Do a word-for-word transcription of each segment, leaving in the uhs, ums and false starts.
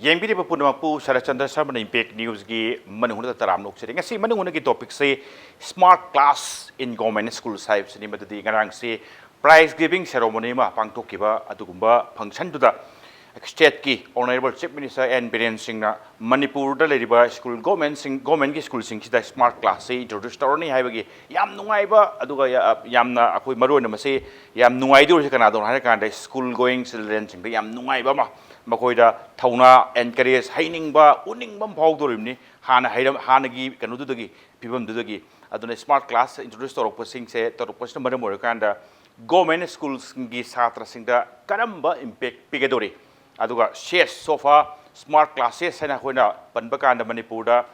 ꯌꯦꯡꯕꯤꯔꯤꯕ ꯄꯨꯝꯅꯃꯛꯄꯨ ꯁꯔꯠꯆꯟꯗ꯭ꯔ ꯁꯔꯃꯅ ꯏꯝꯄꯦꯛ ꯅ꯭ꯌꯨꯁꯀꯤ ꯃꯅꯨꯡ ꯍꯨꯠꯅ ꯇꯔꯥꯝꯅ ꯑꯣꯛꯆꯔꯤ꯫ ꯉꯁꯤ ꯃꯅꯨꯡ ꯍꯨꯠꯅꯒꯤ ꯇꯣꯄꯤꯛꯁꯤ ꯁ꯭ꯃꯥꯔꯠ ꯀ꯭ꯂꯥꯁ ꯏꯟ ꯒꯣꯔꯃꯦꯟ ꯁ꯭ꯀꯨꯜꯁ ꯍꯥꯏꯕꯁꯤꯅꯤ꯫ ꯃꯗꯨꯗꯤ ꯉꯔꯥꯡꯁꯤ ꯄ꯭ꯔꯥꯏꯖ ꯒꯤꯚꯤꯡ ꯁꯦꯔꯣꯃꯣꯅꯤ ꯑꯃ ꯄꯥꯡꯊꯣꯛꯈꯤꯕ ꯑꯗꯨꯒꯨꯝꯕ ꯐꯪꯁꯟꯗꯨꯗ ꯁ꯭ꯇꯦꯠꯀꯤ honourable chief minister N Biren ꯁꯤꯡꯅ ꯃꯅꯤꯄꯨꯔꯗ ꯂꯩꯔꯤꯕ ꯁ꯭ꯀꯨꯜ ꯒꯣꯔꯃꯦꯟꯁꯤꯡ, ꯒꯣꯔꯃꯦꯟꯒꯤ ꯁ꯭ꯀꯨꯜꯁꯤꯡꯁꯤꯗ ꯁ꯭ꯃꯥꯔꯠ ꯀ꯭ꯂꯥꯁꯁꯤ ꯏꯟꯇ꯭ꯔꯣꯗ꯭ꯌꯨꯁ ꯇꯧꯔꯅꯤ ꯍꯥꯏꯕꯒꯤ ꯌꯥꯝ ꯅꯨꯡꯉꯥꯏꯕ, ꯑꯗꯨꯒ ꯌꯥ-, ꯌꯥꯝꯅ ꯑꯩꯈꯣꯏ ꯃꯔꯨ ꯑꯣꯏꯅ ꯃꯁꯤ ꯌꯥꯝ ꯅꯨꯡꯉꯥꯏꯗꯧꯔꯤꯁꯦ ꯀꯅꯥꯗꯧꯅꯣ ꯍꯥꯏꯔꯀꯥꯟꯗ ꯁ꯭ꯀꯨꯜ ꯒꯣꯌꯤꯡ ꯆꯤꯜꯗ꯭ꯔꯦꯟꯁꯤꯡꯗ ꯌꯥꯝ ꯅꯨꯡꯉꯥꯏꯕ ꯑꯃ, ꯃꯈꯣꯏꯗ ꯊꯧꯅꯥ, ꯑꯦꯟꯀꯔꯦꯖ, ꯍꯩꯅꯤꯡꯕ, ꯎꯅꯤꯡꯕ ꯑꯃ ꯐꯥꯎꯗꯧꯔꯤꯕꯅꯤ ꯍꯥꯟꯅ ꯍꯩꯔꯝ-, ꯍꯥꯟꯅꯒꯤ ꯀꯩꯅꯣꯗꯨꯗꯒꯤ, ꯐꯤꯕꯝꯗꯨꯗꯒꯤ꯫ ꯑꯗꯨꯅ ꯁ꯭ꯃꯥꯔꯠ ꯀ꯭ꯂꯥꯁ ꯏꯟꯇ꯭ꯔꯣꯗ꯭ꯌꯨꯁ ꯇꯧꯔꯛꯄꯁꯤꯡꯁꯦ, ꯇꯧꯔꯛꯄꯁꯤꯅ ꯃꯔꯝ ꯑꯣꯏꯔꯀꯥꯟꯗ ꯒꯣꯔꯃꯦꯟ ꯁ꯭ꯀꯨꯜꯁꯤꯡꯒꯤ ꯁꯥꯇ꯭ꯔꯁꯤꯡꯗ ꯀꯔꯝꯕ ꯏꯝꯄꯦꯛ ꯄꯤꯒꯗꯧꯔꯤ? ꯑꯗꯨꯒ ꯁꯦꯁ ꯁꯣꯐꯥ ꯁ꯭ꯃꯥꯔꯠ ꯀ꯭ꯂꯥꯁꯦꯁ ꯍꯥꯏꯅ ꯑꯩꯈꯣꯏꯅ ꯄꯟꯕ ꯀꯥꯟꯗ ꯃꯅꯤꯄꯨꯔꯗ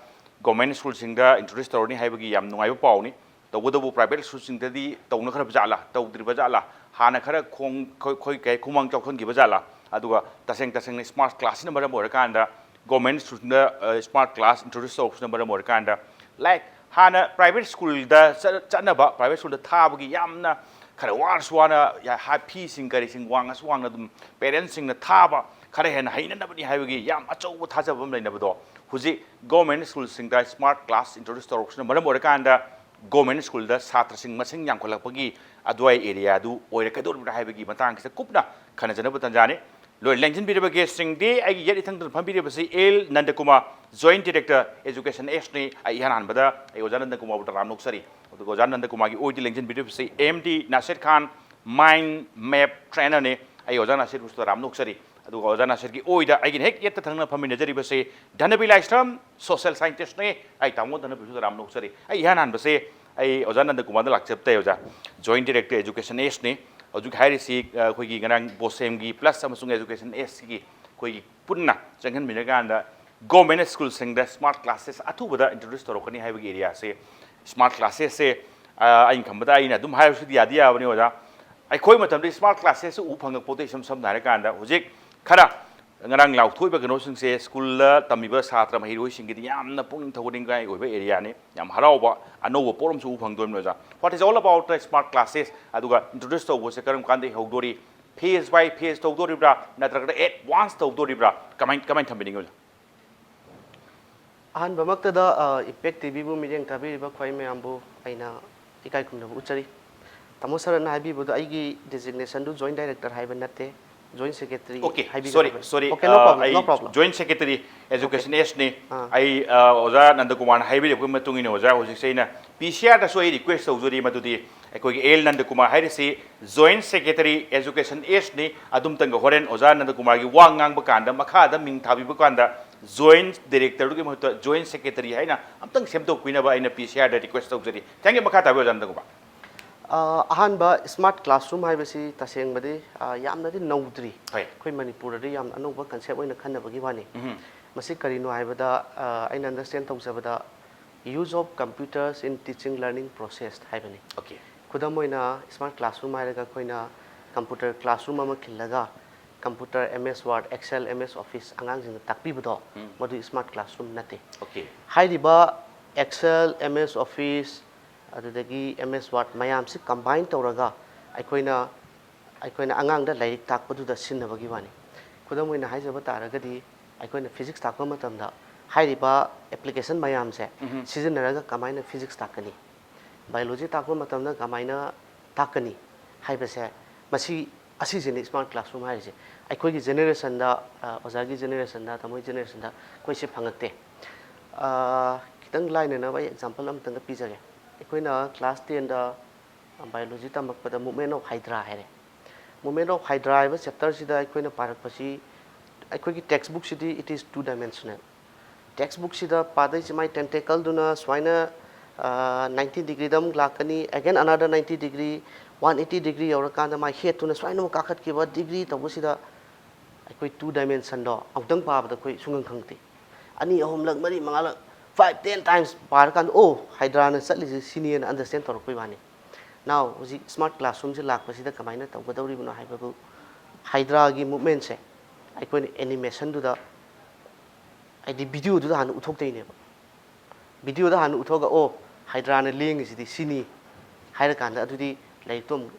ꯒꯣꯔꯃꯦꯟ ꯁ꯭ꯀꯨꯜꯁꯤꯡꯗ ꯏꯟꯇ꯭ꯔꯣꯗ꯭ꯌꯨꯁ ꯇꯧꯔꯅꯤ ꯍꯥꯏꯕꯒꯤ ꯌꯥꯝ ꯅꯨꯡꯉꯥꯏꯕ ꯄꯥꯎꯅꯤ꯫ ꯇꯧꯕꯇꯕꯨ ꯄ꯭ꯔꯥꯏꯚꯦꯠ ꯁ꯭ꯀꯨꯜꯁꯤꯡꯗꯗꯤ ꯇꯧꯅꯈ꯭ꯔꯕ ꯖꯥꯠꯂꯥ, ꯇꯧꯗ꯭ꯔꯤꯕ ꯖꯥꯠꯂꯥ, ꯍꯥꯟꯅ ꯈꯔ ꯈꯣꯡ-, ꯈꯣꯏ-, ꯈꯣꯏ-, ꯀꯩ, ꯈꯨꯃꯥꯡ ꯆꯥꯎꯁꯟꯈꯤꯕ ꯖꯥꯠꯂꯥ? ꯑꯗꯨꯒ ꯇꯁꯦꯡ ꯇꯁꯦꯡꯅ ꯁ꯭ꯃꯥꯔꯠ ꯀ꯭ꯂꯥꯁꯁꯤꯅ ꯃꯔꯝ ꯑꯣꯏꯔꯀꯥꯟꯗ ꯒꯣꯔꯃꯦꯟ ꯁ꯭ꯀꯨꯜꯁꯤꯡꯗ, ꯑ, ꯁ꯭ꯃꯥꯔꯠ ꯀ꯭ꯂꯥꯁ ꯏꯟꯇ꯭ꯔꯣꯗ꯭ꯌꯨꯁ ꯇꯧꯔꯛꯄꯁꯤꯅ ꯃꯔꯝ ꯑꯣꯏꯔꯀꯥꯟꯗ, ꯂꯥꯏꯛ, ꯍꯥꯟꯅ ꯄ꯭ꯔꯥꯏꯚꯦꯠ ꯁ꯭ꯀꯨꯜꯗ ꯆꯠ-, ꯆꯠꯅꯕ, ꯄ꯭ꯔꯥꯏꯚꯦꯠ ꯁ꯭ꯀꯨꯜꯗ ꯊꯥꯕꯒꯤ ꯌꯥꯝꯅ ꯈꯔ ꯋꯥꯔꯁꯨ ꯋꯥꯅ ꯌꯥ-, ꯍꯥ-, ꯐꯤꯁꯤꯡ ꯀꯔꯤꯁꯤꯡ ꯋꯥꯡꯉꯁꯨ ꯋꯥꯡꯅ ꯑꯗꯨꯝ ꯄꯦꯔꯦꯟꯁꯁꯤꯡꯅ ꯊꯥꯕ, ꯈꯔ ꯍꯦꯟꯅ ꯍꯩꯅꯅꯕꯅꯤ ꯍꯥꯏꯕꯒꯤ ꯌꯥꯝ ꯑꯆꯧꯕ ꯊꯥꯖꯕ ꯑꯃ ꯂꯩꯅꯕꯗꯣ, ꯍꯧꯖꯤꯛ ꯒꯣꯔꯃꯦꯟ ꯁ꯭ꯀꯨꯜꯁꯤꯡꯗ ꯁ꯭ꯃꯥꯔꯠ ꯀ꯭ꯂꯥꯁ ꯏꯟꯇ꯭ꯔꯣꯗ꯭ꯌꯨꯁ ꯇꯧꯔꯛꯄꯁꯤꯅ ꯃꯔꯝ ꯑꯣꯏꯔꯀꯥꯟꯗ ꯒꯣꯔꯃꯦꯟ ꯁ꯭ꯀꯨꯜꯗ ꯁꯥꯇ꯭ꯔꯁꯤꯡ ꯃꯁꯤꯡ ꯌꯥꯝꯈꯠꯂꯛꯄꯒꯤ ꯑꯗꯨꯋꯥꯏ ꯑꯦꯔꯤꯌꯥꯗꯨ ꯑꯣꯏꯔꯛꯀꯗꯧꯔꯤꯕ꯭ꯔꯥ ꯍꯥꯏꯕꯒꯤ ꯃꯇꯥꯡꯁꯤꯗ ꯀꯨꯞꯅ ꯈꯟꯅꯖꯅꯕ ꯇꯥꯟꯖꯥꯅꯤ꯫ ꯂꯣꯏ ꯂꯦꯡꯁꯤꯟꯕꯤꯔꯕ ꯒꯦꯁꯁꯤꯡꯗꯤ ꯑꯩꯒꯤ ꯌꯦꯠ ꯏꯊꯪꯗ ꯐꯝꯕꯤꯔꯤꯕꯁꯤ ꯑꯦꯜ ꯅꯟꯗꯀꯨꯃꯥꯔ, ꯖꯣꯏꯟꯠ ꯗꯤꯔꯦꯛꯇꯔ ꯑꯦꯖꯨꯀꯦꯁꯟ ꯑꯦꯁꯅꯤ꯫ ꯑꯩ ꯏꯍꯥꯟ ꯍꯥꯟꯕꯗ ꯑꯩ ꯑꯣꯖꯥ ꯅꯟꯗꯀꯨꯃꯥꯔꯕꯨ ꯇꯔꯥꯝꯅ ꯑꯣꯛꯆꯔꯤ꯫ ꯑꯗꯨꯒ ꯑꯣꯖꯥ ꯅꯟꯗꯀꯨꯃꯥꯔꯒꯤ ꯑꯣꯏꯗ ꯂꯦꯡꯁꯤꯟꯕꯤꯔꯤꯕꯁꯤ ꯑꯦꯝ ꯗꯤ ꯅꯥꯁꯤꯔ ꯈꯥꯟ, ꯃꯥꯏꯟꯗ ꯃꯦꯞ ꯇ꯭ꯔꯦꯅꯔꯅꯤ꯫ ꯑꯩ ꯑꯣꯖꯥ ꯅꯥꯁꯤꯔꯕꯨꯁꯨ ꯇꯔꯥꯝꯅ ꯑꯣꯛꯆꯔꯤ꯫ ꯑꯗꯨꯒ ꯑꯣꯖꯥ ꯅꯥꯁꯤꯔꯒꯤ ꯑꯣꯏꯗ ꯑꯩꯒꯤꯅ ꯍꯦꯛ ꯌꯦꯠꯇ ꯊꯪꯅ ꯐꯝꯃꯤꯟꯅꯖꯔꯤꯕꯁꯤ ꯙꯅꯕꯤ ꯂꯥꯏꯁ꯭ꯔꯝ, ꯁꯣꯁꯤꯌꯦꯜ ꯁꯥꯏꯟꯇꯤꯁꯅꯤ꯫ ꯑꯩ ꯇꯥꯃꯣ ꯙꯅꯕꯤꯁꯨ ꯇꯔꯥꯝꯅ ꯑꯣꯛꯆꯔꯤ꯫ ꯑꯩ ꯏꯍꯥꯟ ꯍꯥꯟꯕꯁꯦ ꯑꯩ ꯑꯣꯖꯥ ꯅꯟꯗꯀꯨꯃꯥꯔꯗ ꯂꯥꯛꯆꯕ ꯇꯥꯏ ꯑꯣꯖꯥ꯫ ꯖꯣꯏꯟꯠ ꯗꯤꯔꯦꯛꯇꯔ ꯑꯦꯖꯨꯀꯦꯁꯟ ꯑꯦꯁꯅꯤ꯫ ꯍꯧꯖꯤꯛ ꯍꯥꯏꯔꯤꯁꯤ, ꯑ, ꯑꯩꯈꯣꯏꯒꯤ ꯉꯔꯥꯡ ꯕꯣꯁꯦꯝꯒꯤ ꯄ꯭ꯂꯁ ꯑꯃꯁꯨꯡ ꯑꯦꯖꯨꯀꯦꯁꯟ ꯑꯦꯁꯀꯤ ꯑꯩꯈꯣꯏꯒꯤ ꯄꯨꯟꯅ ꯆꯪꯍꯟꯃꯤꯟꯅꯀꯥꯟꯗ ꯒꯣꯔꯃꯦꯟ ꯁ꯭ꯀꯨꯜꯁꯤꯡꯗ ꯁ꯭ꯃꯥꯔꯠ ꯀ꯭ꯂꯥꯁꯦꯁ ꯑꯊꯨꯕꯗ ꯏꯟꯇ꯭ꯔꯣꯗ꯭ꯌꯨꯁ ꯇꯧꯔꯛꯀꯅꯤ ꯍꯥꯏꯕꯒꯤ ꯑꯦꯔꯤꯌꯥꯁꯦ꯫ ꯁ꯭ꯃꯥꯔꯠ ꯀ꯭ꯂꯥꯁꯦꯁꯁꯦ, ꯑ, ꯑꯩꯅ ꯈꯟꯕꯗ ꯑꯩꯅ ꯑꯗꯨꯝ ꯍꯥꯏꯕꯁꯤꯗꯤ ꯌꯥꯗꯤ ꯌꯥꯕꯅꯤ ꯑꯣꯖꯥ꯫ ꯑꯩꯈꯣꯏ ꯃꯇꯝꯗ ꯁ꯭ꯃꯥꯔꯠ ꯀ꯭ꯂꯥꯁꯦꯁ ꯎꯕ ꯐꯪꯉꯛꯄꯣꯠꯇꯦ꯫ ꯏꯁꯝ ꯁꯝꯅ ꯍꯥꯏꯔꯀꯥꯟꯗ ꯍꯧꯖꯤꯛ ꯈꯔ ꯉꯔꯥꯡ ꯂꯥꯎꯊꯣꯛꯏꯕ ꯀꯩꯅꯣꯁꯤꯡꯁꯦ ꯁ꯭ꯀꯨꯜꯗ ꯇꯝꯃꯤꯕ ꯁꯥꯇ꯭ꯔ ꯃꯍꯩꯔꯣꯏꯁꯤꯡꯒꯤꯗꯤ ꯌꯥꯝꯅ ꯄꯨꯛꯅꯤꯡ ꯊꯧꯒꯠꯅꯤꯡꯉꯥꯏ ꯑꯣꯏꯕ ꯑꯦꯔꯤꯌꯥꯅꯤ꯫ ꯌꯥꯝ ꯍꯔꯥꯎꯕ ꯑꯅꯧꯕ ꯄꯣꯠ ꯑꯃꯁꯨ ꯎꯕ ꯐꯪꯗꯣꯏꯅꯤ ꯑꯣꯖꯥ꯫ What is all about the smart classes? ꯑꯗꯨꯒ ꯏꯟꯇ꯭ꯔꯣꯗ꯭ꯌꯨꯁ ꯇꯧꯕꯁꯦ ꯀꯔꯝ ꯀꯥꯟꯗ ꯍꯧꯗꯣꯔꯤ? phase by phase ꯇꯧꯗꯣꯔꯤꯕ꯭ꯔꯥ, ꯅꯠꯇ꯭ꯔꯒꯅ at once ꯇꯧꯗꯣꯔꯤꯕ꯭ꯔꯥ? ꯀꯃꯥꯏ ꯀꯃꯥꯏꯅ ꯊꯝꯕꯤꯅꯤꯡꯉꯤ, ꯑꯣꯖꯥ? ꯑꯍꯥꯟꯕꯃꯛꯇꯗ ꯏꯝꯄꯦꯛ ꯇꯤꯚꯤꯕꯨ ꯃꯤꯠꯌꯦꯡ ꯇꯥꯕꯤꯔꯤꯕ ꯈ꯭ꯋꯥꯏ ꯃꯌꯥꯝꯕꯨ ꯑꯩꯅ ꯏꯀꯥꯏ ꯈꯨꯝꯅꯕ ꯎꯠꯆꯔꯤ꯫ ꯇꯥꯃꯣ ꯁꯔꯅ ꯍꯥꯏꯕꯤꯕꯗꯣ ꯑꯩꯒꯤ ꯗꯤꯖꯤꯒꯅꯦꯁꯟꯗꯨ ꯖꯣꯏꯟ ꯗꯥꯏꯔꯦꯛꯇꯔ ꯍꯥꯏꯕ ꯅꯠꯇꯦ, join secretary Okay, ꯍꯥꯏꯕꯤꯒꯗꯕꯅꯤ꯫ sorry, sorry. Okay, no Uh, problem, ꯑꯩ no problem. Joint Secretary Education H ꯅꯤ꯫ ꯑꯥ꯫ ꯑꯩ ꯑ, ꯑꯣꯖꯥ ꯅꯟꯗꯀꯨꯃꯥꯔꯅ ꯍꯥꯏꯕꯤꯔꯛꯄꯒꯤ ꯃꯇꯨꯡ ꯏꯟꯅ, ꯑꯣꯖꯥ, ꯍꯧꯖꯤꯛꯁꯦ ꯑꯩꯅ ꯄꯤ ꯁꯤ ꯑꯥꯔꯗꯁꯨ ꯑꯩ ꯔꯤꯀ꯭ꯋꯦꯁ ꯇꯧꯖꯔꯤ, ꯃꯗꯨꯗꯤ ꯑꯩꯈꯣꯏꯒꯤ ꯑꯦꯜ ꯅꯟꯗꯀꯨꯃꯥꯔ ꯍꯥꯏꯔꯤꯁꯤ Joint Secretary Education H ꯅꯤ꯫ ꯑꯗꯨꯝꯇꯪꯒ ꯍꯣꯔꯦꯟ ꯑꯣꯖꯥ ꯅꯟꯗꯀꯨꯃꯥꯔꯒꯤ ꯋꯥ ꯉꯥꯡꯕ ꯀꯥꯟꯗ, ꯃꯈꯥꯗ ꯃꯤꯡ ꯊꯥꯕꯤꯕ ꯀꯥꯟꯗ, ꯖꯣꯏꯟ ꯗꯥꯏꯔꯦꯛꯇꯔꯗꯨꯒꯤ ꯃꯍꯨꯠꯇ ꯖꯣꯏꯟ ꯁꯦꯀ꯭ꯔꯦꯇꯔꯤ ꯍꯥꯏꯅ ꯑꯝꯇꯪ ꯁꯦꯝꯗꯣꯛꯄꯤꯅꯕ ꯑꯩꯅ ꯄꯤ ꯁꯤ ꯑꯥꯔꯗ ꯔꯤꯀ꯭ꯋꯦꯁ ꯇꯧꯖꯔꯤ꯫ Thank you꯫ ꯃꯈꯥ ꯇꯥꯕꯤꯌꯨ, ꯑꯣꯖꯥ ꯅꯟꯗꯀꯨꯃꯥꯔ꯫ ꯑ, ꯑꯍꯥꯟꯕ ꯁ꯭ꯃꯥꯔꯠ ꯀ꯭ꯂꯥꯁꯔꯨꯝ ꯍꯥꯏꯕꯁꯤ ꯇꯁꯦꯡꯕꯗꯤ, ꯑ, ꯌꯥꯝꯅꯗꯤ ꯅꯧꯗ꯭ꯔꯤ꯫ ꯍꯣꯏ꯫ ꯑꯩꯈꯣꯏ ꯃꯅꯤꯄꯨꯔꯗꯗꯤ ꯌꯥꯝꯅ ꯑꯅꯧꯕ ꯀꯟꯁꯦꯞ ꯑꯣꯏꯅ ꯈꯟꯅꯕꯒꯤ ꯋꯥꯅꯤ꯫ ꯎꯝ꯫ ꯃꯁꯤ ꯀꯔꯤꯅꯣ ꯍꯥꯏꯕꯗ, ꯑ, ꯑꯩꯅ understand ꯇꯧꯖꯕꯗ, use of computers in teaching learning process ꯍꯥꯏꯕꯅꯤ꯫ Okay꯫ ꯈꯨꯗꯝ ꯑꯣꯏꯅ, ꯁ꯭ꯃꯥꯔꯠ ꯀ꯭ꯂꯥꯁꯔꯨꯝ ꯍꯥꯏꯔꯒ ꯑꯩꯈꯣꯏꯅ ꯀꯝꯄ꯭ꯌꯨꯇꯔ ꯀ꯭ꯂꯥꯁꯔꯨꯝ ꯑꯃ ꯈꯤꯜꯂꯒ computer, M S Word, Excel, M S Office ꯑꯉꯥꯡꯁꯤꯡꯗ ꯇꯥꯛꯄꯤꯕꯗꯣ, ꯎꯝ꯫ ꯃꯗꯨ ꯁ꯭ꯃꯥꯔꯠ ꯀ꯭ꯂꯥꯁꯔꯨꯝ ꯅꯠꯇꯦ꯫ Okay꯫ ꯍꯥꯏꯔꯤꯕ Excel, M S Office, ꯑꯗꯨꯗꯒꯤ M S Word ꯃꯌꯥꯝꯁꯤ ꯀꯝꯕꯥꯏꯟ ꯇꯧꯔꯒ ꯑꯩꯈꯣꯏꯅ, ꯑꯩꯈꯣꯏꯅ ꯑꯉꯥꯡꯗ ꯂꯥꯏꯔꯤꯛ ꯇꯥꯛꯄꯗꯨꯗ ꯁꯤꯖꯤꯟꯅꯕꯒꯤ ꯋꯥꯅꯤ꯫ ꯈꯨꯗꯝ ꯑꯣꯏꯅ ꯍꯥꯏꯖꯕ ꯇꯥꯔꯒꯗꯤ, ꯑꯩꯈꯣꯏꯅ ꯐꯤꯖꯤꯛꯁ ꯇꯥꯛꯄ ꯃꯇꯝꯗ ꯍꯥꯏꯔꯤꯕ ꯑꯦꯄ꯭ꯂꯤꯀꯦꯁꯟ ꯃꯌꯥꯝꯁꯦ ꯎꯝ꯫ ꯁꯤꯖꯤꯟꯅꯔꯒ ꯀꯃꯥꯏꯅ ꯐꯤꯖꯤꯛꯁ ꯇꯥꯛꯀꯅꯤ, ꯕꯥꯏꯑꯣꯂꯣꯖꯤ ꯇꯥꯛꯄ ꯃꯇꯝꯗ ꯀꯃꯥꯏꯅ ꯇꯥꯛꯀꯅꯤ ꯍꯥꯏꯕꯁꯦ, ꯃꯁꯤ, ꯑꯁꯤꯁꯤꯅꯤ ꯁ꯭ꯃꯥꯔꯠ ꯀ꯭ꯂꯥꯁꯔꯨꯝ ꯍꯥꯏꯔꯤꯁꯦ꯫ ꯑꯩꯈꯣꯏꯒꯤ ꯖꯦꯅꯦꯔꯦꯁꯟꯗ, ꯑ, ꯑꯣꯖꯥꯒꯤ ꯖꯦꯅꯦꯔꯦꯁꯟꯗ, ꯇꯥꯃꯣꯒꯤ ꯖꯦꯅꯦꯔꯦꯁꯟꯗ ꯑꯩꯈꯣꯏꯁꯦ ꯐꯪꯉꯛꯇꯦ꯫ ꯑ, ꯈꯤꯇꯪ ꯂꯥꯏꯅꯅꯕ ꯑꯩ ꯑꯦꯛꯖꯥꯝꯄꯜ ꯑꯃꯇꯪꯒ ꯄꯤꯖꯒꯦ꯫ ꯑꯩꯈꯣꯏꯅ ꯀ꯭ꯂꯥꯁ ꯇꯦꯟꯗ ꯕꯥꯏꯑꯣꯂꯣꯖꯤ ꯇꯝꯃꯛꯄꯗ Movement of Hydra ꯍꯥꯏꯔꯦ꯫ Movement of Hydra ꯍꯥꯏꯕ ꯆꯦꯞꯇꯔꯁꯤꯗ ꯑꯩꯈꯣꯏꯅ ꯄꯥꯔꯛꯄꯁꯤ, ꯑꯩꯈꯣꯏꯒꯤ ꯇꯦꯛꯁ ꯕꯨꯛꯁꯤꯗꯤ it is two dimensional꯫ Text ꯕꯨꯛꯁꯤꯗ ꯄꯥꯗꯣꯏꯁꯦ ꯃꯥꯏ ꯇꯦꯟꯇꯦꯀꯜꯗꯨꯅ ꯁꯨꯃꯥꯏꯅ, ꯑ, ninety degreeꯗ ꯑꯃꯨꯛ ꯂꯥꯛꯀꯅꯤ, again another ninety degree, one eighty degree ꯌꯧꯔꯀꯥꯟꯗ ꯃꯥꯏ ꯍꯦꯠꯇꯨꯅ ꯁꯨꯃꯥꯏꯅ ꯑꯃꯨꯛ ꯀꯥꯈꯠꯈꯤꯕ, ꯗꯤꯒ꯭ꯔꯤ ꯇꯧꯕꯁꯤꯗ ꯑꯩꯈꯣꯏ two dimensionꯗꯣ ꯑꯃꯨꯛꯇꯪ ꯄꯥꯕꯗ ꯑꯩꯈꯣꯏ ꯁꯨꯡꯈꯪ ꯈꯪꯗꯦ꯫ ꯑꯅꯤ, ꯑꯍꯨꯝꯂꯛ, ꯃꯔꯤ, ꯃꯉꯥꯂꯛ, five, ten times ꯄꯥꯔꯀꯥꯟꯗ, "ꯑꯣ, ꯍꯥꯏꯗ꯭ꯔꯥꯅ ꯆꯠꯂꯤꯁꯦ ꯁꯤꯅꯦꯅ ꯑꯟꯗꯔꯁ꯭ꯇꯦꯟ ꯇꯧꯔꯛꯄꯩ ꯋꯥꯅꯤ"꯫ Now, ꯍꯧꯖꯤꯛ ꯁ꯭ꯃꯥꯔꯠ ꯀ꯭ꯂꯥꯁꯔꯨꯝꯁꯦ ꯂꯥꯛꯄꯁꯤꯗ ꯀꯃꯥꯏꯅ ꯇꯧꯒꯗꯧꯔꯤꯕꯅꯣ ꯍꯥꯏꯕꯕꯨ, ꯍꯥꯏꯗ꯭ꯔꯥꯒꯤ ꯃꯨꯞꯃꯦꯟꯁꯦ ꯑꯩꯈꯣꯏꯅ ꯑꯦꯅꯤꯃꯦꯁꯟꯗꯨꯗ, ꯍꯥꯏꯗꯤ ꯚꯤꯗꯤꯑꯣꯗꯨꯗ ꯍꯥꯟꯅ ꯎꯠꯊꯣꯛꯇꯣꯏꯅꯦꯕ꯫ ꯚꯤꯗꯤꯑꯣꯗ ꯍꯥꯟꯅ ꯎꯠꯊꯣꯛꯑꯒ, "ꯑꯣ, ꯍꯥꯏꯗ꯭ꯔꯥꯅ ꯂꯦꯡꯉꯤꯁꯤꯗꯤ ꯁꯤꯅꯤ" ꯍꯥꯏꯔꯀꯥꯟꯗ, ꯑꯗꯨꯗꯤ ꯂꯥꯏꯔꯤꯛꯇꯣ ꯑꯃꯨꯛ,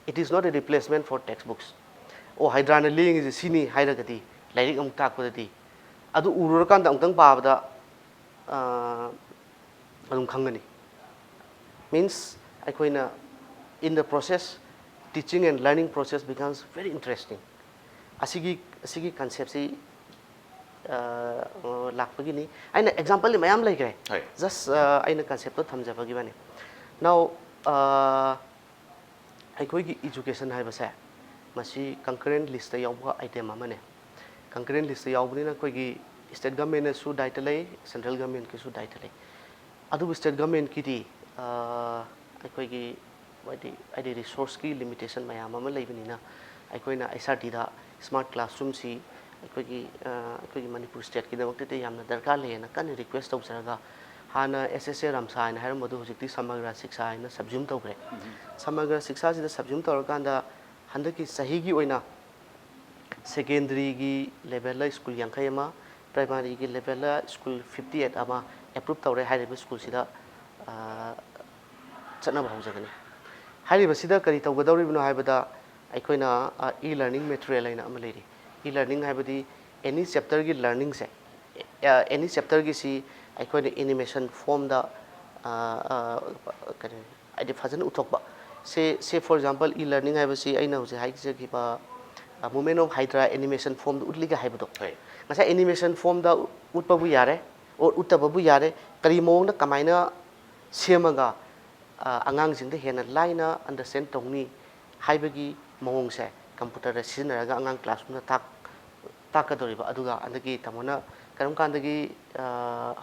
it is not a replacement for textbooks꯫ ꯑꯣ, ꯍꯥꯏꯗ꯭ꯔꯥꯅ ꯂꯦꯡꯉꯤꯁꯦ ꯁꯤꯅꯤ ꯍꯥꯏꯔꯒꯗꯤ, ꯂꯥꯏꯔꯤꯛ ꯑꯃꯨꯛ ꯇꯥꯛꯄꯗꯗꯤ ꯑꯗꯨ ꯎꯔꯨꯔꯀꯥꯟꯗ ꯑꯃꯨꯛꯇꯪ ꯄꯥꯕꯗ ꯑꯗꯨꯝ ꯈꯪꯒꯅꯤ꯫ Means, ꯑꯩꯈꯣꯏꯅ, in the process, teaching and learning process becomes very interesting꯫ ꯑꯁꯤꯒꯤ ꯑꯁꯤꯒꯤ ꯀꯟꯁꯦꯞꯁꯤ ꯂꯥꯛꯄꯒꯤꯅꯤ꯫ ꯑꯩꯅ ꯑꯦꯛꯖꯥꯝꯄꯜꯗꯤ ꯃꯌꯥꯝ ꯂꯩꯈ꯭ꯔꯦ꯫ ꯍꯣꯏ꯫ Just ꯑꯩꯅ ꯀꯟꯁꯦꯞꯇꯣ ꯊꯝꯖꯕꯒꯤ ꯋꯥꯅꯤ꯫ Now, ꯑꯩꯈꯣꯏꯒꯤ ꯏꯖꯨꯀꯦꯁꯟ ꯍꯥꯏꯕꯁꯦ, ꯃꯁꯤ ꯀꯟꯀꯔꯦꯟ ꯂꯤꯁꯇ ꯌꯥꯎꯕ ꯑꯥꯏꯇꯦꯝ ꯑꯃꯅꯦ꯫ ꯀꯟꯀꯔꯦꯟ ꯂꯤꯁꯇ ꯌꯥꯎꯕꯅꯤꯅ ꯑꯩꯈꯣꯏꯒꯤ ꯁ꯭ꯇꯦꯠ ꯒꯃꯦꯟꯅꯁꯨ ꯗꯥꯏꯇ ꯂꯩ, ꯁꯦꯟꯇ꯭ꯔꯦꯜ ꯒꯃꯦꯟꯒꯤꯁꯨ ꯗꯥꯏꯇ ꯂꯩ꯫ ꯑꯗꯨꯕꯨ ꯁ꯭ꯇꯦꯠ ꯒꯃꯦꯟꯒꯤꯗꯤ ꯑꯩꯈꯣꯏꯒꯤ, ꯍꯥꯏꯗꯤ ꯍꯥꯏꯗꯤ ꯔꯤꯁꯣꯔꯁꯀꯤ ꯂꯤꯃꯤꯇꯦꯁꯟ ꯃꯌꯥꯝ ꯑꯃ ꯂꯩꯕꯅꯤꯅ, ꯑꯩꯈꯣꯏꯅ ꯑꯩꯁ ꯑꯥꯔ ꯇꯤꯗ ꯁ꯭ꯃꯥꯔꯠ ꯀ꯭ꯂꯥꯁꯔꯨꯝꯁꯤ ꯑꯩꯈꯣꯏꯒꯤ ꯑꯩꯈꯣꯏꯒꯤ ꯃꯅꯤꯄꯨꯔ ꯁ꯭ꯇꯦꯠꯀꯤꯗꯃꯛꯇꯗꯤ ꯌꯥꯝꯅ ꯗꯔꯀꯥꯔ ꯂꯩꯌꯦꯅ ꯀꯟꯅ ꯔꯤꯀ꯭ꯋꯦꯁ ꯇꯧꯖꯔꯒ, ꯍꯥꯟꯅ ꯑꯦꯁ ꯑꯦꯁ ꯑꯦ ꯔꯥꯝꯁꯥ ꯍꯥꯏꯅ ꯍꯥꯏꯔꯝꯕꯗꯨ ꯍꯧꯖꯤꯛꯇꯤ ꯁꯃꯒ꯭ꯔꯥ ꯁꯤꯛꯁꯥ ꯍꯥꯏꯅ ꯁꯕꯖꯨꯝ ꯇꯧꯈ꯭ꯔꯦ꯫ ꯁꯃꯒ꯭ꯔꯥ ꯁꯤꯛꯁꯥꯁꯤꯗ ꯁꯕꯖꯨꯝ ꯇꯧꯔꯀꯥꯟꯗ ꯍꯟꯗꯛꯀꯤ ꯆꯍꯤꯒꯤ ꯑꯣꯏꯅ ꯁꯦꯀꯦꯟꯗꯔꯤꯒꯤ ꯂꯦꯚꯦꯜꯗ ꯁ꯭ꯀꯨꯜ ꯌꯥꯡꯈꯩ ꯑꯃ, ꯄ꯭ꯔꯥꯏꯃꯥꯔꯤꯒꯤ ꯂꯦꯚꯦꯜꯗ ꯁ꯭ꯀꯨꯜ ꯐꯤꯐꯇꯤ ꯑꯩꯠ ꯑꯃ ꯑꯦꯄ꯭ꯔꯨꯞ ꯇꯧꯔꯦ ꯍꯥꯏꯔꯤꯕ ꯁ꯭ꯀꯨꯜꯁꯤꯗ ꯆꯠꯅꯕ ꯍꯧꯖꯒꯅꯤ꯫ ꯍꯥꯏꯔꯤꯕꯁꯤꯗ ꯀꯔꯤ ꯇꯧꯒꯗꯧꯔꯤꯕꯅꯣ ꯍꯥꯏꯕꯗ, ꯑꯩꯈꯣꯏꯅ ꯏ ꯂꯔꯅꯤꯡ ꯃꯦꯇꯔꯤꯌꯦꯜ ꯍꯥꯏꯅ ꯑꯃ ꯂꯩꯔꯤ꯫ ꯏ ꯂꯔꯅꯤꯡ ꯍꯥꯏꯕꯗꯤ ꯑꯦꯅꯤ ꯆꯦꯞꯇꯔꯒꯤ ꯂꯔꯅꯤꯡꯁꯦ, ꯑꯦꯅꯤ ꯆꯦꯞꯇꯔꯒꯤꯁꯤ ꯑꯩꯈꯣꯏꯅ ꯑꯦꯅꯤꯃꯦꯁꯟ ꯐꯣꯝꯗ ꯀꯔꯤ ꯍꯥꯏꯗꯤ ꯐꯖꯅ ꯎꯠꯊꯣꯛꯄ꯫ ꯁꯦ ꯁꯦ ꯐꯣꯔ ꯑꯦꯛꯖꯥꯝꯄꯜ, ꯏ ꯂꯔꯅꯤꯡ ꯍꯥꯏꯕꯁꯤ ꯑꯩꯅ ꯍꯧꯖꯤꯛ ꯍꯥꯏꯖꯈꯤꯕ ꯃꯨꯃꯦꯟ ꯑꯣꯐ ꯍꯥꯏꯗ꯭ꯔꯥ ꯑꯦꯅꯤꯃꯦꯁꯟ ꯐꯣꯝꯗ ꯎꯠꯂꯤꯒ ꯍꯥꯏꯕꯗꯣ꯫ ꯍꯣꯏ꯫ ꯉꯁꯥꯏ ꯑꯦꯅꯤꯃꯦꯁꯟ ꯐꯣꯝꯗ ꯎꯠꯄꯕꯨ ꯌꯥꯔꯦ, ꯑꯣꯔ ꯎꯠꯇꯕꯕꯨ ꯌꯥꯔꯦ, ꯀꯔꯤ ꯃꯑꯣꯡꯗ ꯀꯃꯥꯏꯅ ꯁꯦꯝꯃꯒ ꯑꯉꯥꯡꯁꯤꯡꯗ ꯍꯦꯟꯅ ꯂꯥꯏꯅ ꯑꯟꯗꯔꯁꯇꯦꯟ ꯇꯧꯅꯤ ꯍꯥꯏꯕꯒꯤ ꯃꯑꯣꯡꯁꯦ ꯀꯝꯄ꯭ꯌꯨꯇꯔꯗ ꯁꯤꯖꯤꯟꯅꯔꯒ ꯑꯉꯥꯡ ꯀ꯭ꯂꯥꯁꯔꯨꯝꯗ ꯇꯥꯛ ꯇꯥꯛꯀꯗꯧꯔꯤꯕ꯫ ꯑꯗꯨꯒ ꯍꯟꯗꯛꯀꯤ ꯇꯥꯃꯣꯅ ꯀꯔꯝ ꯀꯥꯟꯗꯒꯤ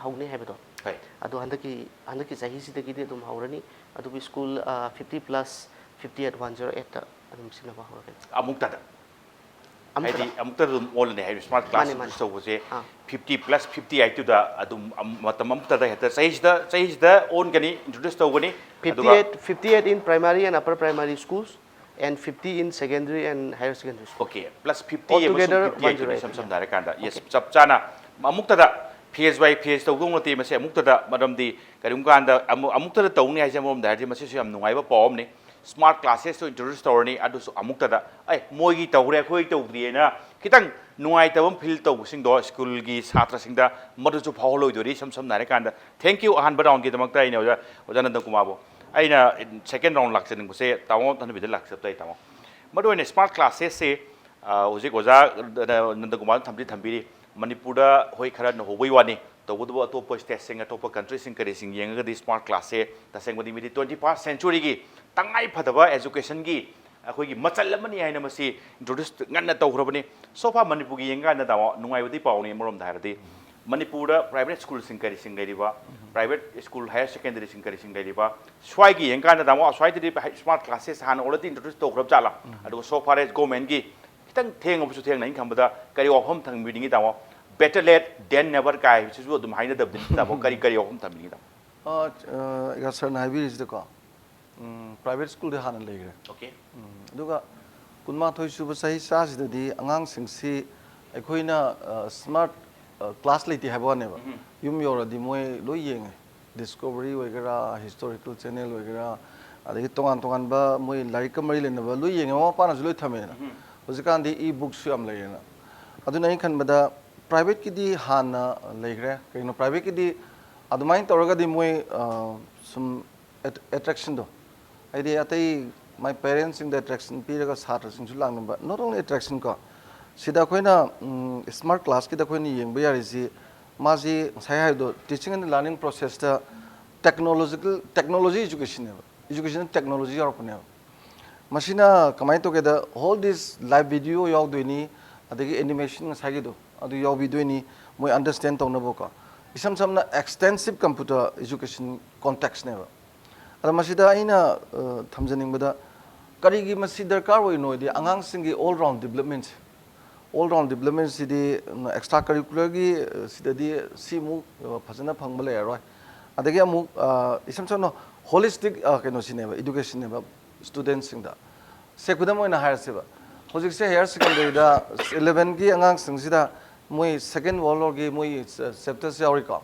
ꯍꯧꯅꯤ ꯍꯥꯏꯕꯗꯣ, ꯍꯣꯏ꯫ ꯑꯗꯣ ꯍꯟꯗꯛꯀꯤ ꯍꯟꯗꯛꯀꯤ ꯆꯍꯤꯁꯤꯗꯒꯤꯗꯤ ꯑꯗꯨꯝ ꯍꯧꯔꯅꯤ꯫ ꯑꯗꯨꯕꯨ school fifty plus fifty eight one zero ꯑꯦꯠꯇ ꯑꯗꯨꯝ ꯁꯤꯖꯤꯟꯅꯕ ꯍꯧꯔꯒꯅꯤ꯫ ꯑꯃꯨꯛꯇꯗ? ꯑꯃꯨꯛꯇꯗ꯫ ꯍꯥꯏꯗꯤ ꯑꯃꯨꯛꯇꯗ ꯑꯗꯨꯝ ꯑꯣꯜꯂꯅꯤ ꯍꯥꯏꯕ ꯁ꯭ꯃꯥꯔꯠ ꯀ꯭ꯂꯥꯁ ꯃꯥꯅꯦ, ꯃꯥꯅꯦ꯫ ꯏꯟꯇ꯭ꯔꯣꯗ꯭ꯌꯨꯁ ꯇꯧꯕꯁꯦ ꯑꯥ꯫ ꯐꯤꯐꯇꯤ ꯄ꯭ꯂꯁ ꯐꯤꯐꯇꯤ ꯑꯩꯠꯇꯨꯗ ꯑꯗꯨꯝ ꯑꯝ-, ꯃꯇꯝ ꯑꯃꯨꯛꯇꯗ ꯍꯦꯛꯇ ꯆꯍꯤꯁꯤꯗ ꯆꯍꯤꯁꯤꯗ ꯑꯣꯟꯒꯅꯤ, ꯏꯟꯇ꯭ꯔꯣꯗ꯭ꯌꯨꯁ ꯇꯧꯒꯅꯤ꯫ ꯑꯗꯨꯒ fifty-eight, fifty-eight in primary and upper primary schools and fifty in secondary and higher secondary schools. Okay, plus fifty ꯑꯃꯁꯨꯡ altogether fifty eight one zero eight, ꯏꯁꯝ ꯁꯝꯅ ꯍꯥꯏꯔꯀꯥꯟꯗ, yes, okay꯫ ꯆꯞ ꯆꯥꯅ ꯑꯃꯨꯛꯇꯗ phase by phase ꯇꯧꯗꯧ ꯅꯠꯇꯦ, ꯃꯁꯤ ꯑꯃꯨꯛꯇꯗ, ꯃꯔꯝꯗꯤ ꯀꯔꯤꯒꯨꯝꯕ ꯀꯥꯟꯗ ꯑꯃꯨꯛ, ꯑꯃꯨꯛꯇꯗ ꯇꯧꯅꯤ ꯍꯥꯏꯁꯦ ꯑꯃꯔꯣꯝꯗ ꯍꯥꯏꯔꯗꯤ ꯃꯁꯤꯁꯨ ꯌꯥꯝ ꯅꯨꯡꯉꯥꯏꯕ ꯄꯥꯎ ꯑꯃꯅꯤ꯫ ꯁ꯭ꯃꯥꯔꯠ ꯀ꯭ꯂꯥꯁꯦꯁꯇꯣ ꯏꯟꯇ꯭ꯔꯣꯗ꯭ꯌꯨꯁ ꯇꯧꯔꯅꯤ꯫ ꯑꯗꯨꯁꯨ ꯑꯃꯨꯛꯇꯗ ꯑꯦ ꯃꯣꯏꯒꯤ ꯇꯧꯈ꯭ꯔꯦ ꯑꯩꯈꯣꯏ ꯇꯧꯗ꯭ꯔꯤꯑꯅ ꯈꯤꯇꯪ ꯅꯨꯡꯉꯥꯏꯇꯕ ꯑꯃ ꯐꯤꯜ ꯇꯧꯕꯁꯤꯡꯗꯣ ꯁ꯭ꯀꯨꯜꯒꯤ ꯁꯥꯇ꯭ꯔꯁꯤꯡꯗ ꯃꯗꯨꯁꯨ ꯐꯥꯎꯍꯜꯂꯣꯏꯗꯣꯔꯤ꯫ ꯏꯁꯝ ꯁꯝꯅ ꯍꯥꯏꯔꯀꯥꯟꯗ, ꯊꯦꯡꯀ꯭ꯌꯨ ꯑꯍꯥꯟꯕ ꯔꯥꯎꯟꯒꯤꯗꯃꯛꯇ ꯑꯩꯅ ꯑꯣꯖꯥ ꯑꯣꯖꯥ ꯅꯟꯗ ꯀꯨꯃꯥꯔꯕꯨ꯫ ꯑꯩꯅ ꯁꯦꯀꯦꯟ ꯔꯥꯎꯟ ꯂꯥꯛꯆꯅꯤꯡꯕꯁꯦ ꯇꯥꯃꯣ ꯊꯅꯕꯤꯗ ꯂꯥꯛꯆꯕ ꯇꯥꯏ ꯇꯥꯃꯣ꯫ ꯃꯔꯨꯑꯣꯏꯅ ꯁ꯭ꯃꯥꯔꯠ ꯀ꯭ꯂꯥꯁꯦꯁꯁꯦ ꯍꯧꯖꯤꯛ ꯑꯣꯖꯥ ꯅꯟꯗ ꯀꯨꯃꯥꯔ ꯊꯝꯕꯤ ꯊꯝꯕꯤꯔꯤ꯫ ꯃꯅꯤꯄꯨꯔꯗ ꯍꯣꯏ ꯈꯔ ꯅꯧꯍꯧꯕꯩ ꯋꯥꯅꯤ, ꯇꯧꯕꯇꯕꯨ ꯑꯇꯣꯞꯄ ꯁ꯭ꯇꯦꯠꯁꯤꯡ, ꯑꯇꯣꯞꯄ ꯀꯟꯇ꯭ꯔꯤꯁꯤꯡ, ꯀꯔꯤꯁꯤꯡ ꯌꯦꯡꯉꯒꯗꯤ ꯁ꯭ꯃꯥꯔꯠ ꯀ꯭ꯂꯥꯁꯁꯦ ꯇꯁꯦꯡꯕꯗꯤ ꯃꯤꯗꯤ ꯇ꯭ꯋꯦꯟꯇꯤ ꯐꯥꯔꯁ ꯁꯦꯟꯆꯨꯔꯤꯒꯤ ꯇꯉꯥꯏ ꯐꯗꯕ ꯑꯦꯖꯨꯀꯦꯁꯟꯒꯤ ꯑꯩꯈꯣꯏꯒꯤ ꯃꯆꯜ ꯑꯃꯅꯤ ꯍꯥꯏꯅ ꯃꯁꯤ ꯏꯟꯇ꯭ꯔꯣꯗ꯭ꯌꯨꯁ ꯉꯟꯅ ꯇꯧꯈ꯭ꯔꯕꯅꯤ꯫ ꯁꯣꯐꯥ ꯃꯅꯤꯄꯨꯔꯒꯤ ꯌꯦꯡꯀꯥꯟꯗ ꯇꯥꯃꯣ, ꯅꯨꯡꯉꯥꯏꯕꯗꯤ ꯄꯥꯎꯅꯤ ꯑꯃꯔꯣꯝꯗ ꯍꯥꯏꯔꯗꯤ꯫ ꯃꯅꯤꯄꯨꯔꯗ ꯄ꯭ꯔꯥꯏꯚꯦꯠ ꯁ꯭ꯀꯨꯜꯁꯤꯡ ꯀꯔꯤꯁꯤꯡ ꯂꯩꯔꯤꯕ, ꯄ꯭ꯔꯥꯏꯚꯦꯠ ꯁ꯭ꯀꯨꯜ ꯍꯥꯌꯔ ꯁꯦꯀꯦꯟꯗꯔꯤꯁꯤꯡ ꯀꯔꯤꯁꯤꯡ ꯂꯩꯔꯤꯕ, ꯁ꯭ꯋꯥꯏꯒꯤ ꯌꯦꯡꯀꯥꯟꯗ ꯇꯥꯃꯣ, ꯁ꯭ꯋꯥꯏꯗꯗꯤ ꯁ꯭ꯃꯥꯔꯠ ꯀ꯭ꯂꯥꯁꯦꯁ ꯍꯥꯟꯅ ꯑꯣꯜꯔꯦꯗꯤ ꯏꯟꯇ꯭ꯔꯣꯗ꯭ꯌꯨꯁ ꯇꯧꯈ꯭ꯔꯕ ꯖꯥꯠꯂꯥ? ꯑꯗꯨꯒ ꯁꯣ ꯐꯥꯔ ꯑꯦꯁ ꯒꯣꯔꯃꯦꯟꯒꯤ ꯈꯤꯇꯪ ꯊꯦꯡꯉꯕꯁꯨ ꯊꯦꯡꯅ ꯑꯩꯅ ꯈꯟꯕꯗ ꯀꯔꯤ ꯋꯥꯐꯝ ꯊꯝꯕꯤꯅꯤꯡꯉꯤ ꯇꯥꯃꯣ? Better late than never ꯀꯥꯏ ꯍꯥꯏꯕꯁꯤꯁꯨ ꯑꯗꯨꯝ ꯍꯥꯏꯅꯗꯕꯗꯤ ꯇꯥꯃꯣ, ꯀꯔꯤ ꯀꯔꯤ ꯋꯥꯐꯝ ꯊꯝꯕꯤꯅꯤꯡꯉꯤ ꯇꯥꯃꯣ? ꯑ, ꯑ, ꯁꯥꯔꯅ ꯍꯥꯏꯕꯤꯔꯤꯁꯤꯗꯀꯣ, ꯎꯝ, ꯄ꯭ꯔꯥꯏꯚꯦꯠ ꯁ꯭ꯀꯨꯜꯗꯤ ꯍꯥꯟꯅ ꯂꯩꯈ꯭ꯔꯦ꯫ ꯑꯣꯀꯦ꯫ ꯎꯝ, ꯑꯗꯨꯒ ꯀꯨꯟꯃꯥꯊꯣꯏ ꯁꯨꯕ ꯆꯍꯤ ꯆꯥꯁꯤꯗꯗꯤ ꯑꯉꯥꯡꯁꯤꯡꯁꯤ ꯑꯩꯈꯣꯏꯅ, ꯑ, ꯁ꯭ꯃꯥꯔꯠ, ꯑ, ꯀ꯭ꯂꯥꯁ ꯂꯩꯇꯦ ꯍꯥꯏꯕ ꯋꯥꯅꯦꯕ꯫ ꯌꯨꯝ ꯌꯧꯔꯗꯤ ꯃꯣꯏ ꯂꯣꯏ ꯌꯦꯡꯉꯦ꯫ ꯗꯤꯁꯀꯣꯚꯔꯤ ꯑꯣꯏꯒꯦꯔꯥ, ꯍꯤꯁꯇꯣꯔꯤꯀꯦꯜ ꯆꯦꯅꯦꯜ ꯑꯣꯏꯒꯦꯔꯥ, ꯑꯗꯒꯤ ꯇꯣꯉꯥꯟ ꯇꯣꯉꯥꯟꯕ ꯃꯣꯏ ꯂꯥꯏꯔꯤꯛꯀ ꯃꯔꯤ ꯂꯩꯅꯕ ꯂꯣꯏ ꯌꯦꯡꯉꯦ꯫ ꯃꯃꯥ ꯃꯄꯥꯅꯁꯨ ꯂꯣꯏ ꯊꯝꯃꯦꯗꯅ꯫ ꯍꯧꯖꯤꯛꯀꯥꯟꯗꯤ ꯏ ꯕꯨꯛꯁꯨ ꯌꯥꯝ ꯂꯩꯔꯦꯅ꯫ ꯑꯗꯨꯅ ꯑꯩꯅ ꯈꯟꯕꯗ ꯄ꯭ꯔꯥꯏꯚꯦꯠꯀꯤꯗꯤ ꯍꯥꯟꯅ ꯂꯩꯈ꯭ꯔꯦ꯫ ꯀꯩꯒꯤꯅꯣ, ꯄ꯭ꯔꯥꯏꯚꯦꯠꯀꯤꯗꯤ ꯑꯗꯨꯃꯥꯏꯅ ꯇꯧꯔꯒꯗꯤ ꯃꯣꯏ, ꯑ, ꯁꯨꯝ ꯑꯦꯠ-, ꯑꯦꯇ꯭ꯔꯦꯛꯁꯟꯗꯣ, ꯍꯥꯏꯗꯤ ꯑꯇꯩ ꯃꯥꯏ ꯄꯦꯔꯦꯟꯁꯁꯤꯡꯗ ꯑꯦꯇ꯭ꯔꯦꯛꯁꯟ ꯄꯤꯔꯒ ꯁꯥꯇ꯭ꯔꯁꯤꯡꯁꯨ ꯂꯥꯛꯅꯕ, not only attraction ꯀꯣ, ꯁꯤꯗ ꯑꯩꯈꯣꯏꯅ, ꯎꯝ, ꯁ꯭ꯃꯥꯔꯠ ꯀ꯭ꯂꯥꯁꯀꯤꯗ ꯑꯩꯈꯣꯏꯅ ꯌꯦꯡꯕ ꯌꯥꯔꯤꯁꯤ, ꯃꯥꯁꯤ ꯉꯁꯥꯏ ꯍꯥꯏꯕꯗꯣ, teaching and learning processꯇ technological, technology educationꯅꯦꯕ, education technology ꯌꯥꯎꯔꯛꯄꯅꯦꯕ꯫ ꯃꯁꯤꯅ ꯀꯃꯥꯏꯅ ꯇꯧꯒꯦꯗ, all this live video ꯌꯥꯎꯗꯣꯏꯅꯤ, ꯑꯗꯒꯤ animation ꯉꯁꯥꯏꯒꯤꯗꯣ ꯑꯗꯨ ꯌꯥꯎꯕꯤꯗꯣꯏꯅꯤ, ꯃꯣꯏ understand ꯇꯧꯅꯕꯀꯣ꯫ ꯏꯁꯝ ꯁꯝꯅ extensive computer education contextꯅꯦꯕ꯫ ꯑꯗ ꯃꯁꯤꯗ ꯑꯩꯅ, ꯑ, ꯊꯝꯖꯅꯤꯡꯕꯗ, ꯀꯔꯤꯒꯤ ꯃꯁꯤ ꯗꯔꯀꯥꯔ ꯑꯣꯏꯔꯤꯅꯣ ꯍꯥꯏꯗꯤ, ꯑꯉꯥꯡꯁꯤꯡꯒꯤ all round developmentꯁꯦ, all round developmentꯁꯤꯗꯤ, ꯎꯝ, extra curricularꯒꯤ, ꯑ, ꯁꯤꯗꯗꯤ ꯁꯤꯃꯨꯛ, ꯑ, ꯐꯖꯅ ꯐꯪꯕ ꯂꯩꯔꯔꯣꯏ꯫ ꯑꯗꯒꯤ ꯑꯃꯨꯛ, ꯑ, ꯏꯁꯝ ꯁꯝꯅ holistic, ꯑ, ꯀꯩꯅꯣꯁꯤꯅꯦꯕ, educationꯅꯦꯕ studentꯁꯤꯡꯗ꯫ ꯁꯦ, ꯈꯨꯗꯝ ꯑꯣꯏꯅ ꯍꯥꯏꯔꯁꯦꯕ, ꯍꯧꯖꯤꯛꯁꯦ higher secondary ꯗ elevenꯒꯤ ꯑꯉꯥꯡꯁꯤꯡꯁꯤꯗ ꯃꯣꯏ Second World Warꯒꯤ ꯃꯣꯏ ꯆꯦꯞꯇꯔꯁ ꯌꯥꯎꯔꯤꯀꯣ꯫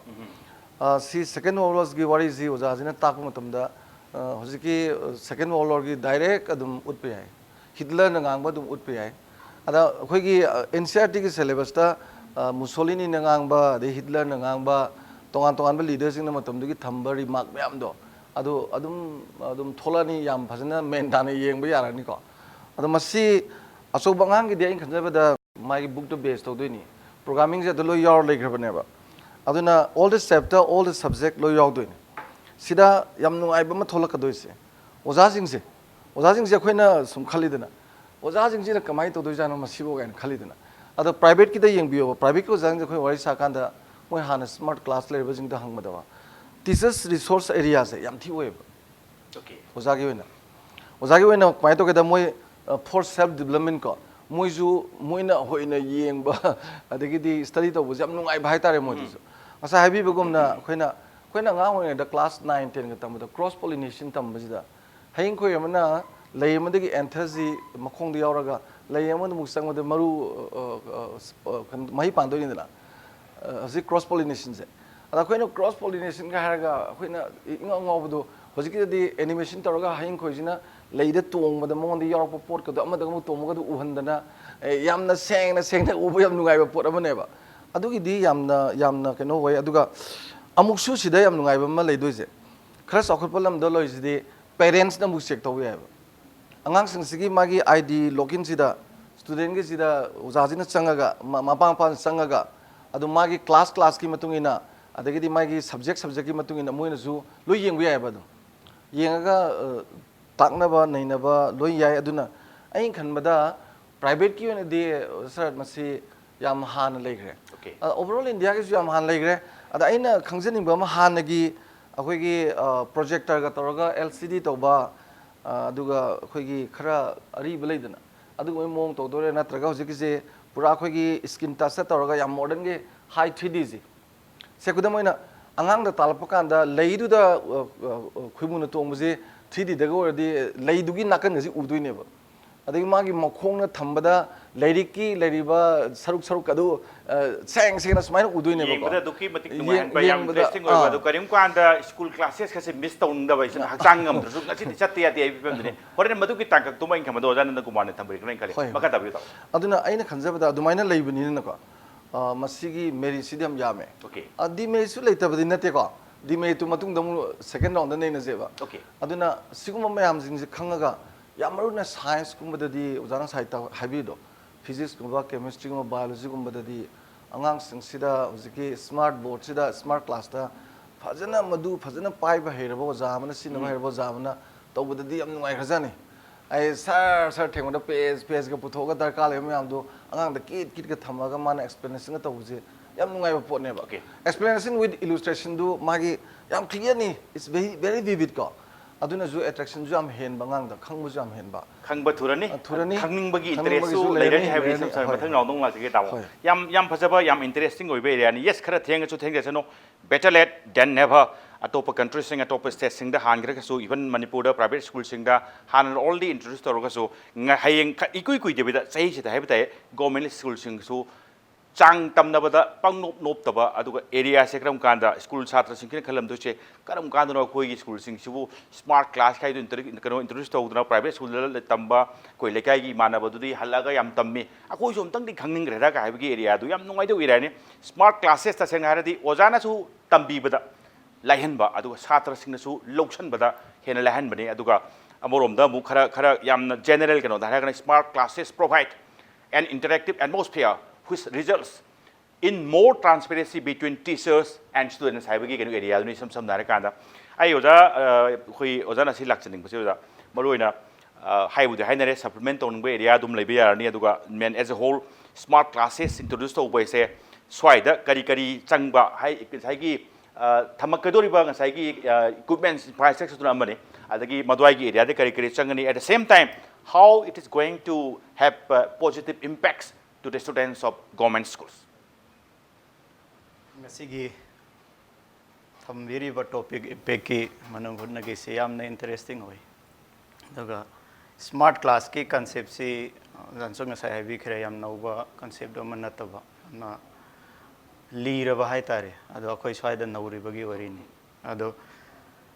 ꯑ, ꯁꯤ Second World Warꯒꯤ ꯋꯥꯔꯤꯁꯤ ꯑꯣꯖꯥꯁꯤꯅ ꯇꯥꯛꯄ ꯃꯇꯝꯗ ꯑ, ꯍꯧꯖꯤꯛꯀꯤ, ꯑ, Second World War ꯒꯤ direct ꯑꯗꯨꯝ ꯎꯠꯄ ꯌꯥꯏ, ꯍꯤꯠꯂꯔꯅ ꯉꯥꯡꯕ ꯑꯗꯨꯝ ꯎꯠꯄ ꯌꯥꯏ꯫ ꯑꯗ ꯑꯩꯈꯣꯏꯒꯤ, ꯑ, NCERT ꯒꯤ syllabus ꯇ, ꯑ, ꯃꯨꯁꯣꯂꯤꯅꯤꯅ ꯉꯥꯡꯕ, ꯑꯗꯩ ꯍꯤꯠꯂꯔꯅ ꯉꯥꯡꯕ, ꯇꯣꯉꯥꯟ ꯇꯣꯉꯥꯟꯕ leader ꯁꯤꯡꯅ ꯃꯇꯝꯗꯨꯒꯤ ꯊꯝꯕ remark ꯃꯌꯥꯝꯗꯣ, ꯑꯗꯨ ꯑꯗꯨꯝ, ꯑꯗꯨꯝ ꯊꯣꯛꯂꯛꯑꯅꯤ, ꯌꯥꯝ ꯐꯖꯅ ꯃꯦꯟ ꯇꯥꯅ ꯌꯦꯡꯕ ꯌꯥꯔꯅꯤꯀꯣ꯫ ꯑꯗꯣ ꯃꯁꯤ ꯑꯆꯧꯕ ꯑꯉꯥꯡꯒꯤꯗꯤ ꯑꯩꯅ ꯈꯟꯖꯕꯗ ꯃꯥꯒꯤ book ꯇꯣ base ꯇꯧꯗꯣꯏꯅꯤ꯫ Programming ꯁꯦ ꯑꯗꯨ ꯂꯣꯏ ꯌꯥꯎꯔ ꯂꯩꯈ꯭ꯔꯕꯅꯦꯕ꯫ ꯑꯗꯨꯅ all the chapter, all the subject ꯂꯣꯏ ꯌꯥꯎꯗꯣꯏꯅꯤ꯫ ꯁꯤꯗ ꯌꯥꯝ ꯅꯨꯡꯉꯥꯏꯕ ꯑꯃ ꯊꯣꯛꯂꯛꯀꯗꯣꯏꯁꯦ, ꯑꯣꯖꯥꯁꯤꯡꯁꯦ, ꯑꯣꯖꯥꯁꯤꯡꯁꯦ ꯑꯩꯈꯣꯏꯅ ꯁꯨꯝ ꯈꯜꯂꯤꯗꯅ, "ꯑꯣꯖꯥꯁꯤꯡꯁꯤꯅ ꯀꯃꯥꯏꯅ ꯇꯧꯗꯣꯏꯖꯥꯠꯅꯣ ꯃꯁꯤꯕꯨ?" ꯀꯥꯏꯅ ꯈꯜꯂꯤꯗꯅ꯫ ꯑꯗꯣ private ꯀꯤꯗ ꯌꯦꯡꯕꯤꯌꯣꯕ, private ꯀꯤ ꯑꯣꯖꯥꯁꯤꯡꯁꯦ ꯑꯩꯈꯣꯏ ꯋꯥꯔꯤ ꯁꯥꯀꯥꯟꯗ ꯃꯣꯏ ꯍꯥꯟꯅ smart class ꯂꯩꯔꯕꯁꯤꯡꯗ ꯍꯪꯕꯗꯕ, teachers resource area ꯁꯦ ꯌꯥꯝ ꯊꯤ ꯑꯣꯏꯌꯦꯕ꯫ Okay. ꯑꯣꯖꯥꯒꯤ ꯑꯣꯏꯅ, ꯑꯣꯖꯥꯒꯤ ꯑꯣꯏꯅ ꯀꯃꯥꯏꯅ ꯇꯧꯒꯦꯗ, ꯃꯣꯏ, ꯑ, for self development ꯀꯣ, ꯃꯣꯏꯁꯨ, ꯃꯣꯏꯅ ꯑꯣꯏꯅ ꯌꯦꯡꯕ ꯑꯗꯒꯤꯗꯤ study ꯇꯧꯕꯁꯦ ꯌꯥꯝ ꯅꯨꯡꯉꯥꯏꯕ ꯍꯥꯏꯇꯥꯔꯦ ꯃꯣꯏꯗꯁꯨ꯫ ꯉꯁꯥꯏ ꯍꯥꯏꯕꯤꯕꯒꯨꯝꯅ ꯑꯩꯈꯣꯏꯅ, ꯑꯩꯈꯣꯏꯅ ꯑꯉꯥꯡ ꯑꯣꯏꯔꯤꯉꯩꯗ class nine, ten ꯒ ꯇꯝꯕꯗ cross pollination ꯇꯝꯕꯁꯤꯗ ꯍꯌꯤꯡꯈꯣꯏ ꯑꯃꯅ ꯂꯩ ꯑꯃꯗꯒꯤ anther ꯁꯤ ꯃꯈꯣꯡꯗ ꯌꯥꯎꯔꯒ ꯂꯩ ꯑꯃꯗ ꯑꯃꯨꯛ ꯆꯪꯕꯗ ꯃꯔꯨ, ꯑ, ꯑ, ꯑ, ꯀꯩꯅꯣ, ꯃꯍꯩ ꯄꯥꯟꯗꯣꯏꯅꯤꯗꯅ꯫ ꯑ, ꯍꯧꯖꯤꯛ cross pollination ꯁꯦ꯫ ꯑꯗ ꯑꯩꯈꯣꯏꯅ cross pollination ꯒ ꯍꯥꯏꯔꯒ ꯑꯩꯈꯣꯏꯅ ꯏꯉꯥꯎ ꯉꯥꯎꯕꯗꯣ, ꯍꯧꯖꯤꯛꯀꯤꯗꯗꯤ animation ꯇꯧꯔꯒ ꯍꯌꯤꯡꯈꯣꯏꯁꯤꯅ ꯂꯩꯗ ꯇꯣꯡꯕꯗ ꯃꯉꯣꯟꯗ ꯌꯥꯎꯔꯛꯄ ꯄꯣꯠꯀꯗꯣ ꯑꯃꯗꯒ ꯑꯃꯨꯛ ꯇꯣꯡꯕꯒꯗꯣ ꯎꯍꯟꯗꯅ, ꯑꯦ, ꯌꯥꯝꯅ ꯁꯦꯡꯅ ꯁꯦꯡꯅ ꯎꯕ ꯌꯥꯝ ꯅꯨꯡꯉꯥꯏꯕ ꯄꯣꯠ ꯑꯃꯅꯦꯕ꯫ ꯑꯗꯨꯒꯤꯗꯤ ꯌꯥꯝꯅ, ꯌꯥꯝꯅ ꯀꯩꯅꯣ ꯑꯣꯏ꯫ ꯑꯗꯨꯒ ꯑꯃꯨꯛꯁꯨ ꯁꯤꯗ ꯌꯥꯝ ꯅꯨꯡꯉꯥꯏꯕ ꯑꯃ ꯂꯩꯗꯣꯏꯁꯦ, ꯈꯔ ꯆꯥꯎꯈꯠꯄ ꯂꯝꯗ ꯂꯩꯔꯤꯁꯤꯗꯤ parents ꯅ ꯑꯃꯨꯛ check ꯇꯧꯕ ꯌꯥꯏꯑꯕ꯫ ꯑꯉꯥꯡꯁꯤꯡꯁꯤꯒꯤ ꯃꯥꯒꯤ ID login ꯁꯤꯗ student ꯒꯤꯁꯤꯗ ꯑꯣꯖꯥꯁꯤꯅ ꯆꯪꯉꯒ, ꯃ-, ꯃꯄꯥ ꯃꯄꯥꯅ ꯆꯪꯉꯒ, ꯑꯗꯨ ꯃꯥꯒꯤ class class ꯀꯤ ꯃꯇꯨꯡ ꯏꯟꯅ, ꯑꯗꯒꯤꯗꯤ ꯃꯥꯒꯤ subject subject ꯀꯤ ꯃꯇꯨꯡ ꯏꯟꯅ ꯃꯣꯏꯅꯁꯨ ꯂꯣꯏ ꯌꯦꯡꯕ ꯌꯥꯏꯑꯕ꯫ ꯑꯗꯨꯝ ꯌꯦꯡꯉꯒ, ꯑ, ꯇꯥꯛꯅꯕ ꯅꯩꯅꯕ ꯂꯣꯏ ꯌꯥꯏ꯫ ꯑꯗꯨꯅ ꯑꯩꯅ ꯈꯟꯕꯗ private ꯀꯤ ꯑꯣꯏꯅꯗꯤ, ꯑ, sir, ꯃꯁꯤ ꯌꯥꯝ ꯍꯥꯟꯅ ꯂꯩꯈ꯭ꯔꯦ꯫ Okay. ꯑ, overall India ꯒꯤꯁꯨ ꯌꯥꯝ ꯍꯥꯟꯅ ꯂꯩꯈ꯭ꯔꯦ꯫ ꯑꯗ ꯑꯩꯅ ꯈꯪꯖꯅꯤꯡꯕ ꯑꯃ, ꯍꯥꯟꯅꯒꯤ ꯑꯩꯈꯣꯏꯒꯤ, ꯑ, projector ꯒ ꯇꯧꯔꯒ LCD ꯇꯧꯕ, ꯑ, ꯑꯗꯨꯒ ꯑꯩꯈꯣꯏꯒꯤ ꯈꯔ ꯑꯔꯤꯕ ꯂꯩꯗꯅ, ꯑꯗꯨꯒꯨꯝꯕꯒꯤ ꯃꯑꯣꯡ ꯇꯧꯗꯣꯏꯔꯥ, ꯅꯠꯇ꯭ꯔꯒ ꯍꯧꯖꯤꯛꯀꯤꯁꯦ ꯄꯨꯔꯥ ꯑꯩꯈꯣꯏꯒꯤ screen touch ꯇ ꯇꯧꯔꯒ ꯌꯥꯝ modern ꯒꯤ high three D ꯁꯦ? ꯁꯦ, ꯈꯨꯗꯝ ꯑꯣꯏꯅ, ꯑꯉꯥꯡꯗ ꯇꯥꯜꯂꯛꯄ ꯀꯥꯟꯗ ꯂꯩꯗꯨꯗ, ꯑ, ꯑ, ꯑ, ꯈꯣꯏꯃꯨꯅ ꯇꯣꯡꯕꯁꯦ three D ꯗꯒ ꯑꯣꯏꯔꯗꯤ ꯂꯩꯗꯨꯒꯤ ꯅꯥꯀꯟꯒꯁꯦ ꯎꯗꯣꯏꯅꯦꯕ꯫ ꯑꯗꯒꯤ ꯃꯥꯒꯤ ꯃꯈꯣꯡꯅ ꯊꯝꯕꯗ ꯂꯥꯏꯔꯤꯛꯀꯤ ꯂꯩꯔꯤꯕ ꯁꯔꯨꯛ ꯁꯔꯨꯛ ꯑꯗꯨ ꯁꯦꯡ ꯁꯦꯡꯅ ꯁꯨꯃꯥꯏꯅ ꯎꯗꯣꯏꯅꯦꯕꯀꯣ꯫ ꯌꯦꯡꯕꯗ ꯑꯗꯨꯛꯀꯤ ꯃꯇꯤꯛ ꯅꯨꯡꯉꯥꯏꯍꯟꯕ, ꯌꯥꯝ ꯏꯟꯇꯔꯦꯁꯇꯤꯡ ꯑꯣꯏꯕ꯫ ꯑꯗꯣ ꯀꯔꯤꯒꯨꯝꯕ ꯀꯥꯟꯗ ꯁ꯭ꯀꯨꯜ ꯀ꯭ꯂꯥꯁꯦꯁꯀꯁꯦ ꯃꯤꯁ ꯇꯧꯅꯤꯡꯗꯕ, ꯏꯆꯟ ꯍꯛꯆꯥꯡ ꯉꯝꯗ꯭ꯔꯁꯨ ꯉꯁꯤꯗꯤ ꯆꯠꯇ ꯌꯥꯗꯦ ꯍꯥꯏꯕ ꯐꯤꯕꯝꯗꯨꯅꯦ꯫ ꯍꯣꯔꯦꯟ ꯃꯗꯨꯒꯤ ꯇꯥꯡꯀꯛꯇꯨꯃ ꯑꯩꯅ ꯈꯟꯕꯗ ꯑꯣꯖꯥ ꯅꯟꯗ ꯀꯨꯃꯥꯔꯅ ꯊꯝꯕꯤꯔꯒꯅ ꯑꯩꯅ ꯈꯜꯂꯤ꯫ ꯍꯣꯏ꯫ ꯃꯈꯥ ꯇꯥꯕꯤꯌꯨ ꯇꯥꯃꯣ꯫ ꯑꯗꯨꯅ ꯑꯩꯅ ꯈꯟꯖꯕꯗ ꯑꯗꯨꯃꯥꯏꯅ ꯂꯩꯕꯅꯤꯅꯀꯣ, ꯃꯁꯤꯒꯤ ꯃꯦꯔꯤꯠꯁꯤꯗꯤ ꯌꯥꯝ ꯌꯥꯝꯃꯦ꯫ ꯗꯤꯃꯦꯔꯤꯠꯁꯨ ꯂꯩꯇꯕꯗꯤ ꯅꯠꯇꯦꯀꯣ꯫ ꯗꯤꯃꯦꯔꯤꯠꯇꯨ ꯃꯇꯨꯡꯗ ꯑꯃꯨꯛ ꯁꯦꯀꯦꯟ ꯔꯥꯎꯟꯗ ꯅꯩꯅꯁꯦꯕ꯫ ꯑꯗꯨꯅ ꯁꯤꯒꯨꯝꯕ ꯃꯌꯥꯝꯁꯤꯡꯁꯦ ꯈꯪꯉꯒ, ꯌꯥꯝ ꯃꯔꯨ ꯑꯣꯏꯅ ꯁꯥꯏꯟꯁꯀꯨꯝꯕꯗꯗꯤ ꯑꯣꯖꯥꯅ ꯉꯁꯥꯏ ꯍꯥꯏꯕꯤꯔꯤꯗꯣ, ꯐꯤꯖꯤꯛꯁꯀꯨꯝꯕ, ꯀꯦꯃꯤꯁꯇ꯭ꯔꯤꯒꯨꯝꯕ, ꯕꯥꯏꯑꯣꯂꯣꯖꯤꯒꯨꯝꯕꯗꯗꯤ ꯑꯉꯥꯡꯁꯤꯡꯁꯤꯗ ꯍꯧꯖꯤꯛꯀꯤ ꯁ꯭ꯃꯥꯔꯠ ꯕꯣꯔꯗꯁꯤꯗ, ꯁ꯭ꯃꯥꯔꯠ ꯀ꯭ꯂꯥꯁꯇ ꯐꯖꯅ, ꯃꯗꯨ ꯐꯖꯅ ꯄꯥꯏꯕ ꯍꯩꯔꯕ ꯑꯣꯖꯥ ꯑꯃꯅ, ꯁꯤꯖꯤꯟꯅꯕ ꯍꯩꯔꯕ ꯑꯣꯖꯥ ꯑꯃꯅ ꯇꯧꯕꯗꯗꯤ ꯌꯥꯝ ꯅꯨꯡꯉꯥꯏꯈ꯭ꯔꯖꯥꯠꯅꯤ꯫ ꯑꯩ ꯁꯔ ꯁꯔ ꯊꯦꯡꯕꯗ ꯄꯦꯖ ꯄꯦꯖꯀ ꯄꯨꯊꯣꯛꯑꯒ ꯗꯔꯀꯥꯔ ꯂꯩꯕ ꯃꯌꯥꯝꯗꯣ ꯑꯉꯥꯡꯗ ꯀꯤꯠ ꯀꯤꯠꯀ ꯊꯝꯃꯒ ꯃꯥꯅ ꯑꯦꯛꯁꯄ꯭ꯂꯦꯅꯦꯁꯟꯒ ꯇꯧꯕꯁꯦ ꯌꯥꯝ ꯅꯨꯡꯉꯥꯏꯕ ꯄꯣꯠꯅꯦꯕ꯫ Explanation with illustrationꯗꯨ ꯃꯥꯒꯤ ꯌꯥꯝ clearꯅꯤ, it's very very vivid ꯀꯣ꯫ ꯑꯗꯨꯅꯁꯨ ꯑꯦꯇ꯭ꯔꯦꯛꯁꯟꯁꯨ ꯌꯥꯝ ꯍꯦꯟꯕ, ꯑꯉꯥꯡꯗ ꯈꯪꯕꯁꯨ ꯌꯥꯝ ꯍꯦꯟꯕ꯫ ꯈꯪꯕ ꯊꯨꯔꯅꯤ꯫ ꯑ, ꯊꯨꯔꯅꯤ꯫ ꯈꯪꯅꯤꯡꯕꯒꯤ ꯈꯪꯅꯤꯡꯕꯒꯤꯁꯨ ꯏꯟꯇꯔꯦꯁꯁꯨ ꯂꯩꯔꯅꯤ ꯂꯩꯔꯅꯤ, ꯍꯥꯏꯕꯒꯤ ꯂꯩꯔꯅꯤ, ꯁꯝ- ꯁꯝ- ꯍꯣꯏ꯫ ꯃꯊꯪ ꯔꯥꯎꯟꯗ ꯑꯃꯨꯛ ꯂꯥꯛꯆꯒꯦ ꯇꯥꯃꯣ꯫ ꯍꯣꯏ꯫ ꯌꯥꯝ ꯌꯥꯝ ꯐꯖꯕ, ꯌꯥꯝ ꯏꯟꯇꯔꯦꯁꯇꯤꯡ ꯑꯣꯏꯕ ꯑꯦꯔꯤꯌꯥꯅꯤ꯫ ꯌꯦꯁ, ꯈꯔ ꯊꯦꯡꯉꯁꯨ ꯊꯦꯡꯖꯁꯅꯨ꯫ Better late than never꯫ ꯑꯇꯣꯞꯄ ꯀꯟꯇ꯭ꯔꯤꯁꯤꯡ, ꯑꯇꯣꯞꯄ ꯁ꯭ꯇꯦꯠꯁꯤꯡꯗ ꯍꯥꯟꯈ꯭ꯔꯒꯁꯨ, ꯏꯚꯟ ꯃꯅꯤꯄꯨꯔꯗ ꯄ꯭ꯔꯥꯏꯚꯦꯠ ꯁ꯭ꯀꯨꯜꯁꯤꯡꯗ ꯍꯥꯟꯅ ꯑꯣꯜꯔꯦꯗꯤ ꯏꯟꯇ꯭ꯔꯣꯗ꯭ꯌꯨꯁ ꯇꯧꯔꯒꯁꯨ, ꯉ- ꯍꯌꯦꯡ ꯈ- ꯏꯀꯨꯏ ꯀꯨꯏꯗꯕꯤꯗ, ꯆꯍꯤꯁꯤꯗ ꯍꯥꯏꯕ ꯇꯥꯏ, ꯒꯣꯔꯃꯦꯟ ꯁ꯭ꯀꯨꯜꯁꯤꯡꯁꯨ ꯆꯥꯡ ꯇꯝꯅꯕꯗ ꯄꯪꯅꯣꯞ ꯅꯣꯞꯇꯕ, ꯑꯗꯨꯒ ꯑꯦꯔꯤꯌꯥꯁꯦ ꯀꯔꯝ ꯀꯥꯟꯗ ꯁ꯭ꯀꯨꯜ ꯁꯥꯇ꯭ꯔꯁꯤꯡꯁꯤꯅ ꯈꯜꯂꯝꯗꯣꯏꯁꯦ, ꯀꯔꯝ ꯀꯥꯟꯗꯅꯣ ꯑꯩꯈꯣꯏꯒꯤ ꯁ꯭ꯀꯨꯜꯁꯤꯡꯁꯤꯕꯨ ꯁ꯭ꯃꯥꯔꯠ ꯀ꯭ꯂꯥꯁ ꯍꯥꯏꯗꯨ ꯏꯟꯇ꯭ꯔ- ꯀꯩꯅꯣ ꯏꯟꯇ꯭ꯔꯣꯗ꯭ꯌꯨꯁ ꯇꯧꯗꯅ, ꯄ꯭ꯔꯥꯏꯚꯦꯠ ꯁ꯭ꯀꯨꯜꯗ ꯇꯝꯕ ꯑꯩꯈꯣꯏ ꯂꯩꯀꯥꯏꯒꯤ ꯏꯃꯥꯟꯅꯕꯗꯨꯗꯤ ꯍꯜꯂꯛꯑꯒ ꯌꯥꯝ ꯇꯝꯃꯤ, ꯑꯩꯈꯣꯏꯁꯨ ꯑꯝꯇꯪꯗꯤ ꯈꯪꯅꯤꯡꯈ꯭ꯔꯦꯗ ꯀꯥꯏ ꯍꯥꯏꯕꯒꯤ ꯑꯦꯔꯤꯌꯥꯗꯨ ꯌꯥꯝ ꯅꯨꯡꯉꯥꯏꯗꯧ ꯑꯦꯔꯤꯌꯥꯅꯤ꯫ ꯁ꯭ꯃꯥꯔꯠ ꯀ꯭ꯂꯥꯁꯦꯁ ꯇꯁꯦꯡꯅ ꯍꯥꯏꯔꯗꯤ ꯑꯣꯖꯥꯅꯁꯨ ꯇꯝꯕꯤꯕꯗ ꯂꯥꯏꯍꯟꯕ, ꯑꯗꯨꯒ ꯁꯥꯇ꯭ꯔꯁꯤꯡꯅꯁꯨ ꯂꯧꯁꯟꯕꯗ ꯍꯦꯟꯅ ꯂꯥꯏꯍꯟꯕꯅꯤ꯫ ꯑꯗꯨꯒ ꯑꯃꯔꯣꯝꯗ ꯑꯃꯨꯛ ꯈꯔ ꯈꯔ ꯌꯥꯝꯅ ꯖꯦꯅꯔꯦꯜ ꯀꯩꯅꯣꯗ ꯍꯥꯏꯔꯒꯅ, smart classes provide an interactive atmosphere which results in more transparency between teachers and students ꯍꯥꯏꯕꯒꯤ ꯀꯩꯅꯣ ꯑꯦꯔꯤꯌꯥꯗꯨꯅꯤ꯫ ꯏꯁꯝ ꯁꯝꯅ ꯍꯥꯏꯔꯀꯥꯟꯗ, ꯑꯩ ꯑꯣꯖꯥ, ꯑ, ꯑꯩꯈꯣꯏ ꯑꯣꯖꯥꯅ ꯁꯤ ꯂꯥꯛꯆꯅꯤꯡꯕꯁꯦ, ꯑꯣꯖꯥ, ꯃꯔꯨꯑꯣꯏꯅ, ꯑ, ꯍꯥꯏꯕꯨꯗꯤ ꯍꯥꯏꯅꯔꯦ, ꯁꯄ꯭ꯂꯤꯃꯦꯟ ꯇꯧꯅꯤꯡꯕ ꯑꯦꯔꯤꯌꯥ ꯑꯗꯨꯝ ꯂꯩꯕ ꯌꯥꯔꯅꯤ꯫ ꯑꯗꯨꯒ main as a whole, smart classes introduce ꯇꯧꯕ ꯍꯥꯏꯁꯦ ꯁ꯭ꯋꯥꯏꯗ ꯀꯔꯤ ꯀꯔꯤ ꯆꯪꯕ ꯍꯥꯏ, ꯉꯁꯥꯏꯒꯤ, ꯑ, ꯊꯝꯃꯛꯀꯗꯧꯔꯤꯕ ꯉꯁꯥꯏꯒꯤ, ꯑ, equipments, infrastructure ꯑꯃꯅꯤ, ꯑꯗꯒꯤ ꯃꯗꯨꯋꯥꯏꯒꯤ ꯑꯦꯔꯤꯌꯥꯗ ꯀꯔꯤ ꯀꯔꯤ ꯆꯪꯒꯅꯤ, at the same time how it is going to have, uh, positive impacts to the students of government schools꯫ ꯉꯁꯤꯒꯤ ꯊꯝꯕꯤꯔꯤꯕ ꯇꯣꯄꯤꯛ ꯏꯝꯄꯦꯛꯀꯤ ꯃꯅꯨꯡ ꯍꯨꯠꯅꯒꯤꯁꯤ ꯌꯥꯝꯅ ꯏꯟꯇꯔꯦꯁꯇꯤꯡ ꯑꯣꯏ꯫ ꯑꯗꯨꯒ ꯁ꯭ꯃꯥꯔꯠ ꯀ꯭ꯂꯥꯁꯀꯤ ꯀꯟꯁꯦꯞꯁꯤ, ꯑ, ꯑꯣꯖꯥꯅꯁꯨ ꯉꯁꯥꯏ ꯍꯥꯏꯕꯤꯈ꯭ꯔꯦ, ꯌꯥꯝ ꯅꯧꯕ concept ꯑꯃ ꯅꯠꯇꯕ, ꯌꯥꯝꯅ ꯂꯤꯔꯕ ꯍꯥꯏꯇꯥꯔꯦ꯫ ꯑꯗꯣ ꯑꯩꯈꯣꯏ ꯁ꯭ꯋꯥꯏꯗ ꯅꯧꯔꯤꯕꯒꯤ ꯋꯥꯔꯤꯅꯤ꯫ ꯑꯗꯣ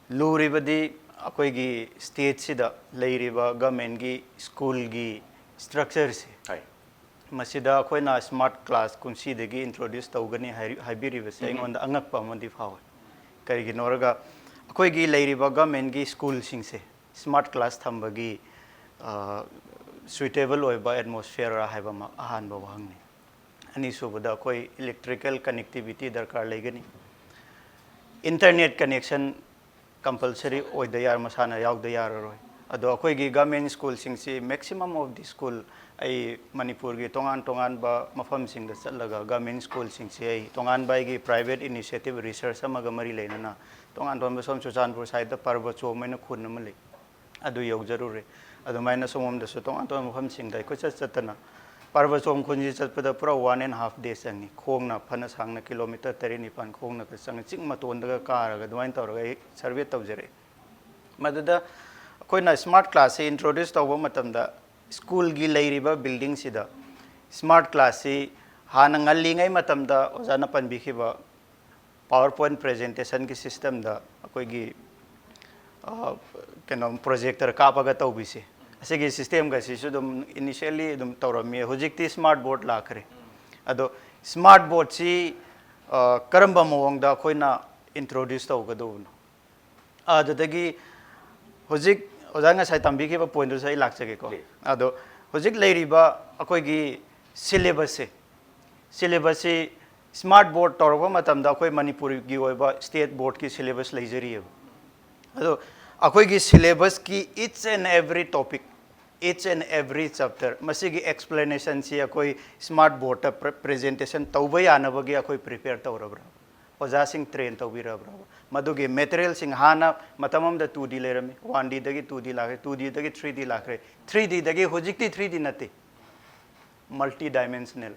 ꯂꯨꯔꯤꯕꯗꯤ ꯑꯩꯈꯣꯏꯒꯤ stateꯁꯤꯗ ꯂꯩꯔꯤꯕ governmentꯀꯤ schoolꯒꯤ structureꯁꯦ, ꯍꯣꯏ꯫ ꯃꯁꯤꯗ ꯑꯩꯈꯣꯏꯅ smart class ꯀꯨꯝꯁꯤꯗꯒꯤ introduce ꯇꯧꯒꯅꯤ ꯍꯥꯏꯔꯤ-, ꯍꯥꯏꯕꯤꯔꯤꯕꯁꯦ ꯎꯝ꯫ ꯑꯩꯉꯣꯟꯗ ꯑꯉꯛꯄ ꯑꯃꯗꯤ ꯐꯥꯎꯋꯦ꯫ ꯀꯔꯤꯒꯤꯅꯣ ꯍꯥꯏꯔꯒ ꯑꯩꯈꯣꯏꯒꯤ ꯂꯩꯔꯤꯕ governmentꯀꯤ schoolꯁꯤꯡꯁꯦ smart class ꯊꯝꯕꯒꯤ, ꯑ, suitable ꯑꯣꯏꯕ atmosphere ꯍꯥꯏꯕ ꯑꯃ ꯑꯍꯥꯟꯕ ꯋꯥꯍꯪꯅꯤ꯫ ꯑꯅꯤꯁꯨꯕꯗ ꯑꯩꯈꯣꯏ electrical connectivity ꯗꯔꯀꯥꯔ ꯂꯩꯒꯅꯤ꯫ Internet connection compulsory ꯑꯣꯏꯗ ꯌꯥꯔ-, ꯃꯁꯥꯅ ꯌꯥꯎꯗ ꯌꯥꯔꯔꯣꯏ꯫ ꯑꯗꯣ ꯑꯩꯈꯣꯏꯒꯤ government schoolꯁꯤꯡꯁꯤ maximum of the school, ꯑꯩ ꯃꯅꯤꯄꯨꯔꯒꯤ ꯇꯣꯉꯥꯟ ꯇꯣꯉꯥꯟꯕ ꯃꯐꯝꯁꯤꯡꯗ ꯆꯠꯂꯒ government schoolꯁꯤꯡꯁꯤ ꯑꯩ ꯇꯣꯉꯥꯟꯕ ꯑꯩꯒꯤ private initiative research ꯑꯃꯒ ꯃꯔꯤ ꯂꯩꯅꯅ ꯇꯣꯉꯥꯟ ꯇꯣꯉꯥꯟꯕ ꯁꯣꯝ ꯆꯨꯔꯆꯥꯟꯄꯨꯔ side ꯄꯔꯕꯆꯣꯝ ꯍꯥꯏꯅ ꯈꯨꯟ ꯑꯃ ꯂꯩ꯫ ꯑꯗꯨ ꯌꯧꯖꯔꯨꯔꯦ꯫ ꯑꯗꯨꯃꯥꯏꯅ ꯁꯣꯝꯗꯁꯨ ꯇꯣꯉꯥꯟ ꯇꯣꯉꯥꯟꯕ ꯃꯐꯝꯁꯤꯡꯗ ꯑꯩꯈꯣꯏ ꯆꯠ ꯆꯠꯇꯅ ꯄꯔꯕꯆꯣꯝ ꯈꯨꯟꯁꯤ ꯆꯠꯄꯗ ꯄꯨꯔꯥ one and half day ꯆꯪꯉꯤ꯫ ꯈꯣꯡꯅ ꯐꯅ ꯁꯥꯡꯅ kilometre ꯇꯔꯦꯠ ꯅꯤꯄꯥꯟ ꯈꯣꯡꯅꯒ ꯆꯪꯉꯤ꯫ ꯆꯤꯡ ꯃꯇꯣꯟꯗꯒ ꯀꯥꯔꯒ ꯑꯗꯨꯃꯥꯏꯅ ꯇꯧꯔꯒ ꯑꯩ survey ꯇꯧꯖꯔꯛꯑꯦ꯫ ꯃꯗꯨꯗ ꯑꯩꯈꯣꯏꯅ smart classꯁꯤ introduce ꯇꯧꯕ ꯃꯇꯝꯗ schoolꯒꯤ ꯂꯩꯔꯤꯕ buildingꯁꯤꯗ smart classꯁꯤ ꯍꯥꯟꯅ ꯉꯜꯂꯤꯉꯩ ꯃꯇꯝꯗ ꯑꯣꯖꯥꯅ ꯄꯟꯕꯤꯈꯤꯕ PowerPoint presentationꯒꯤ systemꯗ ꯑꯩꯈꯣꯏꯒꯤ, ꯑ, ꯀꯩꯅꯣ, projector ꯀꯥꯞꯄꯒ ꯇꯧꯕꯤꯁꯦ꯫ ꯑꯁꯤꯒꯤ systemꯒꯁꯤꯁꯨ ꯑꯗꯨꯝ initially ꯑꯗꯨꯝ ꯇꯧꯔꯝꯃꯤ꯫ ꯍꯧꯖꯤꯛꯇꯤ smart board ꯂꯥꯛꯈ꯭ꯔꯦ꯫ ꯑꯗꯣ smart boardꯁꯤ, ꯑ, ꯀꯔꯝꯕ ꯃꯑꯣꯡꯗ ꯑꯩꯈꯣꯏꯅ introduce ꯇꯧꯒꯗꯧꯕꯅꯣ? ꯑꯗꯨꯗꯒꯤ ꯍꯧꯖꯤꯛ ꯑꯣꯖꯥ ꯉꯁꯥꯏ ꯇꯝꯕꯤꯈꯤꯕ pointꯗꯨꯁꯨ ꯑꯩ ꯂꯥꯛꯆꯒꯦꯀꯣ꯫ Please. ꯑꯗꯣ ꯍꯧꯖꯤꯛ ꯂꯩꯔꯤꯕ ꯑꯩꯈꯣꯏꯒꯤ syllabusꯁꯦ, syllabusꯁꯤ smart board ꯇꯧꯔꯛꯄ ꯃꯇꯝꯗ ꯑꯩꯈꯣꯏ ꯃꯅꯤꯄꯨꯔꯒꯤ ꯑꯣꯏꯕ state boardꯀꯤ syllabus ꯂꯩꯖꯔꯤꯑꯕ꯫ ꯑꯗꯣ ꯑꯩꯈꯣꯏꯒꯤ syllabusꯀꯤ each and every topic, each and every chapter, ꯃꯁꯤꯒꯤ explanationꯁꯤ ꯑꯩꯈꯣꯏ smart boardꯇ pre-, presentation ꯇꯧꯕ ꯌꯥꯅꯕꯒꯤ ꯑꯩꯈꯣꯏ prepare ꯇꯧꯔꯕ꯭ꯔꯥ? ꯑꯣꯖꯥꯁꯤꯡ train ꯇꯧꯕꯤꯔꯕ꯭ꯔꯥ? ꯃꯗꯨꯒꯤ materialꯁꯤꯡ ꯍꯥꯟꯅ ꯃꯇꯝ ꯑꯃꯗ two D ꯂꯩꯔꯝꯃꯤ, one Dꯗꯒꯤ two D ꯂꯥꯛꯈ꯭ꯔꯦ, two Dꯗꯒꯤ three D ꯂꯥꯛꯈ꯭ꯔꯦ, three Dꯗꯒꯤ ꯍꯧꯖꯤꯛꯇꯤ three D ꯅꯠꯇꯦ, multi dimensional꯫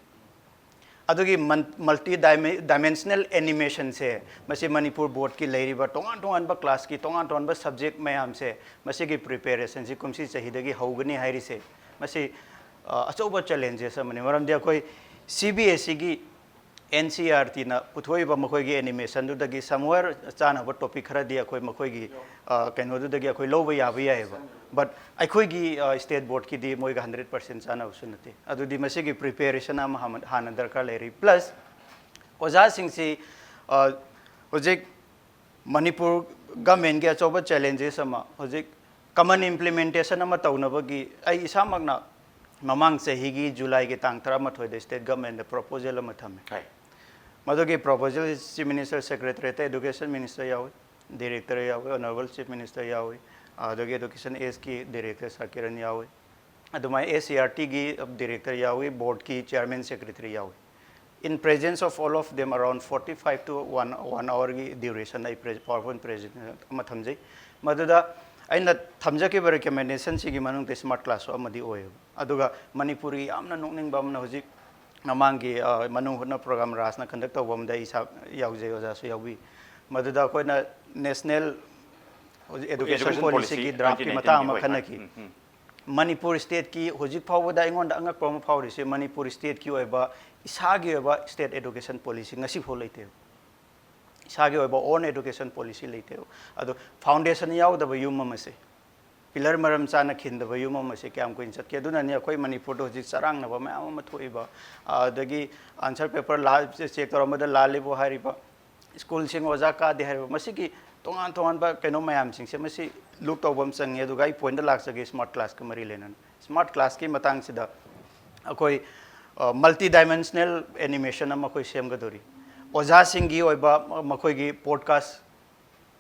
ꯑꯗꯨꯒꯤ multi dimensional animationꯁꯦ, ꯃꯁꯤ ꯃꯅꯤꯄꯨꯔ boardꯀꯤ ꯂꯩꯔꯤꯕ ꯇꯣꯉꯥꯟ ꯇꯣꯉꯥꯟꯕ classꯀꯤ ꯇꯣꯉꯥꯟ ꯇꯣꯉꯥꯟꯕ subject ꯃꯌꯥꯝꯁꯦ, ꯃꯁꯤꯒꯤ preparationꯁꯤ ꯀꯨꯝꯁꯤ ꯆꯍꯤꯗꯒꯤ ꯍꯧꯒꯅꯤ ꯍꯥꯏꯔꯤꯁꯦ, ꯃꯁꯤ ꯑ, ꯑꯆꯧꯕ ꯆꯦꯂꯦꯟꯖꯦꯁ ꯑꯃꯅꯤ꯫ ꯃꯔꯝꯗꯤ ꯑꯩꯈꯣꯏ ꯁꯤ ꯕꯤ ꯑꯦꯁ ꯏꯒꯤ ꯑꯦꯟ ꯁꯤ ꯑꯥꯔ ꯇꯤꯅ ꯄꯨꯊꯣꯛꯏꯕ ꯃꯈꯣꯏꯒꯤ ꯑꯦꯅꯤꯃꯦꯁꯟꯗꯨꯗꯒꯤ ꯁꯝꯋꯦꯌꯔ ꯆꯥꯅꯕ ꯇꯣꯄꯤꯛ ꯈꯔꯗꯤ ꯑꯩꯈꯣꯏ ꯃꯈꯣꯏꯒꯤ, ꯑ, ꯀꯩꯅꯣꯗꯨꯗꯒꯤ ꯑꯩꯈꯣꯏ ꯂꯧꯕ ꯌꯥꯕ ꯌꯥꯏꯑꯕ꯫ ꯕꯠ ꯑꯩꯈꯣꯏꯒꯤ, ꯑ, ꯁ꯭ꯇꯦꯠ ꯕꯣꯔꯗꯀꯤꯗꯤ ꯃꯣꯏꯒ ꯍꯟꯗ꯭ꯔꯦꯠ ꯄꯥꯔꯁꯦꯟ ꯆꯥꯅꯕꯁꯨ ꯅꯠꯇꯦ꯫ ꯑꯗꯨꯗꯤ ꯃꯁꯤꯒꯤ ꯄ꯭ꯔꯤꯄꯦꯔꯦꯁꯟ ꯑꯃ ꯍꯥꯟꯅ, ꯍꯥꯟꯅ ꯗꯔꯀꯥꯔ ꯂꯩꯔꯤ꯫ ꯄ꯭ꯂꯁ ꯑꯣꯖꯥꯁꯤꯡꯁꯤ, ꯑ, ꯍꯧꯖꯤꯛ ꯃꯅꯤꯄꯨꯔ ꯒꯃꯦꯟꯒꯤ ꯑꯆꯧꯕ ꯆꯦꯂꯦꯟꯖꯦꯁ ꯑꯃ, ꯍꯧꯖꯤꯛ ꯀꯃꯟ ꯏꯝꯄ꯭ꯂꯤꯃꯦꯟꯇꯦꯁꯟ ꯑꯃ ꯇꯧꯅꯕꯒꯤ ꯑꯩ ꯏꯁꯥꯃꯛꯅ ꯃꯃꯥꯡ ꯆꯍꯤꯒꯤ ꯖꯨꯂꯥꯏꯒꯤ ꯇꯥꯡ ꯇꯔꯥꯃꯥꯊꯣꯏꯗ ꯁ꯭ꯇꯦꯠ ꯒꯃꯦꯟꯗ ꯄ꯭ꯔꯣꯄꯣꯖꯦꯜ ꯑꯃ ꯊꯝꯃꯦ꯫ ꯍꯥꯏ꯫ ꯃꯗꯨꯒꯤ ꯄ꯭ꯔꯣꯄꯣꯖꯦꯜ ꯆꯤꯐ ꯃꯤꯅꯤꯁꯇꯔ, ꯁꯦꯀ꯭ꯔꯦꯇꯔꯤꯌꯦꯠꯇ ꯑꯦꯗꯨꯀꯦꯁꯟ ꯃꯤꯅꯤꯁꯇꯔ ꯌꯥꯎꯏ, ꯗꯤꯔꯦꯛꯇꯔ ꯌꯥꯎꯏ, ꯑꯣꯅꯔꯦꯕꯜ ꯆꯤꯐ ꯃꯤꯅꯤꯁꯇꯔ ꯌꯥꯎꯏ, ꯑꯗꯒꯤ ꯑꯦꯗꯨꯀꯦꯁꯟ ꯑꯦꯁꯀꯤ ꯗꯤꯔꯦꯛꯇꯔ ꯁꯥꯔ ꯀꯤꯔꯟ ꯌꯥꯎꯏ, ꯑꯗꯨꯃꯥꯏꯅ ꯑꯦ ꯁꯤ ꯑꯥꯔ ꯇꯤꯒꯤ ꯗꯤꯔꯦꯛꯇꯔ ꯌꯥꯎꯏ, ꯕꯣꯔꯗꯀꯤ ꯆꯤꯌꯥꯔꯃꯦꯟ, ꯁꯦꯀ꯭ꯔꯦꯇꯔꯤ ꯌꯥꯎꯏ꯫ In presence of all of them, around forty five to one, one hourꯒꯤ ꯗ꯭ꯌꯨꯔꯦꯁꯟ ꯑꯩ ꯄ꯭ꯔꯦ-, ꯄꯥꯋꯔ ꯄꯣꯏꯟꯠ ꯄ꯭ꯔꯦꯖꯦꯟꯇꯦꯁꯟ ꯑꯃ ꯊꯝꯖꯩ꯫ ꯃꯗꯨꯗ ꯑꯩꯅ ꯊꯝꯖꯈꯤꯕ ꯔꯤꯀꯃꯦꯟꯗꯦꯁꯟꯁꯤꯒꯤ ꯃꯅꯨꯡꯗ ꯁ꯭ꯃꯥꯔꯠ ꯀ꯭ꯂꯥꯁꯁꯨ ꯑꯃꯗꯤ ꯑꯣꯏꯌꯦꯕ꯫ ꯑꯗꯨꯒ ꯃꯅꯤꯄꯨꯔꯒꯤ ꯌꯥꯝꯅ ꯅꯣꯛꯅꯤꯡꯕ ꯑꯃꯅ, ꯍꯧꯖꯤꯛ ꯃꯃꯥꯡꯒꯤ, ꯑ, ꯃꯅꯨꯡ ꯍꯨꯠꯅ ꯄ꯭ꯔꯣꯒ꯭ꯔꯥꯝ ꯔꯥꯖꯅ ꯀꯟꯗꯛ ꯇꯧꯕ ꯑꯃꯗ ꯑꯩ ꯏꯁꯥ ꯌꯥꯎꯖꯩ, ꯑꯣꯖꯥꯁꯨ ꯌꯥꯎꯕꯤ꯫ ꯃꯗꯨꯗ ꯑꯩꯈꯣꯏꯅ ꯅꯦꯁꯅꯦꯜ ꯍꯧꯖꯤꯛ education Education ꯄꯣꯂꯤꯁꯤꯒꯤ Policy ꯗ꯭ꯔꯥꯐꯀꯤ twenty nineteen ꯃꯇꯥꯡ ꯒꯤ, ꯑꯃ ꯍꯣꯏ, ꯈꯟꯅꯈꯤ꯫ ꯎꯝ, ꯎꯝ꯫ ꯃꯅꯤꯄꯨꯔ ꯁ꯭ꯇꯦꯠꯀꯤ ꯍꯧꯖꯤꯛ ꯐꯥꯎꯕꯗ ꯑꯩꯉꯣꯟꯗ ꯑꯉꯛꯄ ꯑꯃ ꯐꯥꯎꯔꯤꯁꯦ, ꯃꯅꯤꯄꯨꯔ ꯁ꯭ꯇꯦꯠꯀꯤ ꯑꯣꯏꯕ ꯏꯁꯥꯒꯤ ꯑꯣꯏꯕ ꯁ꯭ꯇꯦꯠ ꯑꯦꯗꯨꯀꯦꯁꯟ ꯄꯣꯂꯤꯁꯤ ꯉꯁꯤꯐꯥꯎ ꯂꯩꯇꯦꯕ꯫ ꯏꯁꯥꯒꯤ ꯑꯣꯏꯕ ꯑꯣꯟ ꯑꯦꯗꯨꯀꯦꯁꯟ ꯄꯣꯂꯤꯁꯤ ꯂꯩꯇꯦꯕ꯫ ꯑꯗꯣ ꯐꯥꯎꯟꯗꯦꯁꯟ ꯌꯥꯎꯗꯕ ꯌꯨꯝ ꯑꯃꯁꯦ, ꯄꯤꯂꯔ ꯃꯔꯝ ꯆꯥꯅ ꯈꯤꯟꯗꯕ ꯌꯨꯝ ꯑꯃꯁꯦ ꯀꯌꯥꯝ ꯀꯨꯏꯅ ꯆꯠꯀꯦ? ꯑꯗꯨꯅꯅꯤ ꯑꯩꯈꯣꯏ ꯃꯅꯤꯄꯨꯔꯗ ꯍꯧꯖꯤꯛ ꯆꯔꯥꯡꯅꯕ ꯃꯌꯥꯝ ꯑꯃ ꯊꯣꯛꯏꯕ, ꯑꯗꯒꯤ ꯑꯟꯁꯔ ꯄꯦꯄꯔ ꯂꯥ-, ꯆꯦꯛ ꯇꯧꯔꯝꯕꯗ ꯂꯥꯜꯂꯤꯕꯨ ꯍꯥꯏꯔꯤꯕ, ꯁ꯭ꯀꯨꯜꯁꯤꯡ ꯑꯣꯖꯥ ꯀꯥꯗꯦ ꯍꯥꯏꯔꯤꯕ, ꯃꯁꯤꯒꯤ ꯇꯣꯉꯥꯟ ꯇꯣꯉꯥꯟꯕ ꯀꯩꯅꯣ ꯃꯌꯥꯝꯁꯤꯡꯁꯦ, ꯃꯁꯤ ꯂꯨꯛ ꯇꯧꯕ ꯑꯃ ꯆꯪꯉꯤ꯫ ꯑꯗꯨꯒ ꯑꯩ ꯄꯣꯏꯟꯠꯇ ꯂꯥꯛꯆꯒꯦ, ꯁ꯭ꯃꯥꯔꯠ ꯀ꯭ꯂꯥꯁꯀ ꯃꯔꯤ ꯂꯩꯅꯅ꯫ ꯁ꯭ꯃꯥꯔꯠ ꯀ꯭ꯂꯥꯁꯀꯤ ꯃꯇꯥꯡꯁꯤꯗ ꯑꯩꯈꯣꯏ, ꯑ, ꯃꯜꯇꯤ ꯗꯥꯏꯃꯦꯟꯁꯅꯦꯜ ꯑꯦꯅꯤꯃꯦꯁꯟ ꯑꯃ ꯑꯩꯈꯣꯏ ꯁꯦꯝꯒꯗꯧꯔꯤ꯫ ꯑꯣꯖꯥꯁꯤꯡꯒꯤ ꯑꯣꯏꯕ ꯃꯈꯣꯏꯒꯤ ꯄꯣꯗꯀꯥꯁ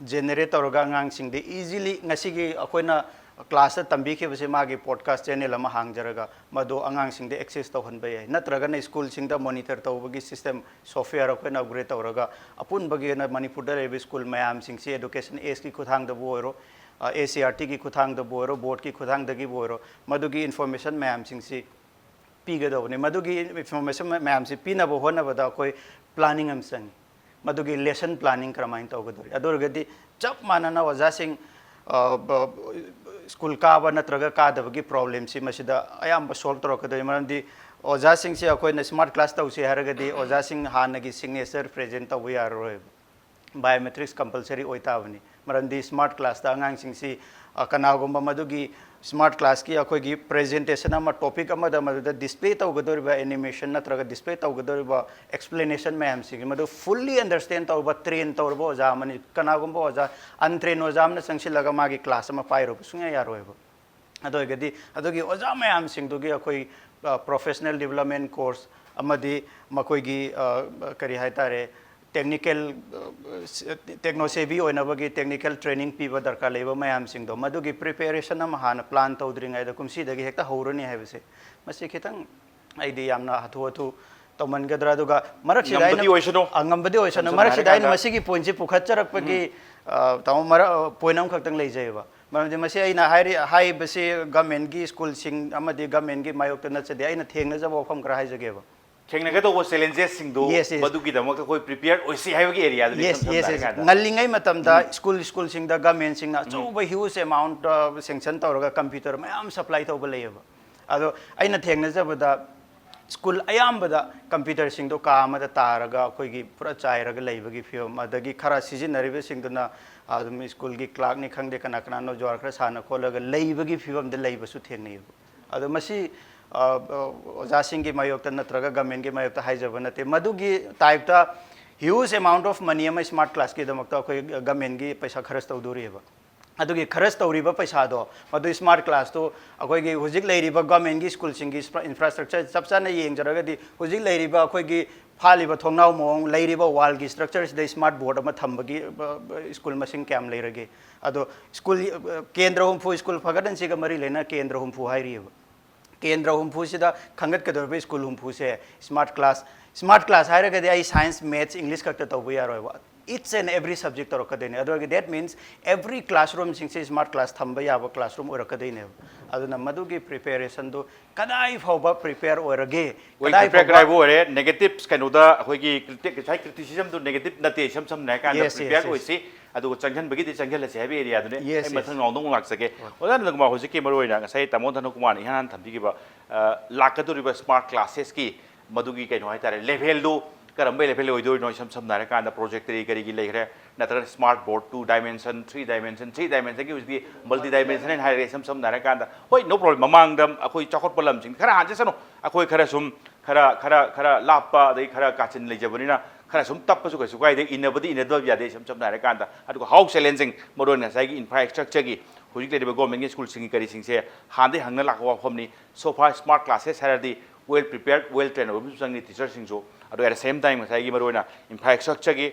ꯖꯦꯅꯦꯔꯦꯠ ꯇꯧꯔꯒ ꯑꯉꯥꯡꯁꯤꯡꯗ ꯏꯖꯤꯂꯤ ꯉꯁꯤꯒꯤ ꯑꯩꯈꯣꯏꯅ ꯀ꯭ꯂꯥꯁꯇ ꯇꯝꯕꯤꯈꯤꯕꯁꯦ ꯃꯥꯒꯤ ꯄꯣꯗꯀꯥꯁ ꯆꯦꯅꯦꯜ ꯑꯃ ꯍꯥꯡꯖꯔꯒ ꯃꯗꯨ ꯑꯉꯥꯡꯁꯤꯡꯗ ꯑꯦꯛꯁꯦꯁ ꯇꯧꯍꯟꯕ ꯌꯥꯏ꯫ ꯅꯠꯇ꯭ꯔꯒꯅ ꯁ꯭ꯀꯨꯜꯁꯤꯡꯗ ꯃꯣꯅꯤꯇꯔ ꯇꯧꯕꯒꯤ ꯁꯤꯁꯇꯦꯝ ꯁꯣꯐꯋꯦꯌꯔ ꯑꯩꯈꯣꯏꯅ ꯑꯞꯒ꯭ꯔꯦꯗ ꯇꯧꯔꯒ ꯑꯄꯨꯟꯕꯒꯤ ꯑꯣꯏꯅ ꯃꯅꯤꯄꯨꯔꯗ ꯂꯩꯔꯤꯕ ꯁ꯭ꯀꯨꯜ ꯃꯌꯥꯝꯁꯤꯡꯁꯤ ꯑꯦꯗꯨꯀꯦꯁꯟ ꯑꯦꯖꯀꯤ ꯈꯨꯠꯊꯥꯡꯗꯕꯨ ꯑꯣꯏꯔꯣ, ꯑꯦ ꯁꯤ ꯑꯥꯔ ꯇꯤꯒꯤ ꯈꯨꯠꯊꯥꯡꯗꯕꯨ ꯑꯣꯏꯔꯣ, ꯕꯣꯔꯗꯀꯤ ꯈꯨꯠꯊꯥꯡꯗꯒꯤꯕꯨ ꯑꯣꯏꯔꯣ, ꯃꯗꯨꯒꯤ ꯏꯟꯐꯣꯔꯃꯦꯁꯟ ꯃꯌꯥꯝꯁꯤꯡꯁꯤ ꯄꯤꯒꯗꯧꯕꯅꯤ꯫ ꯃꯗꯨꯒꯤ ꯏꯟꯐꯣꯔꯃꯦꯁꯟ ꯃꯌꯥꯝꯁꯤ ꯄꯤꯅꯕ ꯍꯣꯠꯅꯕꯗ ꯑꯩꯈꯣꯏ ꯄ꯭ꯂꯥꯅꯤꯡ ꯑꯃ ꯆꯪꯉꯤ꯫ ꯃꯗꯨꯒꯤ ꯂꯦꯁꯟ ꯄ꯭ꯂꯥꯅꯤꯡ ꯀꯔꯝꯍꯥꯏꯅ ꯇꯧꯒꯗꯧꯔꯤ? ꯑꯗꯨ ꯑꯣꯏꯔꯒꯗꯤ ꯆꯞ ꯃꯥꯟꯅꯅ ꯑꯣꯖꯥꯁꯤꯡ, ꯑ, ꯕ-, ꯁ꯭ꯀꯨꯜ ꯀꯥꯕ ꯅꯠꯇ꯭ꯔꯒ ꯀꯥꯗꯕꯒꯤ ꯄ꯭ꯔꯣꯕ꯭ꯂꯦꯝꯁꯤ ꯃꯁꯤꯗ ꯑꯌꯥꯝꯕ ꯁꯣꯜꯕ ꯇꯧꯔꯛꯀꯗꯣꯏꯅꯤ꯫ ꯃꯔꯝꯗꯤ ꯑꯣꯖꯥꯁꯤꯡꯁꯦ ꯑꯩꯈꯣꯏꯅ ꯁ꯭ꯃꯥꯔꯠ ꯀ꯭ꯂꯥꯁ ꯇꯧꯁꯦ ꯍꯥꯏꯔꯒꯗꯤ ꯑꯣꯖꯥꯁꯤꯡ ꯍꯥꯟꯅꯒꯤ ꯁꯤꯒꯅꯦꯆꯔ ꯄ꯭ꯔꯦꯖꯦꯟ ꯇꯧꯕ ꯌꯥꯔꯔꯣꯏꯕ꯫ ꯕꯥꯏꯑꯣꯃꯦꯇ꯭ꯔꯤꯛꯁ ꯀꯝꯄꯜꯁꯔꯤ ꯑꯣꯏ ꯇꯥꯕꯅꯤ꯫ ꯃꯔꯝꯗꯤ ꯁ꯭ꯃꯥꯔꯠ ꯀ꯭ꯂꯥꯁꯇ ꯑꯉꯥꯡꯁꯤꯡꯁꯤ, ꯑ, ꯀꯅꯥꯒꯨꯝꯕ ꯃꯗꯨꯒꯤ ꯁ꯭ꯃꯥꯔꯠ ꯀ꯭ꯂꯥꯁꯀꯤ ꯑꯩꯈꯣꯏꯒꯤ ꯄ꯭ꯔꯦꯖꯦꯟꯇꯦꯁꯟ ꯑꯃ, ꯇꯣꯄꯤꯛ ꯑꯃꯗ ꯃꯗꯨꯗ ꯗꯤꯁꯄ꯭ꯂꯦ ꯇꯧꯒꯗꯧꯔꯤꯕ ꯑꯦꯅꯤꯃꯦꯁꯟ ꯅꯠꯇ꯭ꯔꯒ ꯗꯤꯁꯄ꯭ꯂꯦ ꯇꯧꯒꯗꯧꯔꯤꯕ ꯑꯦꯛꯁꯄ꯭ꯂꯦꯅꯦꯁꯟ ꯃꯌꯥꯝꯁꯤꯡꯁꯤ ꯃꯗꯨ ꯐꯨꯜꯂꯤ ꯑꯟꯗꯔꯁ꯭ꯇꯦꯟ ꯇꯧꯔꯕ, ꯇ꯭ꯔꯦꯟ ꯇꯧꯔꯕ ꯑꯣꯖꯥ ꯑꯃꯅꯤ꯫ ꯀꯅꯥꯒꯨꯝꯕ ꯑꯣꯖꯥ, ꯑꯟꯇ꯭ꯔꯦꯟ ꯑꯣꯖꯥ ꯑꯃꯅ ꯆꯪꯁꯤꯜꯂꯒ ꯃꯥꯒꯤ ꯀ꯭ꯂꯥꯁ ꯑꯃ ꯄꯥꯏꯔꯨꯕ ꯁꯨꯡꯌꯥ ꯌꯥꯔꯣꯏꯕ꯫ ꯑꯗꯨ ꯑꯣꯏꯔꯒꯗꯤ ꯑꯗꯨꯒꯤ ꯑꯣꯖꯥ ꯃꯌꯥꯝꯁꯤꯡꯗꯨꯒꯤ ꯑꯩꯈꯣꯏ, ꯑ, ꯄ꯭ꯔꯣꯐꯦꯁꯅꯦꯜ ꯗꯤꯕ꯭ꯂꯞꯃꯦꯟ ꯀꯣꯔꯁ ꯑꯃꯗꯤ ꯃꯈꯣꯏꯒꯤ, ꯑ, ꯀꯔꯤ ꯍꯥꯏ ꯇꯥꯔꯦ, ꯇꯦꯛꯅꯤꯀꯦꯜ, ꯑ, ꯇꯦꯛꯅꯣ ꯁꯦꯚꯤ ꯑꯣꯏꯅꯕꯒꯤ ꯇꯦꯛꯅꯤꯀꯦꯜ ꯇ꯭ꯔꯦꯅꯤꯡ ꯄꯤꯕ ꯗꯔꯀꯥꯔ ꯂꯩꯕ ꯃꯌꯥꯝꯁꯤꯡꯗꯣ, ꯃꯗꯨꯒꯤ ꯄ꯭ꯔꯤꯄꯦꯔꯦꯁꯟ ꯑꯃ ꯍꯥꯟꯅ ꯄ꯭ꯂꯥꯟ ꯇꯧꯗ꯭ꯔꯤꯉꯩꯗ ꯀꯨꯝꯁꯤꯗꯒꯤ ꯍꯦꯛꯇ ꯍꯧꯔꯅꯤ ꯍꯥꯏꯕꯁꯦ, ꯃꯁꯤ ꯈꯤꯇꯪ ꯑꯩꯗꯤ ꯌꯥꯝꯅ ꯍꯥꯊꯨ ꯍꯥꯊꯨ ꯇꯧꯃꯟꯒꯗ꯭ꯔꯥ? ꯑꯗꯨꯒ ꯃꯔꯛꯁꯤꯗ ꯉꯝꯕꯗꯤ ꯑꯩꯅ ꯑꯣꯏꯁꯅꯨ꯫ ꯑ, ꯉꯝꯕꯗꯤ ꯑꯣꯏꯁꯅꯨ꯫ ꯁꯝꯅ ꯃꯔꯛꯁꯤꯗ ꯑꯩꯅ ꯍꯥꯏꯔꯀꯥꯟꯗ ꯃꯁꯤꯒꯤ ꯄꯣꯏꯟꯠꯁꯤ ꯄꯨꯈꯠꯆꯔꯛꯄꯒꯤ, ꯎꯝ꯫ ꯑ, ꯇꯥꯃꯣ, ꯃꯔꯛ, ꯑ, ꯄꯣꯏꯟꯠ ꯑꯃꯈꯛꯇꯪ ꯂꯩꯖꯩꯑꯕ꯫ ꯃꯔꯝꯗꯤ ꯃꯁꯤ ꯑꯩꯅ ꯍꯥꯏꯔꯤ, ꯍꯥꯏꯔꯤꯕꯁꯤ ꯒꯃꯦꯟꯒꯤ ꯁ꯭ꯀꯨꯜꯁꯤꯡ ꯑꯃꯗꯤ ꯒꯃꯦꯟꯒꯤ ꯃꯥꯌꯣꯛꯇ ꯅꯠꯆꯗꯦ꯫ ꯑꯩꯅ ꯊꯦꯡꯅꯖꯕ ꯋꯥꯐꯝ ꯈꯔ ꯍꯥꯏꯖꯒꯦꯕ꯫ ꯊꯦꯡꯅꯒꯗꯧꯕ ꯆꯦꯂꯦꯟꯖꯦꯁꯁꯤꯡꯗꯨ, yes, yes, ꯃꯗꯨꯒꯤꯗꯃꯛꯇ ꯑꯩꯈꯣꯏ ꯄ꯭ꯔꯤꯄꯦꯌꯔ ꯑꯣꯏꯁꯤ ꯍꯥꯏꯕꯒꯤ ꯑꯦꯔꯤꯌꯥꯗꯨꯅꯤ, yes, ꯏꯁꯝ ꯁꯝꯅ yes, yes, ꯍꯥꯏꯔꯀꯥꯟꯗ꯫ ꯉꯜꯂꯤꯉꯩ ꯃꯇꯝꯗ ꯎꯝ꯫ ꯁ꯭ꯀꯨꯜ, ꯁ꯭ꯀꯨꯜꯁꯤꯡꯗ ꯒꯃꯦꯟꯁꯤꯡꯅ ꯎꯝ꯫ ꯑꯆꯧꯕ ꯍ꯭ꯌꯨꯖ ꯑꯦꯃꯥꯎꯟꯠ, ꯑ, ꯁꯦꯡꯁꯟ ꯇꯧꯔꯒ ꯀꯝꯄ꯭ꯌꯨꯇꯔ ꯃꯌꯥꯝ ꯁꯄ꯭ꯂꯥꯏ ꯇꯧꯕ ꯂꯩꯌꯦꯕ꯫ ꯑꯗꯣ ꯑꯩꯅ ꯊꯦꯡꯅꯖꯕꯗ ꯁ꯭ꯀꯨꯜ ꯑꯌꯥꯝꯕꯗ ꯀꯝꯄ꯭ꯌꯨꯇꯔꯁꯤꯡꯗꯣ ꯀꯥ ꯑꯃꯗ ꯇꯥꯔꯒ ꯑꯩꯈꯣꯏꯒꯤ ꯄꯨꯔꯥ ꯆꯥꯏꯔꯒ ꯂꯩꯕꯒꯤ ꯐꯤꯕꯝ, ꯑꯗꯒꯤ ꯈꯔ ꯁꯤꯖꯤꯟꯅꯔꯤꯕꯁꯤꯡꯗꯨꯅ ꯑꯗꯨꯝ ꯁ꯭ꯀꯨꯜꯒꯤ ꯀ꯭ꯂꯥꯔꯛꯅꯤ ꯈꯪꯗꯦ, ꯀꯅꯥ ꯀꯅꯥꯅꯣ ꯖꯨꯋꯥꯔ ꯈꯔ ꯁꯥꯟꯅ ꯈꯣꯠꯂꯒ ꯂꯩꯕꯒꯤ ꯐꯤꯕꯝꯗ ꯂꯩꯕꯁꯨ ꯊꯦꯡꯅꯩꯌꯦꯕ꯫ ꯑꯗꯣ ꯃꯁꯤ, ꯑ, ꯑ, ꯑꯣꯖꯥꯁꯤꯡꯒꯤ ꯃꯥꯌꯣꯛꯇ ꯅꯠꯇ꯭ꯔꯒ ꯒꯃꯦꯟꯒꯤ ꯃꯥꯌꯣꯛꯇ ꯍꯥꯏꯖꯕ ꯅꯠꯇꯦ꯫ ꯃꯗꯨꯒꯤ ꯇꯥꯏꯞꯇ ꯍ꯭ꯌꯨꯖ ꯑꯦꯃꯥꯎꯟꯠ ꯑꯣꯐ ꯃꯅꯤ ꯑꯃ ꯁ꯭ꯃꯥꯔꯠ ꯀ꯭ꯂꯥꯁꯀꯤꯗꯃꯛꯇ ꯑꯩꯈꯣꯏ ꯒꯃꯦꯟꯒꯤ ꯄꯩꯁꯥ ꯈꯔꯁ ꯇꯧꯗꯣꯔꯤꯑꯕ꯫ ꯑꯗꯨꯒꯤ ꯈꯔꯁ ꯇꯧꯔꯤꯕ ꯄꯩꯁꯥꯗꯣ, ꯃꯗꯨ ꯁ꯭ꯃꯥꯔꯠ ꯀ꯭ꯂꯥꯁꯇꯨ ꯑꯩꯈꯣꯏꯒꯤ ꯍꯧꯖꯤꯛ ꯂꯩꯔꯤꯕ ꯒꯃꯦꯟꯒꯤ ꯁ꯭ꯀꯨꯜꯁꯤꯡꯒꯤ ꯏꯟꯐ꯭ꯔꯥ-, ꯏꯟꯐ꯭ꯔꯥꯁ꯭ꯇ꯭ꯔꯛꯆꯔ ꯆꯞ ꯆꯥꯅ ꯌꯦꯡꯖꯔꯒꯗꯤ, ꯍꯧꯖꯤꯛ ꯂꯩꯔꯤꯕ ꯑꯩꯈꯣꯏꯒꯤ ꯐꯥꯜꯂꯤꯕ ꯊꯣꯡꯅꯥꯎ ꯃꯑꯣꯡ, ꯂꯩꯔꯤꯕ ꯋꯥꯜꯒꯤ ꯁ꯭ꯇ꯭ꯔꯛꯆꯔꯁꯤꯗ ꯁ꯭ꯃꯥꯔꯠ ꯕꯣꯔꯗ ꯑꯃ ꯊꯝꯕꯒꯤ, ꯑ, ꯑ, ꯁ꯭ꯀꯨꯜ ꯃꯁꯤꯡ ꯀꯌꯥꯝ ꯂꯩꯔꯒꯦ? ꯑꯗꯣ ꯁ꯭ꯀꯨꯜ, ꯑ, ꯀꯦꯟꯗ꯭ꯔ ꯍꯨꯝꯐꯨ, ꯁ꯭ꯀꯨꯜ ꯐꯒꯠꯍꯟꯁꯤꯒ ꯃꯔꯤ ꯂꯩꯅꯅ ꯀꯦꯟꯗ꯭ꯔ ꯍꯨꯝꯐꯨ ꯍꯥꯏꯔꯤꯑꯕ꯫ ꯀꯦꯟꯗ꯭ꯔ ꯍꯨꯝꯐꯨꯁꯤꯗ ꯈꯟꯒꯠꯀꯗꯧꯔꯤꯕ ꯁ꯭ꯀꯨꯜ ꯍꯨꯝꯐꯨꯁꯦ ꯁ꯭ꯃꯥꯔꯠ ꯀ꯭ꯂꯥꯁ, ꯁ꯭ꯃꯥꯔꯠ ꯀ꯭ꯂꯥꯁ ꯍꯥꯏꯔꯒꯗꯤ ꯑꯩ ꯁꯥꯏꯟꯁ, ꯃꯦꯠꯁ, ꯏꯪꯂꯤꯁ ꯈꯛꯇ ꯇꯧꯕ ꯌꯥꯔꯣꯏꯕ꯫ Each and every subject ꯇꯧꯔꯛꯀꯗꯣꯏꯅꯦ꯫ ꯑꯗꯨ ꯑꯣꯏꯔꯒꯗꯤ that means every classroomꯁꯤꯡꯁꯦ ꯁ꯭ꯃꯥꯔꯠ ꯀ꯭ꯂꯥꯁ ꯊꯝꯕ ꯌꯥꯕ ꯀ꯭ꯂꯥꯁꯔꯨꯝ ꯑꯣꯏꯔꯛꯀꯗꯣꯏꯅꯦꯕ꯫ ꯑꯗꯨꯅ ꯃꯗꯨꯒꯤ ꯄ꯭ꯔꯤꯄꯦꯔꯦꯁꯟꯗꯨ ꯀꯗꯥꯏ ꯐꯥꯎꯕ ꯄ꯭ꯔꯤꯄꯦꯌꯔ ꯑꯣꯏꯔꯒꯦ, ꯍꯣꯏ, ꯀꯗꯥꯏ ꯄ꯭ꯔꯤꯄꯦꯌꯔ ꯐꯥꯎꯕ ꯀꯗꯥꯏꯕꯨ ꯑꯣꯏꯔꯦ? ꯅꯦꯒꯦꯇꯤꯚ ꯀꯩꯅꯣꯗ ꯑꯩꯈꯣꯏꯒꯤ ꯀ꯭ꯔꯤꯇꯤꯛ-, ꯉꯁꯥꯏ ꯀ꯭ꯔꯤꯇꯤꯁꯤꯖꯝꯗꯨ ꯅꯦꯒꯦꯇꯤꯚ ꯅꯠꯇꯦ, ꯏꯁꯝ ꯁꯝꯅ ꯍꯥꯏꯔꯀꯥꯟꯗ yes, yes, ꯄ꯭ꯔꯤꯄꯦꯌꯔ yes꯫ ꯑꯣꯏꯁꯤ꯫ ꯑꯗꯨꯒ ꯆꯪꯁꯤꯟꯕꯒꯤꯗꯤ ꯆꯪꯁꯤꯜꯂꯁꯦ ꯍꯥꯏꯕ ꯑꯦꯔꯤꯌꯥꯗꯨꯅꯦ꯫ Yes, ꯑꯩ yes. ꯃꯊꯪ ꯔꯥꯎꯟꯗ ꯑꯃꯨꯛ ꯂꯥꯛꯆꯒꯦ꯫ ꯑꯣꯖꯥ ꯅꯟꯗꯀꯨꯃꯥꯔ, ꯍꯧꯖꯤꯛꯀꯤ ꯃꯔꯨꯑꯣꯏꯅ ꯉꯁꯥꯏ ꯇꯥꯃꯣ ꯙꯅꯀꯨꯃꯥꯔꯅ ꯏꯍꯥꯟ ꯍꯥꯟꯅ ꯊꯝꯕꯤꯈꯤꯕ, ꯑ, ꯂꯥꯛꯀꯗꯧꯔꯤꯕ ꯁ꯭ꯃꯥꯔꯠ ꯀ꯭ꯂꯥꯁꯦꯁꯀꯤ ꯃꯗꯨꯒꯤ ꯀꯩꯅꯣ ꯍꯥꯏꯇꯥꯔꯦ, ꯂꯦꯚꯦꯜꯗꯨ ꯀꯔꯝꯕ ꯂꯦꯚꯦꯜ ꯑꯣꯏꯗꯣꯏꯅꯣ? ꯏꯁꯝ ꯁꯝꯅ ꯍꯥꯏꯔꯀꯥꯟꯗ ꯄ꯭ꯔꯣꯖꯦꯛꯇꯔꯤ ꯀꯔꯤꯒꯤ ꯂꯩꯈ꯭ꯔꯦ, ꯅꯠꯇ꯭ꯔꯒ smart board, two dimension, three dimension, three ꯗꯥꯏꯃꯦꯟꯁꯟꯒꯤ ꯍꯧꯖꯤꯛꯇꯤ ꯃꯜꯇꯤ ꯗꯥꯏꯃꯦꯟꯁꯟ ꯍꯥꯏꯅ ꯍꯥꯏꯔꯒ ꯏꯁꯝ ꯁꯝꯅ ꯍꯥꯏꯔꯀꯥꯟꯗ, ꯍꯣꯏ, ꯅꯣ ꯄ꯭ꯔꯣꯕ꯭ꯂꯦꯝ, ꯃꯃꯥꯡꯗ ꯑꯩꯈꯣꯏ ꯆꯥꯎꯈꯠꯄ ꯂꯝꯁꯤꯡ ꯈꯔ ꯍꯥꯟꯖꯁꯅꯨ, ꯑꯩꯈꯣꯏ ꯈꯔ ꯁꯨꯝ ꯈꯔ ꯈꯔ ꯈꯔ ꯂꯥꯞꯄ, ꯑꯗꯩ ꯈꯔ ꯀꯥꯆꯤꯟ ꯂꯩꯖꯕꯅꯤꯅ ꯈꯔ ꯁꯨꯝ ꯇꯞꯄꯁꯨ ꯀꯩꯁꯨ ꯀꯥꯏꯗꯦ, ꯏꯟꯅꯕꯗꯤ ꯏꯟꯅꯗꯕ ꯌꯥꯗꯦ ꯏꯁꯝ ꯁꯝꯅ ꯍꯥꯏꯔꯀꯥꯟꯗ꯫ ꯑꯗꯨꯒ how challenging, ꯃꯔꯨꯑꯣꯏꯅ ꯉꯁꯥꯏꯒꯤ ꯏꯟꯐ꯭ꯔꯥ ꯁ꯭ꯇ꯭ꯔꯛꯆꯔꯒꯤ ꯍꯧꯖꯤꯛ ꯂꯩꯔꯤꯕ ꯒꯣꯔꯃꯦꯟꯒꯤ ꯁ꯭ꯀꯨꯜꯁꯤꯡꯒꯤ ꯀꯔꯤꯁꯤꯡꯁꯦ ꯍꯥꯟꯅꯗꯒꯤ ꯍꯪꯅ ꯂꯥꯛꯄ ꯋꯥꯐꯝꯅꯤ꯫ So far smart classes ꯍꯥꯏꯔꯗꯤ well prepared, well trained ꯑꯣꯏꯕ ꯑꯃꯁꯨ ꯆꯪꯉꯤ ꯇꯤꯆꯔꯁꯤꯡꯁꯨ꯫ ꯑꯗꯨꯒ at the same time ꯉꯁꯥꯏꯒꯤ ꯃꯔꯨꯑꯣꯏꯅ ꯏꯟꯐ꯭ꯔꯥ ꯁ꯭ꯇ꯭ꯔꯛꯆꯔꯒꯤ,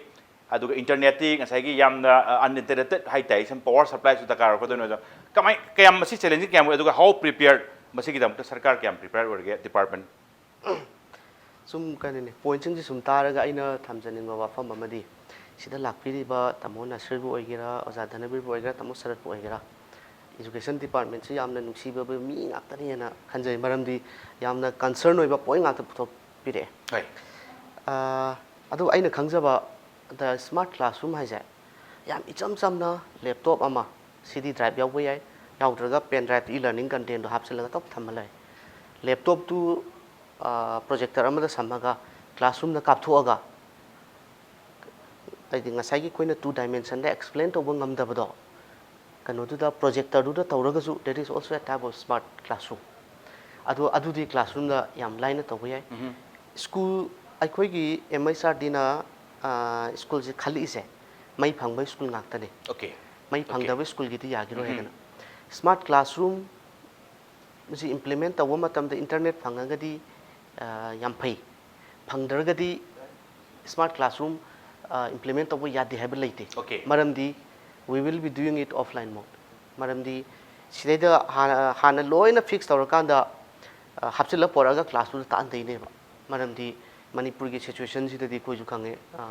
ꯑꯗꯨꯒ ꯏꯟꯇꯔꯅꯦꯠꯇꯤ ꯉꯁꯥꯏꯒꯤ ꯌꯥꯝꯅ, ꯑ, uninterrupted ꯍꯥꯏꯇꯥꯔꯦ, ꯁꯝ ꯄꯋꯥꯔ ꯁꯄ꯭ꯂꯥꯏꯁꯨ ꯗꯔꯀꯥꯔ ꯑꯣꯏꯔꯛꯀꯗꯣꯏꯅꯤ꯫ ꯑꯗꯣ ꯀꯃꯥꯏ, ꯀꯌꯥꯝ ꯃꯁꯤ ꯆꯦꯂꯦꯟꯖꯤꯡ ꯀꯌꯥꯝ ꯑꯣꯏ, ꯑꯗꯨꯒ how prepared, ꯃꯁꯤꯒꯤꯗꯃꯛꯇ ꯁꯔꯀꯥꯔ ꯀꯌꯥꯝ prepared ꯑꯣꯏꯔꯒꯦ, ꯗꯤꯄꯥꯔꯠꯃꯦꯟ? ꯁꯨꯝ ꯀꯩꯅꯣꯅꯦ, ꯄꯣꯏꯟꯠꯁꯤꯡꯁꯦ ꯁꯨꯝ ꯇꯥꯔꯒ ꯑꯩꯅ ꯊꯝꯖꯅꯤꯡꯕ ꯋꯥꯐꯝ ꯑꯃꯗꯤ, ꯁꯤꯗ ꯂꯥꯛꯄꯤꯔꯤꯕ ꯇꯥꯃꯣ ꯅꯥꯁꯤꯔꯕꯨ ꯑꯣꯏꯒꯦꯔꯥ, ꯑꯣꯖꯥ ꯙꯅꯕꯤꯔꯕꯨ ꯑꯣꯏꯒꯦꯔꯥ, ꯇꯥꯃꯣ ꯁꯔꯠꯄꯨ ꯑꯣꯏꯒꯦꯔꯥ, ꯏꯖꯨꯀꯦꯁꯟ ꯗꯤꯄꯥꯔꯠꯃꯦꯟꯁꯤ ꯌꯥꯝꯅ ꯅꯨꯡꯁꯤꯕ ꯃꯤ ꯉꯥꯛꯇꯅꯦꯅ ꯈꯟꯖꯩ꯫ ꯃꯔꯝꯗꯤ ꯌꯥꯝꯅ ꯀꯟꯁꯔꯟ ꯑꯣꯏꯕ ꯄꯣꯏꯟꯠ ꯉꯥꯛꯇ ꯄꯨꯊꯣꯛꯄꯤꯔꯛꯑꯦ꯫ ꯍꯣꯏ꯫ ꯑꯥ, ꯑꯗꯨ ꯑꯩꯅ ꯈꯪꯖꯕ, the smart classroom ꯍꯥꯏꯁꯦ ꯌꯥꯝ ꯏꯆꯝ ꯆꯝꯅ ꯂꯦꯞꯇꯣꯞ ꯑꯃ, ꯁꯤ ꯗꯤ ꯗ꯭ꯔꯥꯏꯚ ꯌꯥꯎꯕ ꯌꯥꯏ, ꯌꯥꯎꯗ꯭ꯔꯒ ꯄꯦꯟ ꯗ꯭ꯔꯥꯏꯚꯇ ꯏ ꯂꯔꯅꯤꯡ ꯀꯟꯇꯦꯟꯗꯣ ꯍꯥꯞꯆꯤꯜꯂꯒ ꯇꯣꯛ ꯊꯝꯃ ꯂꯩ꯫ ꯂꯦꯞꯇꯣꯞꯇꯨ, ꯑꯥ, ꯄ꯭ꯔꯣꯖꯦꯛꯇꯔ ꯑꯃꯗ ꯁꯝꯃꯒ ꯀ꯭ꯂꯥꯁꯔꯨꯝꯗ ꯀꯥꯞꯊꯣꯛꯑꯒ, ꯍꯥꯏꯗꯤ ꯉꯁꯥꯏꯒꯤ ꯑꯩꯈꯣꯏꯅ ꯇꯨ ꯗꯥꯏꯃꯦꯟꯁꯟꯗ ꯑꯦꯛꯁꯄ꯭ꯂꯦꯟ ꯇꯧꯕ ꯉꯝꯗꯕꯗꯣ, ꯀꯩꯅꯣꯗꯨꯗ ꯄ꯭ꯔꯣꯖꯦꯛꯇꯔꯗꯨꯗ ꯇꯧꯔꯒꯁꯨ, that is also a type of smart classroom꯫ ꯑꯗꯣ ꯑꯗꯨꯗꯤ ꯀ꯭ꯂꯥꯁꯔꯨꯝꯗ ꯌꯥꯝ ꯂꯥꯏꯅ ꯇꯧꯕ ꯌꯥꯏ꯫ ꯎꯝ꯫ ꯁ꯭ꯀꯨꯜ, ꯑꯩꯈꯣꯏꯒꯤ ꯑꯦꯝ ꯑꯩꯆ ꯑꯥꯔ ꯗꯤꯅ ꯁ꯭ꯀꯨꯜꯁꯦ ꯈꯜꯂꯛꯏꯁꯦ ꯃꯩ ꯐꯪꯕ ꯁ꯭ꯀꯨꯜ ꯉꯥꯛꯇꯅꯦ꯫ ꯑꯣꯀꯦ꯫ ꯃꯩ ꯑꯣꯀꯦ꯫ ꯐꯪꯗꯕ ꯁ꯭ꯀꯨꯜꯒꯤꯗꯤ ꯌꯥꯈꯤꯔꯣꯏ ꯎꯝ꯫ ꯍꯥꯏꯗꯅ꯫ ꯁ꯭ꯃꯥꯔꯠ ꯀ꯭ꯂꯥꯁꯔꯨꯝ ꯃꯁꯤ ꯏꯝꯄ꯭ꯂꯤꯃꯦꯟ ꯇꯧꯕ ꯃꯇꯝꯗ ꯏꯟꯇꯔꯅꯦꯠ ꯐꯪꯉꯒꯗꯤ, ꯑ, ꯌꯥꯝ ꯐꯩ꯫ ꯐꯪꯗ꯭ꯔꯒꯗꯤ ꯁ꯭ꯃꯥꯔꯠ ꯀ꯭ꯂꯥꯁꯔꯨꯝ, ꯑ, ꯏꯝꯄ꯭ꯂꯤꯃꯦꯟ ꯇꯧꯕ ꯌꯥꯗꯦ ꯍꯥꯏꯕ ꯂꯩꯇꯦ꯫ ꯑꯣꯀꯦ꯫ ꯃꯔꯝꯗꯤ we will be doing it offline mode꯫ ꯃꯔꯝꯗꯤ ꯁꯤꯗꯩꯗ ꯍꯥꯟꯅ, ꯍꯥꯟꯅ ꯂꯣꯏꯅ ꯐꯤꯛꯁ ꯇꯧꯔꯀꯥꯟꯗ, ꯑ, ꯍꯥꯞꯆꯤꯜꯂ ꯄꯣꯔꯛꯑꯒ ꯀ꯭ꯂꯥꯁꯇꯨꯗ ꯇꯥꯛꯍꯟꯗꯣꯏꯅꯦꯕ꯫ ꯃꯔꯝꯗꯤ ꯃꯅꯤꯄꯨꯔꯒꯤ ꯁꯤꯆꯨꯋꯦꯁꯟꯁꯤꯗꯗꯤ ꯑꯩꯈꯣꯏꯁꯨ ꯈꯪꯉꯦ, ꯑ,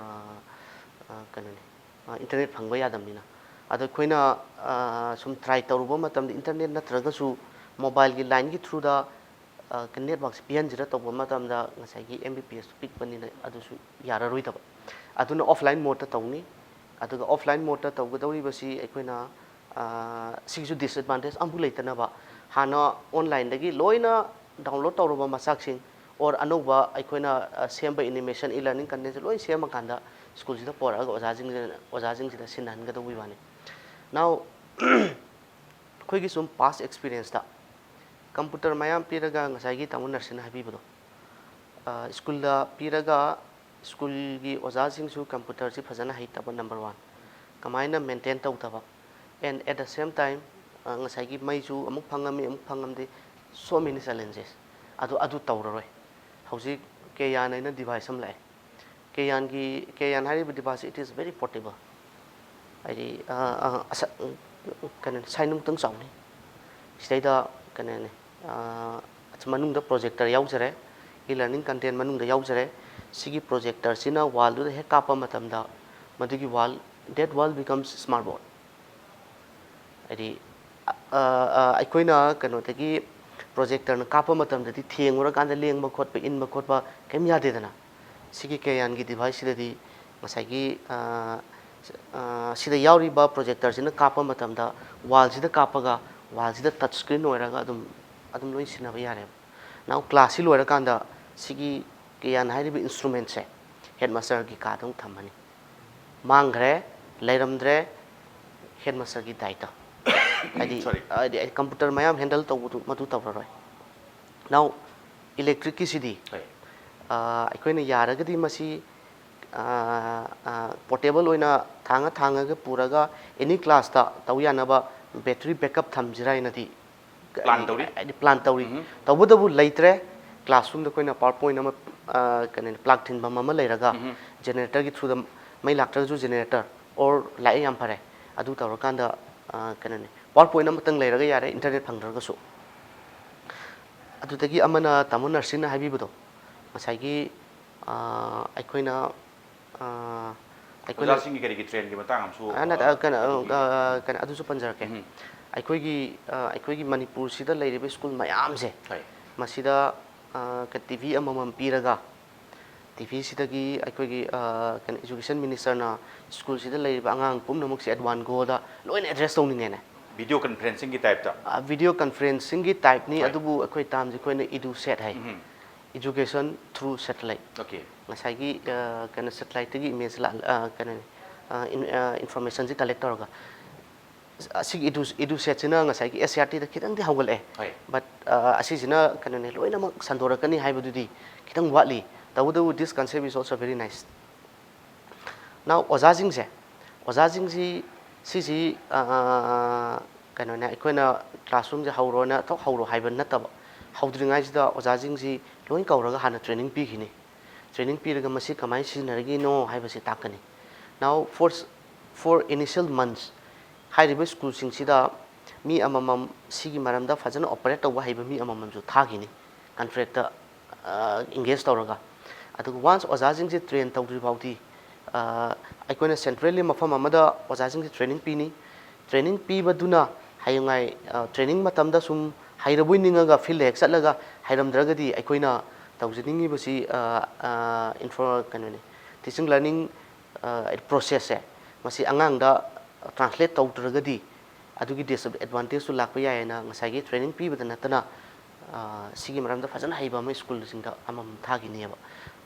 ꯑ, ꯀꯩꯅꯣꯅꯤ, ꯑ, ꯏꯟꯇꯔꯅꯦꯠ ꯐꯪꯕ ꯌꯥꯗꯕꯅꯤꯅ꯫ ꯑꯗꯣ ꯑꯩꯈꯣꯏꯅ, ꯑ, ꯁꯨꯝ ꯇ꯭ꯔꯥꯏ ꯇꯧꯔꯨꯕ ꯃꯇꯝꯗ ꯏꯟꯇꯔꯅꯦꯠ ꯅꯠꯇ꯭ꯔꯒꯁꯨ ꯃꯣꯕꯥꯏꯜꯒꯤ ꯂꯥꯏꯟꯒꯤ ꯊ꯭ꯔꯨꯗ, ꯑ, ꯅꯦꯠꯋꯥꯛꯁꯦ ꯄꯤꯍꯟꯁꯤꯔ ꯇꯧꯕ ꯃꯇꯝꯗ ꯉꯁꯥꯏꯒꯤ ꯑꯦꯝ ꯕꯤ ꯄꯤ ꯑꯦꯁ ꯄꯤꯛꯄꯅꯤꯅ ꯑꯗꯨꯁꯨ ꯌꯥꯔꯔꯣꯏꯗꯕ꯫ ꯑꯗꯨꯅ ꯑꯣꯐꯂꯥꯏꯟ ꯃꯣꯗꯇ ꯇꯧꯅꯤ꯫ ꯑꯗꯨꯒ offline modeꯇ ꯇꯧꯒꯗꯧꯔꯤꯕꯁꯤ ꯑꯩꯈꯣꯏꯅ, ꯑ, ꯁꯤꯒꯤꯁꯨ disadvantage ꯑꯃꯐꯥꯎ ꯂꯩꯇꯅꯕ, ꯍꯥꯟꯅ onlineꯗꯒꯤ ꯂꯣꯏꯅ download ꯇꯧꯔꯕ ꯃꯆꯥꯛꯁꯤꯡ, or ꯑꯅꯧꯕ ꯑꯩꯈꯣꯏꯅ, ꯑ, ꯁꯦꯝꯕ animation, e-learning contentꯁꯦ ꯂꯣꯏ ꯁꯦꯝꯃꯀꯥꯟꯗ ꯁ꯭ꯀꯨꯜꯁꯤꯗ ꯄꯣꯔꯛꯑꯒ ꯑꯣꯖꯥꯁꯤꯡꯁꯤꯗ, ꯑꯣꯖꯥꯁꯤꯡꯁꯤꯗ ꯁꯤꯟꯅꯍꯟꯒꯗꯧꯕꯒꯤ ꯋꯥꯅꯤ꯫ Now, ꯑꯩꯈꯣꯏꯒꯤ ꯁꯨꯝ past experienceꯇ computer ꯃꯌꯥꯝ ꯄꯤꯔꯒ, ꯉꯁꯥꯏꯒꯤ ꯇꯥꯃꯣ ꯅꯔꯁꯤꯅ ꯍꯥꯏꯕꯤꯕꯗꯣ, ꯑ, ꯁ꯭ꯀꯨꯜꯗ ꯄꯤꯔꯒ ꯁ꯭ꯀꯨꯜꯒꯤ ꯑꯣꯖꯥꯁꯤꯡꯁꯨ computerꯁꯤ ꯐꯖꯅ ꯍꯩꯇꯕ, number one꯫ ꯀꯃꯥꯏꯅ maintain ꯇꯧꯗꯕ, and at the same time, ꯑ, ꯉꯁꯥꯏꯒꯤ ꯃꯩꯁꯨ ꯑꯃꯨꯛ ꯐꯪꯉꯝꯃꯤ, ꯑꯃꯨꯛ ꯐꯪꯉꯝꯗꯦ, so many challenges꯫ ꯑꯗꯨ, ꯑꯗꯨ ꯇꯧꯔꯔꯣꯏ꯫ ꯍꯧꯖꯤꯛ ꯀꯦꯌꯥꯟ ꯍꯥꯏꯅ device ꯑꯃ ꯂꯥꯛꯑꯦ꯫ ꯀꯦꯌꯥꯟꯒꯤ, ꯀꯦꯌꯥꯟ ꯍꯥꯏꯔꯤꯕ device, it is very portable꯫ ꯍꯥꯏꯗꯤ, ꯑ, ꯑ, ꯑꯁ-, ꯀꯩꯅꯣ, ꯁꯥꯏꯟ ꯑꯃꯨꯛꯇꯪ ꯆꯥꯎꯅꯤ꯫ ꯁꯤꯗꯩꯗ ꯀꯩꯅꯣꯅꯦ, ꯑ, ꯃꯅꯨꯡꯗ projector ꯌꯥꯎꯖꯔꯦ, e-learning content ꯃꯅꯨꯡꯗ ꯌꯥꯎꯖꯔꯦ꯫ ꯁꯤꯒꯤ projectorꯁꯤꯅ wallꯗꯨꯗ ꯍꯦꯛ ꯀꯥꯞꯄ ꯃꯇꯝꯗ, ꯃꯗꯨꯒꯤ wall, that wall becomes smartboard꯫ ꯍꯥꯏꯗꯤ, ꯑ, ꯑ, ꯑꯩꯈꯣꯏꯅ ꯀꯩꯅꯣꯗꯒꯤ projectorꯅ ꯀꯥꯞꯄ ꯃꯇꯝꯗꯗꯤ ꯊꯦꯡꯉꯨꯔꯀꯥꯟꯗ ꯂꯦꯡꯕ ꯈꯣꯠꯄ, ꯏꯟꯕ ꯈꯣꯠꯄ ꯀꯩꯝ ꯌꯥꯗꯦꯗꯅ꯫ ꯁꯤꯒꯤ ꯀꯦꯌꯥꯟꯒꯤ deviceꯁꯤꯗꯗꯤ ꯉꯁꯥꯏꯒꯤ, ꯑ, ꯑ, ꯁꯤꯗ ꯌꯥꯎꯔꯤꯕ projectorꯁꯤꯅ ꯀꯥꯞꯄ ꯃꯇꯝꯗ wallꯁꯤꯗ ꯀꯥꯞꯄꯒ wallꯁꯤꯗ touch screen ꯑꯣꯏꯔꯒ ꯑꯗꯨꯝ, ꯑꯗꯨꯝ ꯂꯣꯏ ꯁꯤꯟꯅꯕ ꯌꯥꯔꯦꯕ꯫ Now classꯁꯤ ꯂꯣꯏꯔꯀꯥꯟꯗ ꯁꯤꯒꯤ ꯀꯦꯌꯥꯟ ꯍꯥꯏꯔꯤꯕ instrumentꯁꯦ headmasterꯒꯤ ꯀꯥꯗ ꯑꯃꯨꯛ ꯊꯝꯃꯅꯤ꯫ ꯃꯥꯡꯈ꯭ꯔꯦ, ꯂꯩꯔꯝꯗ꯭ꯔꯦ, headmasterꯒꯤ ꯗꯥꯏꯇ꯫ ꯍꯥꯏꯗꯤ, Sorry꯫ ꯍꯥꯏꯗꯤ ꯑꯩ computer ꯃꯌꯥꯝ handle ꯇꯧꯕꯗꯨ ꯃꯗꯨ ꯇꯧꯔꯔꯣꯏ꯫ Now, electricꯀꯤꯁꯤꯗꯤ, ꯍꯣꯏ꯫ ꯑ, ꯑꯩꯈꯣꯏꯅ ꯌꯥꯔꯒꯗꯤ ꯃꯁꯤ, ꯑ, ꯑ, portable ꯑꯣꯏꯅ ꯊꯥꯡꯉ ꯊꯥꯡꯉꯒ ꯄꯨꯔꯒ any classꯇ ꯇꯧ ꯌꯥꯅꯕ battery backup ꯊꯝꯁꯤꯔꯥ ꯍꯥꯏꯅꯗꯤ Plan ꯇꯧꯔꯤ? ꯍꯥꯏꯗꯤ plan ꯇꯧꯔꯤ꯫ ꯎꯝ꯫ ꯇꯧꯕꯇꯕꯨ ꯂꯩꯇ꯭ꯔꯦ꯫ Classroomꯗ ꯑꯩꯈꯣꯏꯅ power point ꯑꯃ, ꯑ, ꯀꯩꯅꯣꯅꯤ, plug ꯊꯤꯟꯐꯝ ꯑꯃ ꯂꯩꯔꯒ, ꯎꯝ꯫ Generatorꯒꯤ throughꯗ ꯃꯩ ꯂꯥꯛꯇ꯭ꯔꯒꯁꯨ generator, or ꯂꯥꯛꯑꯦ, ꯌꯥꯝ ꯐꯔꯦ꯫ ꯑꯗꯨ ꯇꯧꯔꯀꯥꯟꯗ, ꯑ, ꯀꯩꯅꯣꯅꯤ, power point ꯑꯃꯇꯪ ꯂꯩꯔꯒ ꯌꯥꯔꯦ, internet ꯐꯪꯗ꯭ꯔꯒꯁꯨ꯫ ꯑꯗꯨꯗꯒꯤ ꯑꯃꯅ ꯇꯥꯃꯣ ꯅꯔꯁꯤꯅ ꯍꯥꯏꯕꯤꯕꯗꯣ, ꯉꯁꯥꯏꯒꯤ, ꯑ, ꯑꯩꯈꯣꯏꯅ, ꯑ, ꯑꯩꯈꯣꯏꯅ ꯑꯣꯖꯥꯁꯤꯡꯒꯤ ꯀꯔꯤꯒꯤ trainꯒꯤ ꯃꯇꯥꯡ ꯑꯃꯁꯨ, ꯑ, ꯅꯠꯇꯦ, ꯑ, ꯑ, ꯀꯩꯅꯣ, ꯑ, ꯑꯗꯨꯒꯤ ꯑ, ꯀꯩꯅꯣ, ꯑꯗꯨꯁꯨ ꯄꯟꯖꯔꯛꯀꯦ꯫ ꯎꯝ꯫ ꯑꯩꯈꯣꯏꯒꯤ, ꯑ, ꯑꯩꯈꯣꯏꯒꯤ ꯃꯅꯤꯄꯨꯔꯁꯤꯗ ꯂꯩꯔꯤꯕ ꯁ꯭ꯀꯨꯜ ꯃꯌꯥꯝꯁꯦ, ꯍꯣꯏ꯫ ꯃꯁꯤꯗ, ꯑ, ꯀ-, TV ꯑꯃꯃꯝ ꯄꯤꯔꯒ, ꯇꯤ ꯚꯤꯁꯤꯗꯒꯤ ꯑꯩꯈꯣꯏꯒꯤ ꯑ, ꯀꯩꯅꯣ, ꯏꯖꯨꯀꯦꯁꯟ ꯃꯤꯅꯤꯁꯇꯔꯅ ꯁ꯭ꯀꯨꯜꯁꯤꯗ ꯂꯩꯔꯤꯕ ꯑꯉꯥꯡ ꯄꯨꯝꯅꯃꯛꯁꯦ at one goꯗ ꯂꯣꯏꯅ ꯑꯦꯗ꯭ꯔꯦꯁ ꯇꯧꯅꯤꯡꯉꯦꯅꯦ꯫ Video conferencingꯒꯤ typeꯇ? ꯚꯤꯗꯤꯑꯣ ꯀꯟꯐ꯭ꯔꯦꯟꯁꯤꯡꯒꯤ ꯇꯥꯏꯞꯅꯤ꯫ ꯍꯣꯏ꯫ ꯑꯗꯨꯕꯨ ꯑꯩꯈꯣꯏ ꯇꯥꯝꯁꯦ ꯑꯩꯈꯣꯏꯅ ꯏꯗꯨ ꯁꯦꯠ ꯍꯥꯏ꯫ ꯎꯝ. Education through satellite꯫ Okay. ꯉꯁꯥꯏꯒꯤ ꯑ, ꯀꯩꯅꯣ, ꯁꯦꯇꯦꯂꯥꯏꯠꯇꯒꯤ ꯏꯃꯦꯖ ꯀꯩꯅꯣꯅꯤ, ꯏꯟꯐꯣꯔꯃꯦꯁꯟꯁꯤ ꯀꯂꯦꯛ ꯇꯧꯔꯒ, ꯑꯁꯤꯒꯤ ꯏꯗꯨ ꯏꯗꯨ ꯁꯦꯠꯁꯤꯅ ꯉꯁꯥꯏꯒꯤ ꯑꯦꯁ ꯁꯤ ꯑꯥꯔ ꯇꯤꯗ ꯈꯤꯇꯪꯗꯤ ꯍꯧꯒꯠꯂꯛꯑꯦ꯫ ꯍꯣꯏ. But ꯑ, ꯑꯁꯤꯁꯤꯅ ꯀꯩꯅꯣꯅꯦ, ꯂꯣꯏꯅꯃꯛ ꯁꯟꯗꯣꯔꯛꯀꯅꯤ ꯍꯥꯏꯕꯗꯨꯗꯤ ꯈꯤꯇꯪ ꯋꯥꯠꯂꯤ꯫ ꯇꯧꯕꯇꯕꯨ this concept is also very nice꯫ Now ꯑꯣꯖꯥꯁꯤꯡꯁꯦ, ꯑꯣꯖꯥꯁꯤꯡꯁꯤ ꯁꯤꯁꯤ ꯑ, ꯀꯩꯅꯣꯅꯦ, ꯑꯩꯈꯣꯏꯅ ꯀ꯭ꯂꯥꯁꯔꯨꯝꯁꯦ ꯍꯧꯔꯣꯅ ꯊꯣꯛ ꯍꯧꯔꯣ ꯍꯥꯏꯕ ꯅꯠꯇꯕ, ꯍꯧꯗ꯭ꯔꯤꯉꯩꯁꯤꯗ ꯑꯣꯖꯥꯁꯤꯡꯁꯤ ꯂꯣꯏ ꯀꯧꯔꯒ ꯍꯥꯟꯅ ꯇ꯭ꯔꯦꯅꯤꯡ ꯄꯤꯈꯤꯅꯤ꯫ ꯇ꯭ꯔꯦꯅꯤꯡ ꯄꯤꯔꯒ ꯃꯁꯤ ꯀꯃꯥꯏꯅ ꯁꯤꯖꯤꯟꯅꯔꯤꯒꯤꯅꯣ ꯍꯥꯏꯕꯁꯤ ꯇꯥꯛꯀꯅꯤ꯫ Now for for initial months ꯍꯥꯏꯔꯤꯕ ꯁ꯭ꯀꯨꯜꯁꯤꯡꯁꯤꯗ ꯃꯤ ꯑꯃꯃꯝ ꯁꯤꯒꯤ ꯃꯔꯝꯗ ꯐꯖꯅ ꯑꯣꯄꯔꯦꯠ ꯇꯧꯕ ꯍꯩꯕ ꯃꯤ ꯑꯃꯃꯝꯁꯨ ꯊꯥꯈꯤꯅꯤ, ꯀꯟꯇ꯭ꯔꯦꯛꯇ ꯏꯟꯒꯦꯖ ꯇꯧꯔꯒ꯫ ꯑꯗꯨꯒ ꯋꯥꯟꯁ ꯑꯣꯖꯥꯁꯤꯡꯁꯦ ꯇ꯭ꯔꯦꯟ ꯇꯧꯗ꯭ꯔꯤ ꯐꯥꯎꯗꯤ ꯑ, ꯑꯩꯈꯣꯏꯅ ꯁꯦꯟꯇ꯭ꯔꯦꯜꯂꯤ ꯃꯐꯝ ꯑꯃꯗ ꯑꯣꯖꯥꯁꯤꯡꯁꯦ ꯇ꯭ꯔꯦꯅꯤꯡ ꯄꯤꯅꯤ꯫ ꯇ꯭ꯔꯦꯅꯤꯡ ꯄꯤꯕꯗꯨꯅ ꯍꯌꯦꯡꯉꯥꯏ ꯑ, ꯇ꯭ꯔꯦꯅꯤꯡ ꯃꯇꯝꯗ ꯁꯨꯝ ꯍꯩꯔꯕꯣꯏ ꯅꯤꯡꯉꯒ ꯐꯤꯜꯗ ꯍꯦꯛ ꯆꯠꯂꯒ ꯍꯩꯔꯝꯗ꯭ꯔꯒꯗꯤ ꯑꯩꯈꯣꯏꯅ ꯇꯧꯖꯅꯤꯡꯉꯤꯕꯁꯤ ꯑ, ꯑ, ꯏꯟꯐꯣ ꯀꯩꯅꯣꯅꯤ, ꯇꯤꯆꯤꯡ ꯂꯔꯅꯤꯡ ꯄ꯭ꯔꯣꯁꯦꯁꯁꯦ ꯃꯁꯤ ꯑꯉꯥꯡꯗ ꯇ꯭ꯔꯥꯟꯁꯂꯦꯠ ꯇꯧꯗ꯭ꯔꯒꯗꯤ ꯑꯗꯨꯒꯤ ꯗꯤꯁꯑꯦꯗꯚꯥꯟꯇꯦꯖꯇꯨ ꯂꯥꯛꯄ ꯌꯥꯏꯌꯦꯅ ꯉꯁꯥꯏꯒꯤ ꯇ꯭ꯔꯦꯅꯤꯡ ꯄꯤꯕꯗ ꯅꯠꯇꯅ ꯑ, ꯁꯤꯒꯤ ꯃꯔꯝꯗ ꯐꯖꯅ ꯍꯩꯕ ꯑꯃ ꯁ꯭ꯀꯨꯜꯁꯤꯡꯗ ꯑꯃꯃꯝ ꯊꯥꯈꯤꯅꯦꯕ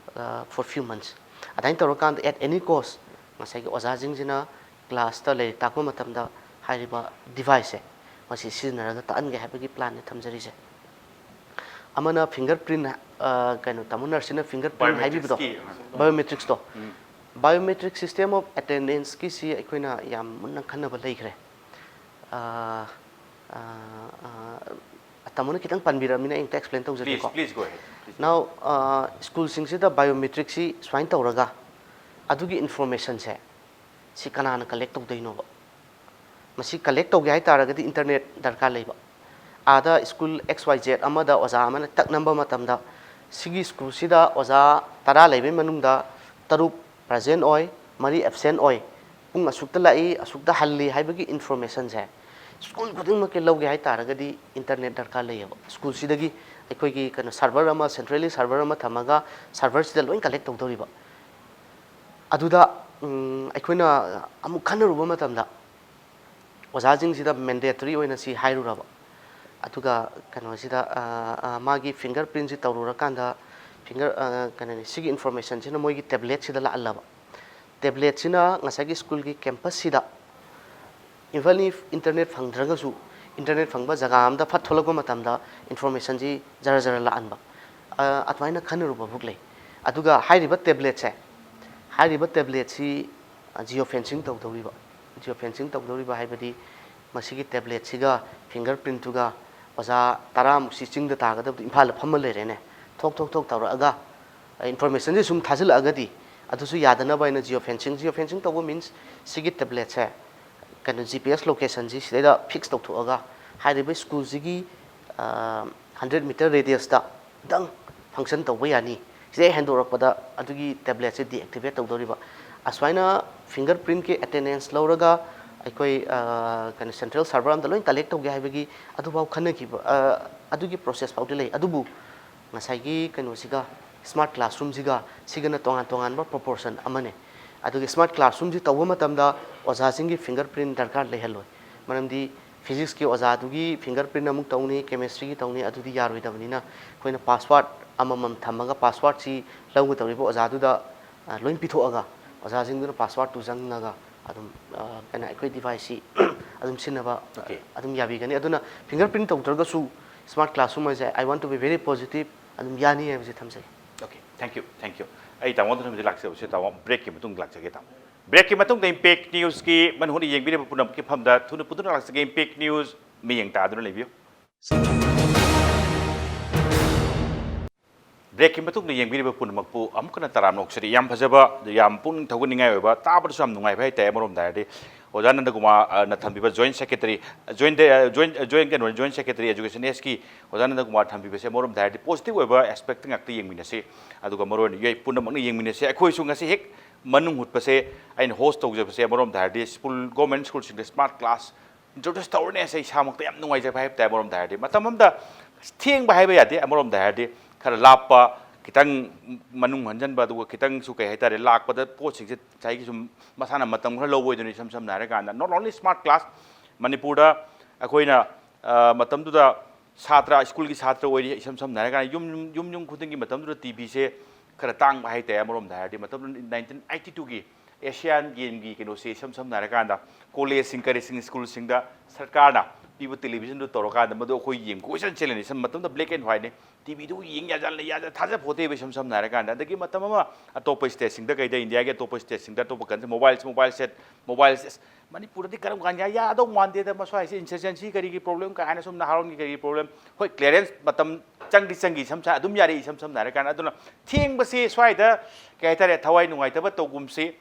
for few months꯫ ꯑꯗꯨꯃꯥꯏꯅ ꯇꯧꯔꯀꯥꯟꯗ at any cost ꯉꯁꯥꯏꯒꯤ ꯑꯣꯖꯥꯁꯤꯡꯁꯤꯅ ꯀ꯭ꯂꯥꯁꯇ ꯂꯥꯏꯔꯤꯛ ꯇꯥꯛꯄ ꯃꯇꯝꯗ ꯍꯥꯏꯔꯤꯕ ꯗꯤꯚꯥꯏꯁꯁꯦ ꯃꯁꯤ ꯁꯤꯖꯤꯟꯅꯔꯒ ꯇꯥꯛꯍꯟꯒꯦ ꯍꯥꯏꯕꯒꯤ ꯄ꯭ꯂꯥꯟꯅꯤ ꯊꯝꯖꯔꯤꯁꯦ꯫ ꯑꯃꯅ ꯐꯤꯡꯒꯔ ꯄ꯭ꯔꯤꯟ, ꯀꯩꯅꯣ, ꯇꯥꯃꯣ ꯅꯔꯁꯤꯅ ꯐꯤꯡꯒꯔ ꯄ꯭ꯔꯤꯟ ꯍꯥꯏꯕꯤꯕꯗꯣ, Biometricsꯀꯤ, ꯑ. ꯕꯥꯏꯑꯣꯃꯦꯇ꯭ꯔꯤꯛꯁꯇꯣ꯫ ꯎꯝ. ꯕꯥꯏꯑꯣꯃꯦꯇ꯭ꯔꯤꯛ ꯁꯤꯁꯇꯦꯝ ꯑꯣꯐ ꯑꯦꯇꯦꯟꯗꯦꯟꯁꯀꯤꯁꯤ ꯑꯩꯈꯣꯏꯅ ꯌꯥꯝ ꯃꯨꯟꯅ ꯈꯟꯅꯕ ꯂꯩꯈ꯭ꯔꯦ꯫ ꯑ, ꯑ, ꯑ, ꯇꯥꯃꯣꯅ ꯈꯤꯇꯪ ꯄꯟꯕꯤꯔꯕꯅꯤꯅ ꯑꯩ ꯑꯝꯇ explain ꯇꯧꯖꯒꯦꯀꯣ꯫ Please, please go ahead. Please. Now, ꯑ, ꯁ꯭ꯀꯨꯜꯁꯤꯡꯁꯤꯗ ꯕꯥꯏꯑꯣꯃꯦꯇ꯭ꯔꯤꯛꯁꯤ ꯁꯨꯃꯥꯏꯅ ꯇꯧꯔꯒ ꯑꯗꯨꯒꯤ ꯏꯟꯐꯣꯔꯃꯦꯁꯟꯁꯦ ꯁꯤ ꯀꯅꯥꯅ ꯀꯂꯦꯛ ꯇꯧꯗꯣꯏꯅꯣꯕ? ꯃꯁꯤ ꯀꯂꯦꯛ ꯇꯧꯒꯦ ꯍꯥꯏ ꯇꯥꯔꯒꯗꯤ ꯏꯟꯇꯔꯅꯦꯠ ꯗꯔꯀꯥꯔ ꯂꯩꯕ꯫ ꯑꯥꯗ ꯁ꯭ꯀꯨꯜ X Y Z ꯑꯃꯗ ꯑꯣꯖꯥ ꯑꯃꯅ ꯇꯛ ꯅꯝꯕ ꯃꯇꯝꯗ ꯁꯤꯒꯤ ꯁ꯭ꯀꯨꯜꯁꯤꯗ ꯑꯣꯖꯥ ꯇꯔꯥ ꯂꯩꯕꯒꯤ ꯃꯅꯨꯡꯗ ꯇꯔꯨꯛ ꯄ꯭ꯔꯖꯦꯟ ꯑꯣꯏ, ꯃꯔꯤ ꯑꯦꯕꯁꯦꯟ ꯑꯣꯏ, ꯄꯨꯡ ꯑꯁꯨꯛꯇ ꯂꯥꯛꯏ, ꯑꯁꯨꯛꯇ ꯍꯜꯂꯤ ꯍꯥꯏꯕꯒꯤ ꯏꯟꯐꯣꯔꯃꯦꯁꯟꯁꯦ ꯁ꯭ꯀꯨꯜ ꯈꯨꯗꯤꯡꯃꯛꯀꯤ ꯂꯧꯒꯦ ꯍꯥꯏ ꯇꯥꯔꯒꯗꯤ ꯏꯟꯇꯔꯅꯦꯠ ꯗꯔꯀꯥꯔ ꯂꯩꯌꯦꯕ꯫ ꯁ꯭ꯀꯨꯜꯁꯤꯗꯒꯤ ꯑꯩꯈꯣꯏꯒꯤ ꯀꯩꯅꯣ ꯁꯔꯚꯔ ꯑꯃ, ꯁꯦꯟꯇ꯭ꯔꯦꯜꯂꯤ ꯁꯔꯚꯔ ꯑꯃ ꯊꯝꯃꯒ ꯁꯔꯚꯔꯁꯤꯗ ꯂꯣꯏ ꯀꯂꯦꯛ ꯇꯧꯗꯧꯔꯤꯕ꯫ ꯑꯗꯨꯗ ꯑꯩꯈꯣꯏꯅ ꯑꯃꯨꯛ ꯈꯟꯅꯔꯨꯕ ꯃꯇꯝꯗ ꯑꯣꯖꯥꯁꯤꯡꯁꯤꯗ ꯃꯦꯟꯗꯦꯇꯔꯤ ꯑꯣꯏꯅ ꯁꯤ ꯍꯥꯏꯔꯨꯔꯕ꯫ ꯑꯗꯨꯒ ꯀꯩꯅꯣꯁꯤꯗ ꯃꯥꯒꯤ ꯐꯤꯡꯒꯔ ꯄ꯭ꯔꯤꯟꯁꯤ ꯇꯧꯔꯨꯔꯀꯥꯟꯗ ꯐꯤꯡꯒꯔ ꯀꯩꯅꯣꯅꯤ, ꯁꯤꯒꯤ ꯏꯟꯐꯣꯔꯃꯦꯁꯟꯁꯤꯅ ꯃꯣꯏꯒꯤ ꯇꯦꯕ꯭ꯂꯦꯠꯁꯤꯗ ꯂꯥꯛꯍꯜꯂꯕ꯫ ꯇꯦꯕ꯭ꯂꯦꯠꯁꯤꯅ ꯉꯁꯥꯏꯒꯤ ꯁ꯭ꯀꯨꯜꯒꯤ ꯀꯦꯝꯄꯁꯁꯤꯗ, even if internet ꯐꯪꯗ꯭ꯔꯒꯁꯨ, internet ꯐꯪꯕ ꯖꯒꯥ ꯑꯝꯗ ꯐꯠ ꯊꯣꯛꯂꯛꯄ ꯃꯇꯝꯗ ꯏꯟꯐꯣꯔꯃꯦꯁꯟꯁꯤ ꯖꯔ ꯖꯔ ꯂꯥꯛꯍꯟꯕ꯫ ꯑꯗꯨꯃꯥꯏꯅ ꯈꯟꯅꯔꯨꯕ ꯐꯥꯎ ꯂꯩ꯫ ꯑꯗꯨꯒ ꯍꯥꯏꯔꯤꯕ ꯇꯦꯕ꯭ꯂꯦꯠꯁꯦ, ꯍꯥꯏꯔꯤꯕ ꯇꯦꯕ꯭ꯂꯦꯠꯁꯤ ꯖꯤꯑꯣ ꯐꯦꯟꯁꯤꯡ ꯇꯧꯗꯧꯔꯤꯕ꯫ ꯖꯤꯑꯣ ꯐꯦꯟꯁꯤꯡ ꯇꯧꯗꯧꯔꯤꯕ ꯍꯥꯏꯕꯗꯤ ꯃꯁꯤꯒꯤ ꯇꯦꯕ꯭ꯂꯦꯠꯁꯤꯒ ꯐꯤꯡꯒꯔ ꯄ꯭ꯔꯤꯟꯠꯇꯨꯒ ꯑꯣꯖꯥ ꯇꯔꯥꯃꯨꯛꯁꯤ ꯆꯤꯡꯗ ꯇꯥꯒꯗꯕꯗꯨ ꯏꯝꯐꯥꯜꯗ ꯐꯝꯃ ꯂꯩꯔꯦꯅꯦ꯫ ꯊꯣꯛ ꯊꯣꯛ ꯊꯣꯛ ꯇꯧꯔꯛꯑꯒ ꯏꯟꯐꯣꯔꯃꯦꯁꯟꯁꯦ ꯁꯨꯝ ꯊꯥꯖꯤꯜꯂꯛꯑꯒꯗꯤ ꯑꯗꯨꯁꯨ ꯌꯥꯗꯅꯕ ꯍꯥꯏꯅ ꯖꯤꯑꯣ ꯐꯦꯟꯁꯤꯡ, ꯖꯤꯑꯣ ꯐꯦꯟꯁꯤꯡ ꯇꯧꯕ ꯃꯤꯟꯁ ꯁꯤꯒꯤ ꯇꯦꯕ꯭ꯂꯦꯠꯁꯦ ꯀꯩꯅꯣ ꯖꯤ ꯄꯤ ꯑꯦꯁ ꯂꯣꯀꯦꯁꯟꯁꯤ ꯁꯤꯗꯩꯗ ꯐꯤꯛꯁ ꯇꯧꯊꯣꯛꯑꯒ ꯍꯥꯏꯔꯤꯕ ꯁ꯭ꯀꯨꯜꯁꯤꯒꯤ ꯍꯟꯗ꯭ꯔꯦꯠ ꯃꯤꯇꯔ ꯔꯦꯗꯤꯌꯁꯇ ꯗꯪ ꯐꯪꯁꯟ ꯇꯧꯕ ꯌꯥꯅꯤ꯫ ꯁꯤꯗꯩ ꯍꯦꯟꯗꯣꯔꯛꯄꯗ ꯑꯗꯨꯒꯤ ꯇꯦꯕ꯭ꯂꯦꯠꯁꯦ ꯗꯤꯑꯦꯛꯇꯤꯚꯦꯠ ꯇꯧꯗꯧꯔꯤꯕ꯫ ꯑꯁꯨꯃꯥꯏꯅ ꯐꯤꯡꯒꯔ ꯄ꯭ꯔꯤꯟꯠꯀꯤ ꯑꯦꯇꯦꯟꯗꯦꯟꯁ ꯂꯧꯔꯒ ꯑꯩꯈꯣꯏ ꯀꯩꯅꯣ ꯁꯦꯟꯇ꯭ꯔꯦꯜ ꯁꯔꯚꯔ ꯑꯝꯗ ꯂꯣꯏ ꯀꯂꯦꯛ ꯇꯧꯒꯦ ꯍꯥꯏꯕꯒꯤ ꯑꯗꯨꯐꯥꯎ ꯈꯟꯅꯈꯤꯕ, ꯑꯗꯨꯒꯤ ꯄ꯭ꯔꯣꯁꯦꯁ ꯐꯥꯎꯗꯤ ꯂꯩ꯫ ꯑꯗꯨꯕꯨ ꯉꯁꯥꯏꯒꯤ ꯀꯩꯅꯣꯁꯤꯒ ꯁ꯭ꯃꯥꯔꯠ ꯀ꯭ꯂꯥꯁꯔꯨꯝꯁꯤꯒ ꯁꯤꯒꯅ ꯇꯣꯉꯥꯟ ꯇꯣꯉꯥꯟꯕ ꯄ꯭ꯔꯣꯄꯣꯔꯁꯟ ꯑꯃꯅꯦ꯫ ꯑꯗꯨꯒ ꯁ꯭ꯃꯥꯔꯠ ꯀ꯭ꯂꯥꯁꯔꯨꯝꯁꯤ ꯇꯧꯕ ꯃꯇꯝꯗ ꯑꯣꯖꯥꯁꯤꯡꯒꯤ ꯐꯤꯡꯒꯔ ꯄ꯭ꯔꯤꯟꯠ ꯗꯔꯀꯥꯔ ꯂꯩꯍꯜꯂꯣꯏ꯫ ꯃꯔꯝꯗꯤ ꯐꯤꯖꯤꯛꯁꯀꯤ ꯑꯣꯖꯥꯗꯨꯒꯤ ꯐꯤꯡꯒꯔ ꯄ꯭ꯔꯤꯟꯠ ꯑꯃꯨꯛ ꯇꯧꯅꯤ, ꯀꯦꯃꯦꯁꯇ꯭ꯔꯤꯒꯤ ꯇꯧꯅꯤ, ꯑꯗꯨꯗꯤ ꯌꯥꯔꯣꯏꯗꯕꯅꯤꯅ ꯑꯩꯈꯣꯏꯅ ꯄꯥꯁꯋꯥꯔꯗ ꯑꯃꯃꯝ ꯊꯝꯃꯒ ꯄꯥꯁꯋꯥꯔꯗꯁꯤ ꯂꯧꯒꯗꯧꯔꯤꯕ ꯑꯣꯖꯥꯗꯨꯗ ꯂꯣꯏ ꯄꯤꯊꯣꯛꯑꯒ ꯑꯣꯖꯥꯁꯤꯡꯗꯨꯅ ꯄꯥꯁꯋꯥꯔꯗꯇꯨ ꯆꯪꯉꯒ ꯑꯗꯨꯝ ꯀꯩꯅꯣ ꯑꯩꯈꯣꯏ ꯗꯤꯚꯥꯏꯁꯁꯤ ꯑꯗꯨꯝ ꯁꯤꯖꯤꯟꯅꯕ ꯑꯗꯨꯝ ꯌꯥꯕꯤꯒꯅꯤ꯫ ꯑꯗꯨꯅ ꯐꯤꯡꯒꯔ ꯄ꯭ꯔꯤꯟꯠ ꯇꯧꯗ꯭ꯔꯒꯁꯨ ꯁ꯭ꯃꯥꯔꯠ ꯀ꯭ꯂꯥꯁꯔꯨꯝ ꯍꯥꯏꯁꯦ, I want to be very positive, ꯑꯗꯨꯝ ꯌꯥꯅꯤ ꯍꯥꯏꯕꯁꯦ ꯊꯝꯖꯒꯦ꯫ Okay, thank you, thank you. ꯑꯩ ꯇꯥꯃꯣꯗ ꯍꯧꯖꯤꯛ ꯂꯥꯛꯆꯕꯁꯦ, ꯇꯥꯃꯣ, ꯕ꯭ꯔꯦꯛꯀꯤ ꯃꯇꯨꯡꯗ ꯂꯥꯛꯆꯒꯦ, ꯇꯥꯃꯣ꯫ ꯕ꯭ꯔꯦꯛꯀꯤ ꯃꯇꯨꯡꯗ ꯏꯝꯄꯦꯛ ꯅ꯭ꯌꯨꯁꯀꯤ ꯃꯅꯨꯡ ꯍꯨꯠꯅ ꯌꯦꯡꯕꯤꯔꯤꯕ ꯄꯨꯝꯅꯃꯛꯀꯤ ꯃꯐꯝꯗ ꯊꯨꯅ ꯄꯨꯗꯨꯅ ꯂꯥꯛꯆꯒꯦ꯫ ꯏꯝꯄꯦꯛ ꯅ꯭ꯌꯨꯁ ꯃꯤꯠꯌꯦꯡ ꯇꯥꯗꯨꯅ ꯂꯩꯕꯤꯌꯨ꯫ ꯕ꯭ꯔꯦꯛꯀꯤ ꯃꯇꯨꯡꯗ ꯌꯦꯡꯕꯤꯔꯤꯕ ꯄꯨꯝꯅꯃꯛꯄꯨ ꯑꯃꯨꯛ ꯍꯟꯅ ꯇꯔꯥꯝꯅ ꯑꯣꯛꯆꯔꯤ꯫ ꯌꯥꯝ ꯐꯖꯕ, ꯌꯥꯝ ꯄꯨꯛꯅꯤꯡ ꯊꯧꯒꯠꯅꯤꯡꯉꯥꯏ ꯑꯣꯏꯕ, ꯇꯥꯕꯗꯁꯨ ꯌꯥꯝ ꯅꯨꯡꯉꯥꯏꯕ ꯍꯥꯏꯇꯥꯔꯦ꯫ ꯑꯃꯔꯣꯝꯗ ꯍꯥꯏꯔꯗꯤ ꯑꯣꯖꯥ ꯅꯟꯗꯀꯨꯃꯥꯔꯅ ꯊꯝꯕꯤꯕ join secretary, join, join, join, ꯀꯩꯅꯣ, ꯖꯣꯏꯟ ꯁꯦꯀ꯭ꯔꯦꯇꯔꯤ ꯑꯦꯖꯨꯀꯦꯁꯟ ꯑꯦꯁꯀꯤ ꯑꯣꯖꯥ ꯅꯟꯗꯀꯨꯃꯥꯔ ꯊꯝꯕꯤꯕꯁꯦ ꯑꯃꯔꯣꯝꯗ ꯍꯥꯏꯔꯗꯤ ꯄꯣꯖꯤꯇꯤꯚ ꯑꯣꯏꯕ ꯑꯦꯁꯄꯦꯛꯇ ꯉꯥꯛꯇ ꯌꯦꯡꯃꯤꯟꯅꯁꯤ꯫ ꯑꯗꯨꯒ ꯃꯔꯨ ꯑꯣꯏꯅ ꯌꯩ-, ꯄꯨꯝꯅꯃꯛꯅ ꯌꯦꯡꯃꯤꯟꯅꯁꯤ꯫ ꯑꯩꯈꯣꯏꯁꯨ ꯉꯁꯤ ꯍꯦꯛ ꯃꯅꯨꯡ ꯍꯨꯠꯄꯁꯦ, ꯑꯩꯅ ꯍꯣꯁ ꯇꯧꯖꯕꯁꯦ ꯑꯃꯔꯣꯝꯗ ꯍꯥꯏꯔꯗꯤ ꯁ꯭ꯀꯨꯜ, ꯒꯣꯔꯃꯦꯟ ꯁ꯭ꯀꯨꯜꯁꯤꯡꯗ ꯁ꯭ꯃꯥꯔꯠ ꯀ꯭ꯂꯥꯁ ꯏꯟꯇ꯭ꯔꯣꯗ꯭ꯌꯨꯁ ꯇꯧꯔꯅꯤ ꯍꯥꯏꯁꯦ ꯏꯁꯥꯃꯛꯇ ꯌꯥꯝ ꯅꯨꯡꯉꯥꯏꯖꯕ ꯍꯥꯏꯕ ꯇꯥꯏ꯫ ꯑꯃꯔꯣꯝꯗ ꯍꯥꯏꯔꯗꯤ ꯃꯇꯝ ꯑꯃꯗ ꯊꯦꯡꯕ ꯍꯥꯏꯕ ꯌꯥꯗꯦ, ꯑꯃꯔꯣꯝꯗ ꯍꯥꯏꯔꯗꯤ ꯈꯔ ꯂꯥꯞꯄ, ꯈꯤꯇꯪ ꯃꯅꯨꯡ ꯍꯟꯖꯟꯕ, ꯑꯗꯨꯒ ꯈꯤꯇꯪꯁꯨ ꯀꯩ ꯍꯥꯏꯇꯥꯔꯦ, ꯂꯥꯛꯄꯗ ꯄꯣꯠꯁꯤꯡꯁꯦ ꯉꯁꯥꯏꯒꯤ ꯁꯨꯝ ꯃꯁꯥꯅ ꯃꯇꯝ ꯈꯔ ꯂꯧꯕ ꯑꯣꯏꯗꯣꯏꯅꯤ꯫ ꯏꯁꯝ ꯁꯝꯅ ꯍꯥꯏꯔꯀꯥꯟꯗ not only smart class, ꯃꯅꯤꯄꯨꯔꯗ ꯑꯩꯈꯣꯏꯅ ꯑ, ꯃꯇꯝꯗꯨꯗ ꯁꯥꯇ꯭ꯔ, ꯁ꯭ꯀꯨꯜꯒꯤ ꯁꯥꯇ꯭ꯔ ꯑꯣꯏꯔꯤ, ꯏꯁꯝ ꯁꯝꯅ ꯍꯥꯏꯔꯀꯥꯟꯗ ꯌꯨꯝ ꯌꯨꯝ ꯌꯨꯝ ꯈꯨꯗꯤꯡꯒꯤ ꯃꯇꯝꯗꯨꯗ ꯇꯤ ꯚꯤꯁꯦ ꯈꯔ ꯇꯥꯡꯕ ꯍꯥꯏꯇꯥꯔꯦ꯫ ꯑꯃꯔꯣꯝꯗ ꯍꯥꯏꯔꯗꯤ ꯃꯇꯝꯗꯨꯗ ꯅꯥꯏꯟꯇꯤꯟ ꯑꯩꯠꯇꯤ ꯇꯨꯒꯤ ꯑꯦꯁꯤꯌꯥꯟ ꯒꯦꯝꯒꯤ ꯀꯩꯅꯣꯁꯦ ꯏꯁꯝ ꯁꯝꯅ ꯍꯥꯏꯔꯀꯥꯟꯗ ꯀꯣꯂꯦꯖꯁꯤꯡ ꯀꯔꯤꯁꯤꯡ ꯁ꯭ꯀꯨꯜꯁꯤꯡꯗ ꯁꯔꯀꯥꯔꯅ ꯄꯤꯕ ꯇꯦꯂꯤꯚꯤꯖꯟꯗꯨ ꯇꯧꯔꯀꯥꯟꯗ ꯃꯗꯨ ꯑꯩꯈꯣꯏ ꯌꯦꯡ ꯀꯣꯏꯆꯠ ꯆꯦꯜꯂꯤꯅꯤ꯫ ꯏꯁꯝ ꯃꯇꯝꯗ ꯕ꯭ꯂꯦꯛ ꯑꯦꯟ ꯋꯥꯏꯠꯅꯤ, ꯇꯤ ꯚꯤꯗꯨ ꯌꯦꯡ ꯌꯥꯖ-, ꯌꯥꯖ-, ꯊꯥꯖ ꯄꯣꯠꯇꯦꯕ ꯏꯁꯝ ꯁꯝꯅ ꯍꯥꯏꯔꯀꯥꯟꯗ꯫ ꯑꯗꯒꯤ ꯃꯇꯝ ꯑꯃ ꯑꯇꯣꯞꯄ ꯁ꯭ꯇꯦꯠꯁꯤꯡꯗ ꯀꯩꯗ ꯏꯟꯗꯤꯌꯥꯒꯤ ꯑꯇꯣꯞꯄ ꯁ꯭ꯇꯦꯠꯁꯤꯡꯗ ꯑꯇꯣꯞꯄ country mobiles mobile set mobiles ꯑꯁ ꯃꯅꯤꯄꯨꯔꯗꯗꯤ ꯀꯔꯝ ꯀꯥꯟ ꯌꯥ-, ꯌꯥꯗꯧ ꯃꯥꯟꯗꯦꯗ ꯃꯁ꯭ꯋꯥꯏꯁꯦ ꯏꯟꯁꯔꯖꯦꯟꯁꯤ ꯀꯔꯤꯒꯤ ꯄ꯭ꯔꯣꯕ꯭ꯂꯦꯝ ꯀꯥꯏꯅ ꯁꯨꯝ ꯅꯍꯥꯔꯣꯟꯒꯤ ꯀꯔꯤꯒꯤ ꯄ꯭ꯔꯣꯕ꯭ꯂꯦꯝ꯫ ꯍꯣꯏ, ꯀ꯭ꯂꯤꯌꯥꯔꯦꯟꯁ ꯃꯇꯝ ꯆꯪꯗꯤ ꯆꯪꯈꯤ ꯏꯁꯝ ꯁꯝꯅ ꯍꯥꯏꯔꯀꯥꯟꯗ꯫ ꯑꯗꯨꯅ ꯊꯦꯡꯕꯁꯤ ꯁ꯭ꯋꯥꯏꯗ ꯀꯩ ꯍꯥꯏꯇꯥꯔꯦ, ꯊꯋꯥꯏ ꯅꯨꯡꯉꯥꯏꯇꯕ ꯇꯧꯒꯨꯝꯁꯤ꯫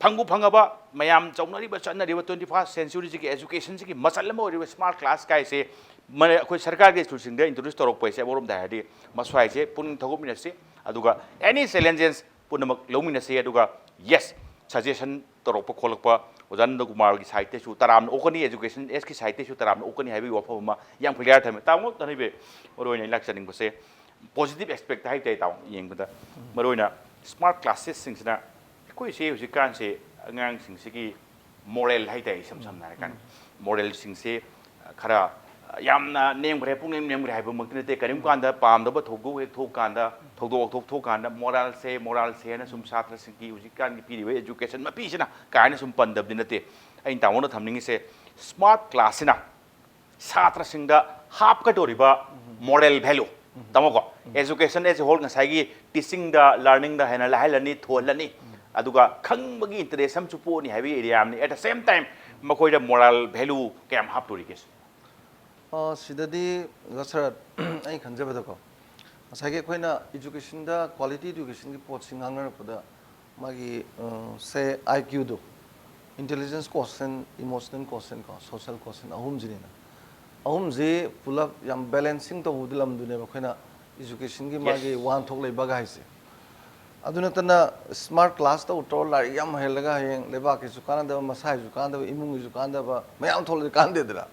ꯐꯪꯕꯨ ꯐꯪꯉꯕ ꯃꯌꯥꯝ ꯆꯧꯅꯔꯤꯕ ꯆꯠꯅꯔꯤꯕ ꯇ꯭ꯋꯦꯟꯇꯤ ꯐꯥꯔꯁ ꯁꯦꯟꯆꯨꯔꯤꯁꯤꯒꯤ ꯑꯦꯖꯨꯀꯦꯁꯟꯁꯤꯒꯤ ꯃꯆꯜ ꯑꯃ ꯑꯣꯏꯔꯤꯕ ꯁ꯭ꯃꯥꯔꯠ ꯀ꯭ꯂꯥꯁ ꯀꯥꯏꯁꯦ ꯃꯅ-, ꯑꯩꯈꯣꯏ ꯁꯔꯀꯥꯔꯒꯤ ꯁ꯭ꯀꯨꯜꯁꯤꯡꯗ ꯏꯟꯇ꯭ꯔꯣꯗ꯭ꯌꯨꯁ ꯇꯧꯔꯛꯄ ꯍꯥꯏꯁꯦ ꯑꯃꯔꯣꯝꯗ ꯍꯥꯏꯔꯗꯤ ꯃꯁ꯭ꯋꯥꯏꯁꯦ ꯄꯨꯛꯅꯤꯡ ꯊꯧꯒꯠꯃꯤꯟꯅꯁꯤ꯫ ꯑꯗꯨꯒ ꯑꯦꯅꯤ ꯆꯦꯂꯦꯟꯖꯦꯁ ꯄꯨꯝꯅꯃꯛ ꯂꯧꯃꯤꯟꯅꯁꯤ꯫ ꯑꯗꯨꯒ ꯌꯦꯁ, ꯁꯖꯦꯁꯟ ꯇꯧꯔꯛꯄ ꯈꯣꯠꯂꯛꯄ ꯑꯣꯖꯥ ꯅꯟꯗꯀꯨꯃꯥꯔꯒꯤ ꯁꯥꯏꯠꯇꯁꯨ ꯇꯔꯥꯝꯅ ꯑꯣꯛꯀꯅꯤ, ꯑꯦꯖꯨꯀꯦꯁꯟ ꯑꯦꯁꯀꯤ ꯁꯥꯏꯠꯇꯁꯨ ꯇꯔꯥꯝꯅ ꯑꯣꯛꯀꯅꯤ ꯍꯥꯏꯕꯒꯤ ꯋꯥꯐꯝ ꯑꯃ ꯌꯥꯝ ꯀ꯭ꯂꯤꯌꯥꯔ ꯊꯝꯃꯦ꯫ ꯇꯥꯃꯣ ꯊꯅꯣꯏꯕꯤ, ꯃꯔꯨꯑꯣꯏꯅ ꯑꯩꯅ ꯂꯥꯛꯆꯅꯤꯡꯕꯁꯦ ꯄꯣꯖꯤꯇꯤꯚ ꯑꯦꯁꯄꯦꯛꯇ ꯍꯥꯏꯕ ꯇꯥꯏ꯫ ꯇꯥꯃꯣ ꯌꯦꯡꯕꯗ ꯃꯔꯨꯑꯣꯏꯅ ꯁ꯭ꯃꯥꯔꯠ ꯀ꯭ꯂꯥꯁꯦꯁꯁꯤꯡꯁꯤꯅ ꯑꯩꯈꯣꯏꯁꯦ ꯍꯧꯖꯤꯛꯀꯥꯟꯁꯦ ꯑꯉꯥꯡꯁꯤꯡꯁꯤꯒꯤ ꯃꯣꯔꯦꯜ ꯍꯥꯏ ꯇꯥꯏ, ꯏꯁꯝ ꯁꯝꯅ ꯍꯥꯏꯔꯀꯥꯟꯗ ꯃꯣꯔꯦꯜꯁꯤꯡꯁꯦ ꯈꯔ ꯌꯥꯝꯅ ꯅꯦꯝꯈ꯭ꯔꯦ, ꯄꯨꯛꯅꯦꯝ ꯅꯦꯝꯈ꯭ꯔꯦ ꯍꯥꯏꯕꯃꯛꯇꯤ ꯅꯠꯇꯦ꯫ ꯀꯔꯤꯒꯨꯝꯕ ꯀꯥꯟꯗ ꯄꯥꯝꯗꯕ ꯊꯧꯗꯣꯛ ꯍꯦꯛ ꯊꯣꯛꯀꯥꯟꯗ, ꯊꯧꯗꯣꯛ ꯋꯥꯊꯣꯛ ꯊꯣꯛꯀꯥꯟꯗ ꯃꯣꯔꯥꯜꯁꯦ, ꯃꯣꯔꯥꯜꯁꯦ ꯍꯥꯏꯅ ꯁꯨꯝ ꯁꯥꯇ꯭ꯔꯁꯤꯡꯒꯤ ꯍꯧꯖꯤꯛꯀꯥꯟꯒꯤ ꯄꯤꯔꯤꯕ ꯑꯦꯖꯨꯀꯦꯁꯟ ꯃꯄꯤꯁꯤꯅ ꯀꯥꯏꯅ ꯁꯨꯝ ꯄꯟꯗꯕꯗꯤ ꯅꯠꯇꯦ꯫ ꯑꯩꯅ ꯇꯥꯃꯣꯅ ꯊꯝꯅꯤꯡꯉꯤꯁꯦ ꯁ꯭ꯃꯥꯔꯠ ꯀ꯭ꯂꯥꯁꯁꯤꯅ ꯁꯥꯇ꯭ꯔꯁꯤꯡꯗ ꯍꯥꯞꯀꯗꯧꯔꯤꯕ ꯃꯣꯔꯦꯜ ꯚꯦꯂꯨ, ꯇꯥꯃꯣꯀꯣ, ꯑꯦꯖꯨꯀꯦꯁꯟ ꯑꯦꯁ ꯑꯦ ꯍꯣꯜ ꯉꯁꯥꯏꯒꯤ ꯇꯤꯆꯤꯡꯗ, ꯂꯔꯅꯤꯡꯗ ꯍꯦꯟꯅ ꯂꯥꯏꯍꯜꯂꯅꯤ, ꯊꯨꯍꯜꯂꯅꯤ, ꯑꯗꯨꯒ ꯈꯪꯕꯒꯤ ꯏꯟꯇꯔꯦꯁ ꯑꯃꯁꯨ ꯄꯣꯛꯑꯅꯤ ꯍꯥꯏꯕꯒꯤ ꯑꯦꯔꯤꯌꯥ ꯑꯃꯅꯤ꯫ At the same time ꯃꯈꯣꯏꯗ ꯃꯣꯔꯦꯜ ꯚꯦꯂꯨ ꯀꯌꯥꯝ ꯍꯥꯞꯇꯣꯔꯤꯒꯦ? ꯑ, ꯁꯤꯗꯗꯤ ꯑꯣꯖꯥ ꯁꯔꯠ, ꯑꯩ ꯈꯟꯖꯕꯗꯀꯣ, ꯉꯁꯥꯏꯒꯤ ꯑꯩꯈꯣꯏꯅ ꯏꯖꯨꯀꯦꯁꯟꯗ, ꯀ꯭ꯋꯥꯂꯤꯇꯤ ꯏꯗꯨꯀꯦꯁꯟꯒꯤ ꯄꯣꯠꯁꯤ ꯉꯥꯡꯅꯔꯛꯄꯗ, ꯃꯥꯒꯤ, ꯑ, ꯁꯦ, ꯑꯥꯏ ꯀ꯭ꯌꯨꯗꯣ, ꯏꯟꯇꯦꯂꯤꯖꯦꯟꯁ ꯀꯣꯁꯦꯟ, ꯏꯃꯣꯁꯅꯦꯜ ꯀꯣꯁꯦꯟ ꯀꯣ, ꯁꯣꯁꯦꯜ ꯀꯣꯁꯦꯟ ꯑꯍꯨꯝꯁꯤꯅꯤꯅ꯫ ꯑꯍꯨꯝꯁꯤ ꯄꯨꯂꯞ ꯌꯥꯝ ꯕꯦꯂꯦꯟꯁꯤꯡ ꯇꯧꯕꯗꯤ ꯂꯝꯗꯨꯅꯦꯕ ꯑꯩꯈꯣꯏꯅ ꯏꯖꯨꯀꯦꯁꯟꯒꯤ ꯃꯥꯒꯤ ꯋꯥꯍꯟꯊꯣꯛ ꯂꯩꯕꯒ ꯍꯥꯏꯁꯦ꯫ ꯑꯗꯨ ꯅꯠꯇꯅ ꯁ꯭ꯃꯥꯔꯠ ꯀ꯭ꯂꯥꯁ ꯇꯧ ꯇꯧꯔ ꯂꯥꯏꯔꯤꯛ ꯌꯥꯝ ꯍꯩꯍꯜꯂꯒ ꯍꯌꯦꯡ ꯂꯩꯕꯥꯛꯀꯤꯁꯨ ꯀꯥꯟꯅꯗꯕ, ꯃꯁꯥꯒꯤꯁꯨ ꯀꯥꯟꯅꯗꯕ, ꯃꯌꯥꯝ ꯊꯣꯛꯂꯗꯤ ꯀꯥꯟꯅꯗꯦꯗꯅ꯫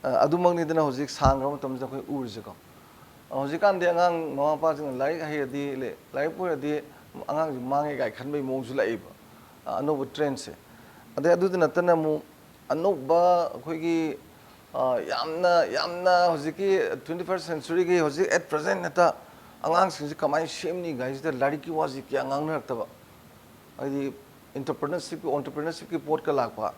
ꯑ, ꯑꯗꯨꯃꯛꯅꯤꯗꯅ ꯍꯧꯖꯤꯛ ꯁꯥꯡꯈ꯭ꯔꯕ ꯃꯇꯝꯁꯤꯗ ꯑꯩꯈꯣꯏ ꯎꯔꯤꯁꯦꯀꯣ꯫ ꯍꯧꯖꯤꯛꯀꯥꯟꯗꯤ ꯑꯉꯥꯡ ꯃꯃꯥ ꯃꯄꯥꯁꯤꯡꯅ ꯂꯥꯏꯔꯤꯛ ꯍꯩꯔꯗꯤ, ꯂꯥꯏꯔꯤꯛꯄꯨ ꯍꯩꯔꯗꯤ ꯑꯉꯥꯡꯁꯤ ꯃꯥꯡꯉꯦ ꯀꯥꯏ ꯈꯟꯕꯒꯤ ꯃꯑꯣꯡꯁꯨ ꯂꯥꯛꯏꯕ, ꯑꯅꯧꯕ ꯇ꯭ꯔꯦꯟꯁꯦ꯫ ꯑꯗꯩ ꯑꯗꯨꯗ ꯅꯠꯇꯅ ꯑꯃꯨꯛ ꯑꯅꯧꯕ ꯑꯩꯈꯣꯏꯒꯤ, ꯑ, ꯌꯥꯝꯅ, ꯌꯥꯝꯅ ꯍꯧꯖꯤꯛꯀꯤ twenty first centuryꯒꯤ ꯍꯧꯖꯤꯛ at present ꯍꯦꯛꯇ ꯑꯉꯥꯡꯁꯤꯡꯁꯤ ꯀꯃꯥꯏꯅ ꯁꯦꯝꯅꯤ ꯀꯥꯏꯁꯤꯗ ꯂꯥꯏꯔꯤꯛꯀꯤ ꯋꯥꯁꯤ ꯀꯌꯥ ꯉꯥꯡꯅꯔꯛꯇꯕ꯫ ꯍꯥꯏꯗꯤ entrepreneurshipꯀꯤ, entrepreneurshipꯀꯤ ꯄꯣꯠꯀ ꯂꯥꯛꯄ,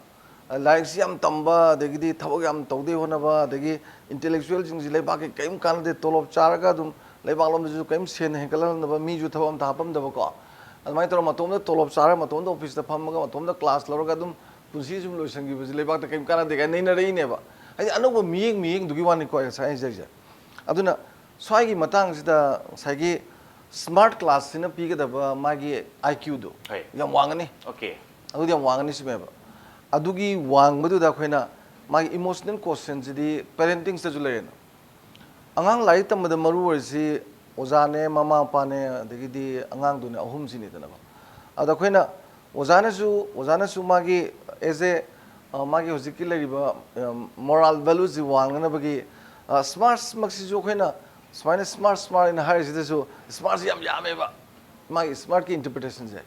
ꯂꯥꯏꯔꯤꯛꯁꯤ ꯌꯥꯝ ꯇꯝꯕ, ꯑꯗꯒꯤꯗꯤ ꯊꯕꯛ ꯌꯥꯝ ꯇꯧꯗꯦ ꯍꯣꯠꯅꯕ, ꯑꯗꯒꯤ intellectualꯁꯤꯡꯁꯤ ꯂꯩꯕꯥꯛꯀꯤ ꯀꯔꯤꯝ ꯀꯥꯟꯅꯗꯦ, ꯇꯣꯂꯣꯞ ꯆꯥꯔꯒ ꯑꯗꯨꯝ ꯂꯩꯕꯥꯛꯂꯣꯝꯗꯁꯨ ꯀꯔꯤꯝ ꯁꯦꯟ ꯍꯦꯟꯒꯠꯍꯟꯗꯕ, ꯃꯤꯁꯨ ꯊꯕꯛ ꯑꯝꯇ ꯍꯥꯞꯄꯝꯗꯕꯀꯣ꯫ ꯑꯗꯨꯃꯥꯏꯅ ꯇꯧꯔꯒ ꯃꯇꯣꯝꯗ ꯇꯣꯂꯣꯞ ꯆꯥꯔꯒ ꯃꯇꯣꯝꯗ officeꯇ ꯐꯝꯃꯒ ꯃꯇꯣꯝꯗ class ꯂꯧꯔꯒ ꯑꯗꯨꯝ ꯄꯨꯟꯁꯤ ꯁꯨꯝ ꯂꯣꯏꯁꯤꯟꯈꯤꯕꯁꯤ ꯂꯩꯕꯥꯛꯇ ꯀꯔꯤꯝ ꯀꯥꯟꯅꯗꯦ ꯀꯥꯏꯅ ꯅꯩꯅꯔꯛꯏꯅꯦꯕ꯫ ꯍꯥꯏꯗꯤ ꯑꯅꯧꯕ ꯃꯤꯠꯌꯦꯡ, ꯃꯤꯠꯌꯦꯡꯗꯨꯒꯤ ꯋꯥꯅꯤꯀꯣ ꯑꯩ ꯉꯁꯥꯏ ꯍꯥꯏꯖꯔꯤꯁꯦ꯫ ꯑꯗꯨꯅ ꯁ꯭ꯋꯥꯏꯒꯤ ꯃꯇꯥꯡꯁꯤꯗ ꯉꯁꯥꯏꯒꯤ smart classꯁꯤꯅ ꯄꯤꯒꯗꯕ ꯃꯥꯒꯤ IQꯗꯨ ꯍꯣꯏ꯫ ꯌꯥꯝ ꯋꯥꯡꯉꯅꯤ꯫ Okay꯫ ꯑꯗꯨꯗꯤ ꯌꯥꯝ ꯋꯥꯡꯉꯅꯤ ꯁꯤꯅꯦꯕ꯫ ꯑꯗꯨꯒꯤ ꯋꯥꯡꯕꯗꯨꯗ ꯑꯩꯈꯣꯏꯅ ꯃꯥꯒꯤ emotional quotientꯁꯤꯗꯤ parentingꯁꯤꯗꯁꯨ ꯂꯩꯔꯦꯅ꯫ ꯑꯉꯥꯡ ꯂꯥꯏꯔꯤꯛ ꯇꯝꯕꯗ ꯃꯔꯨ ꯑꯣꯏꯔꯤꯁꯤ ꯑꯣꯖꯥꯅꯦ, ꯃꯃꯥ ꯃꯄꯥꯅꯦ, ꯑꯗꯒꯤꯗꯤ ꯑꯉꯥꯡꯗꯨꯅꯦ, ꯑꯍꯨꯝꯁꯤꯅꯤꯗꯅꯀꯣ꯫ ꯑꯗ ꯑꯩꯈꯣꯏꯅ ꯑꯣꯖꯥꯅꯁꯨ, ꯑꯣꯖꯥꯅꯁꯨ ꯃꯥꯒꯤ as a, ꯑ, ꯃꯥꯒꯤ ꯍꯧꯖꯤꯛꯀꯤ ꯂꯩꯔꯤꯕ, ꯑ, moral valueꯁꯤ ꯋꯥꯡꯅꯅꯕꯒꯤ, ꯑ, smartꯃꯛꯁꯤꯁꯨ ꯑꯩꯈꯣꯏꯅ ꯁꯨꯃꯥꯏꯅ smart, smart ꯍꯥꯏꯅ ꯍꯥꯏꯔꯤꯁꯤꯗꯁꯨ smartꯁꯤ ꯌꯥꯝ ꯌꯥꯝꯃꯦꯕ꯫ ꯃꯥꯒꯤ smartꯀꯤ interpretationꯁꯦ꯫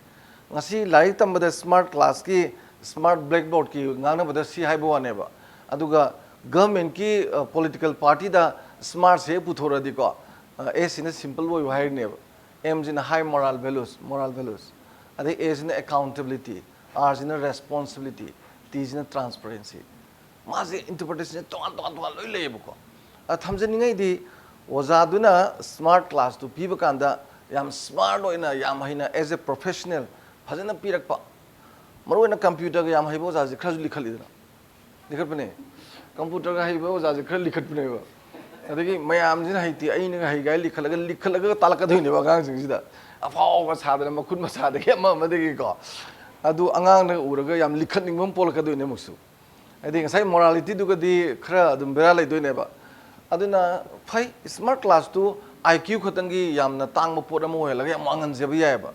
ꯉꯁꯤ ꯂꯥꯏꯔꯤꯛ ꯇꯝꯕꯗ smart classꯀꯤ, smart blackboardꯀꯤ ꯉꯥꯡꯅꯕꯗ ꯁꯤ ꯍꯥꯏꯕ ꯋꯥꯅꯦꯕ꯫ ꯑꯗꯨꯒ governmentꯀꯤ, ꯑ, political partyꯗ smartꯁꯦ ꯍꯦꯛ ꯄꯨꯊꯣꯔꯛꯑꯗꯤꯀꯣ, ꯑ, Aꯁꯤꯅ simple ꯑꯣꯏꯕ ꯍꯥꯏꯔꯤꯅꯦꯕ꯫ Mꯁꯤꯅ high moral values, moral values꯫ ꯑꯗꯩ Aꯁꯤꯅ accountability, Rꯁꯤꯅ responsibility, Tꯁꯤꯅ transparency꯫ ꯃꯥꯁꯦ interpretationꯁꯦ ꯇꯣꯉꯥꯟ ꯇꯣꯉꯥꯟ ꯇꯣꯉꯥꯟ ꯂꯣꯏ ꯂꯩꯌꯦꯕꯀꯣ꯫ ꯑ, ꯊꯝꯖꯅꯤꯡꯉꯩꯗꯤ ꯑꯣꯖꯥꯗꯨꯅ smart classꯇꯨ ꯄꯤꯕ ꯀꯥꯟꯗ ꯌꯥꯝ smart ꯑꯣꯏꯅ, ꯌꯥꯝ ꯍꯩꯅ as a professional ꯐꯖꯅ ꯄꯤꯔꯛꯄ꯫ ꯃꯔꯨꯑꯣꯏꯅ computerꯒ ꯌꯥꯝ ꯍꯩꯕ ꯑꯣꯖꯥꯁꯦ ꯈꯔꯁꯨ ꯂꯤꯈꯠꯂꯤꯗꯅ꯫ ꯂꯤꯈꯠꯄꯅꯦ꯫ Computerꯒ ꯍꯩꯕ ꯑꯣꯖꯥꯁꯦ ꯈꯔ ꯂꯤꯈꯠꯄꯅꯦꯕ꯫ ꯑꯗꯒꯤ ꯃꯌꯥꯝꯁꯤꯅ ꯍꯩꯇꯦ, ꯑꯩꯅꯒ ꯍꯩ ꯀꯥꯏ ꯂꯤꯈꯠꯂꯒ, ꯂꯤꯈꯠꯂꯒ ꯇꯥꯜꯂꯛꯀꯗꯣꯏꯅꯦꯕ ꯑꯉꯥꯡꯁꯤꯡꯁꯤꯗ꯫ ꯑꯐꯥꯎꯕ ꯁꯥꯗꯅ ꯃꯈꯨꯠ ꯃꯁꯥꯗꯒꯤ ꯑꯃ ꯑꯃꯗꯒꯤꯀꯣ꯫ ꯑꯗꯨ ꯑꯉꯥꯡꯅꯒ ꯎꯔꯒ ꯌꯥꯝ ꯂꯤꯈꯠꯅꯤꯡꯕ ꯑꯃ ꯄꯣꯛꯂꯛꯀꯗꯣꯏꯅꯦ ꯑꯃꯨꯛꯁꯨ꯫ ꯍꯥꯏꯗꯤ ꯉꯁꯥꯏ moralityꯗꯨꯒꯗꯤ ꯈꯔ ꯑꯗꯨꯝ ꯕꯦꯔꯥ ꯂꯩꯗꯣꯏꯅꯦꯕ꯫ ꯑꯗꯨꯅ ꯐꯩ, smart classꯇꯨ IQ ꯈꯛꯇꯪꯒꯤ ꯌꯥꯝꯅ ꯇꯥꯡꯕ ꯄꯣꯠ ꯑꯃ ꯑꯣꯏꯍꯜꯂꯒ ꯌꯥꯝ ꯋꯥꯡꯍꯟꯖꯕ ꯌꯥꯏꯑꯕ꯫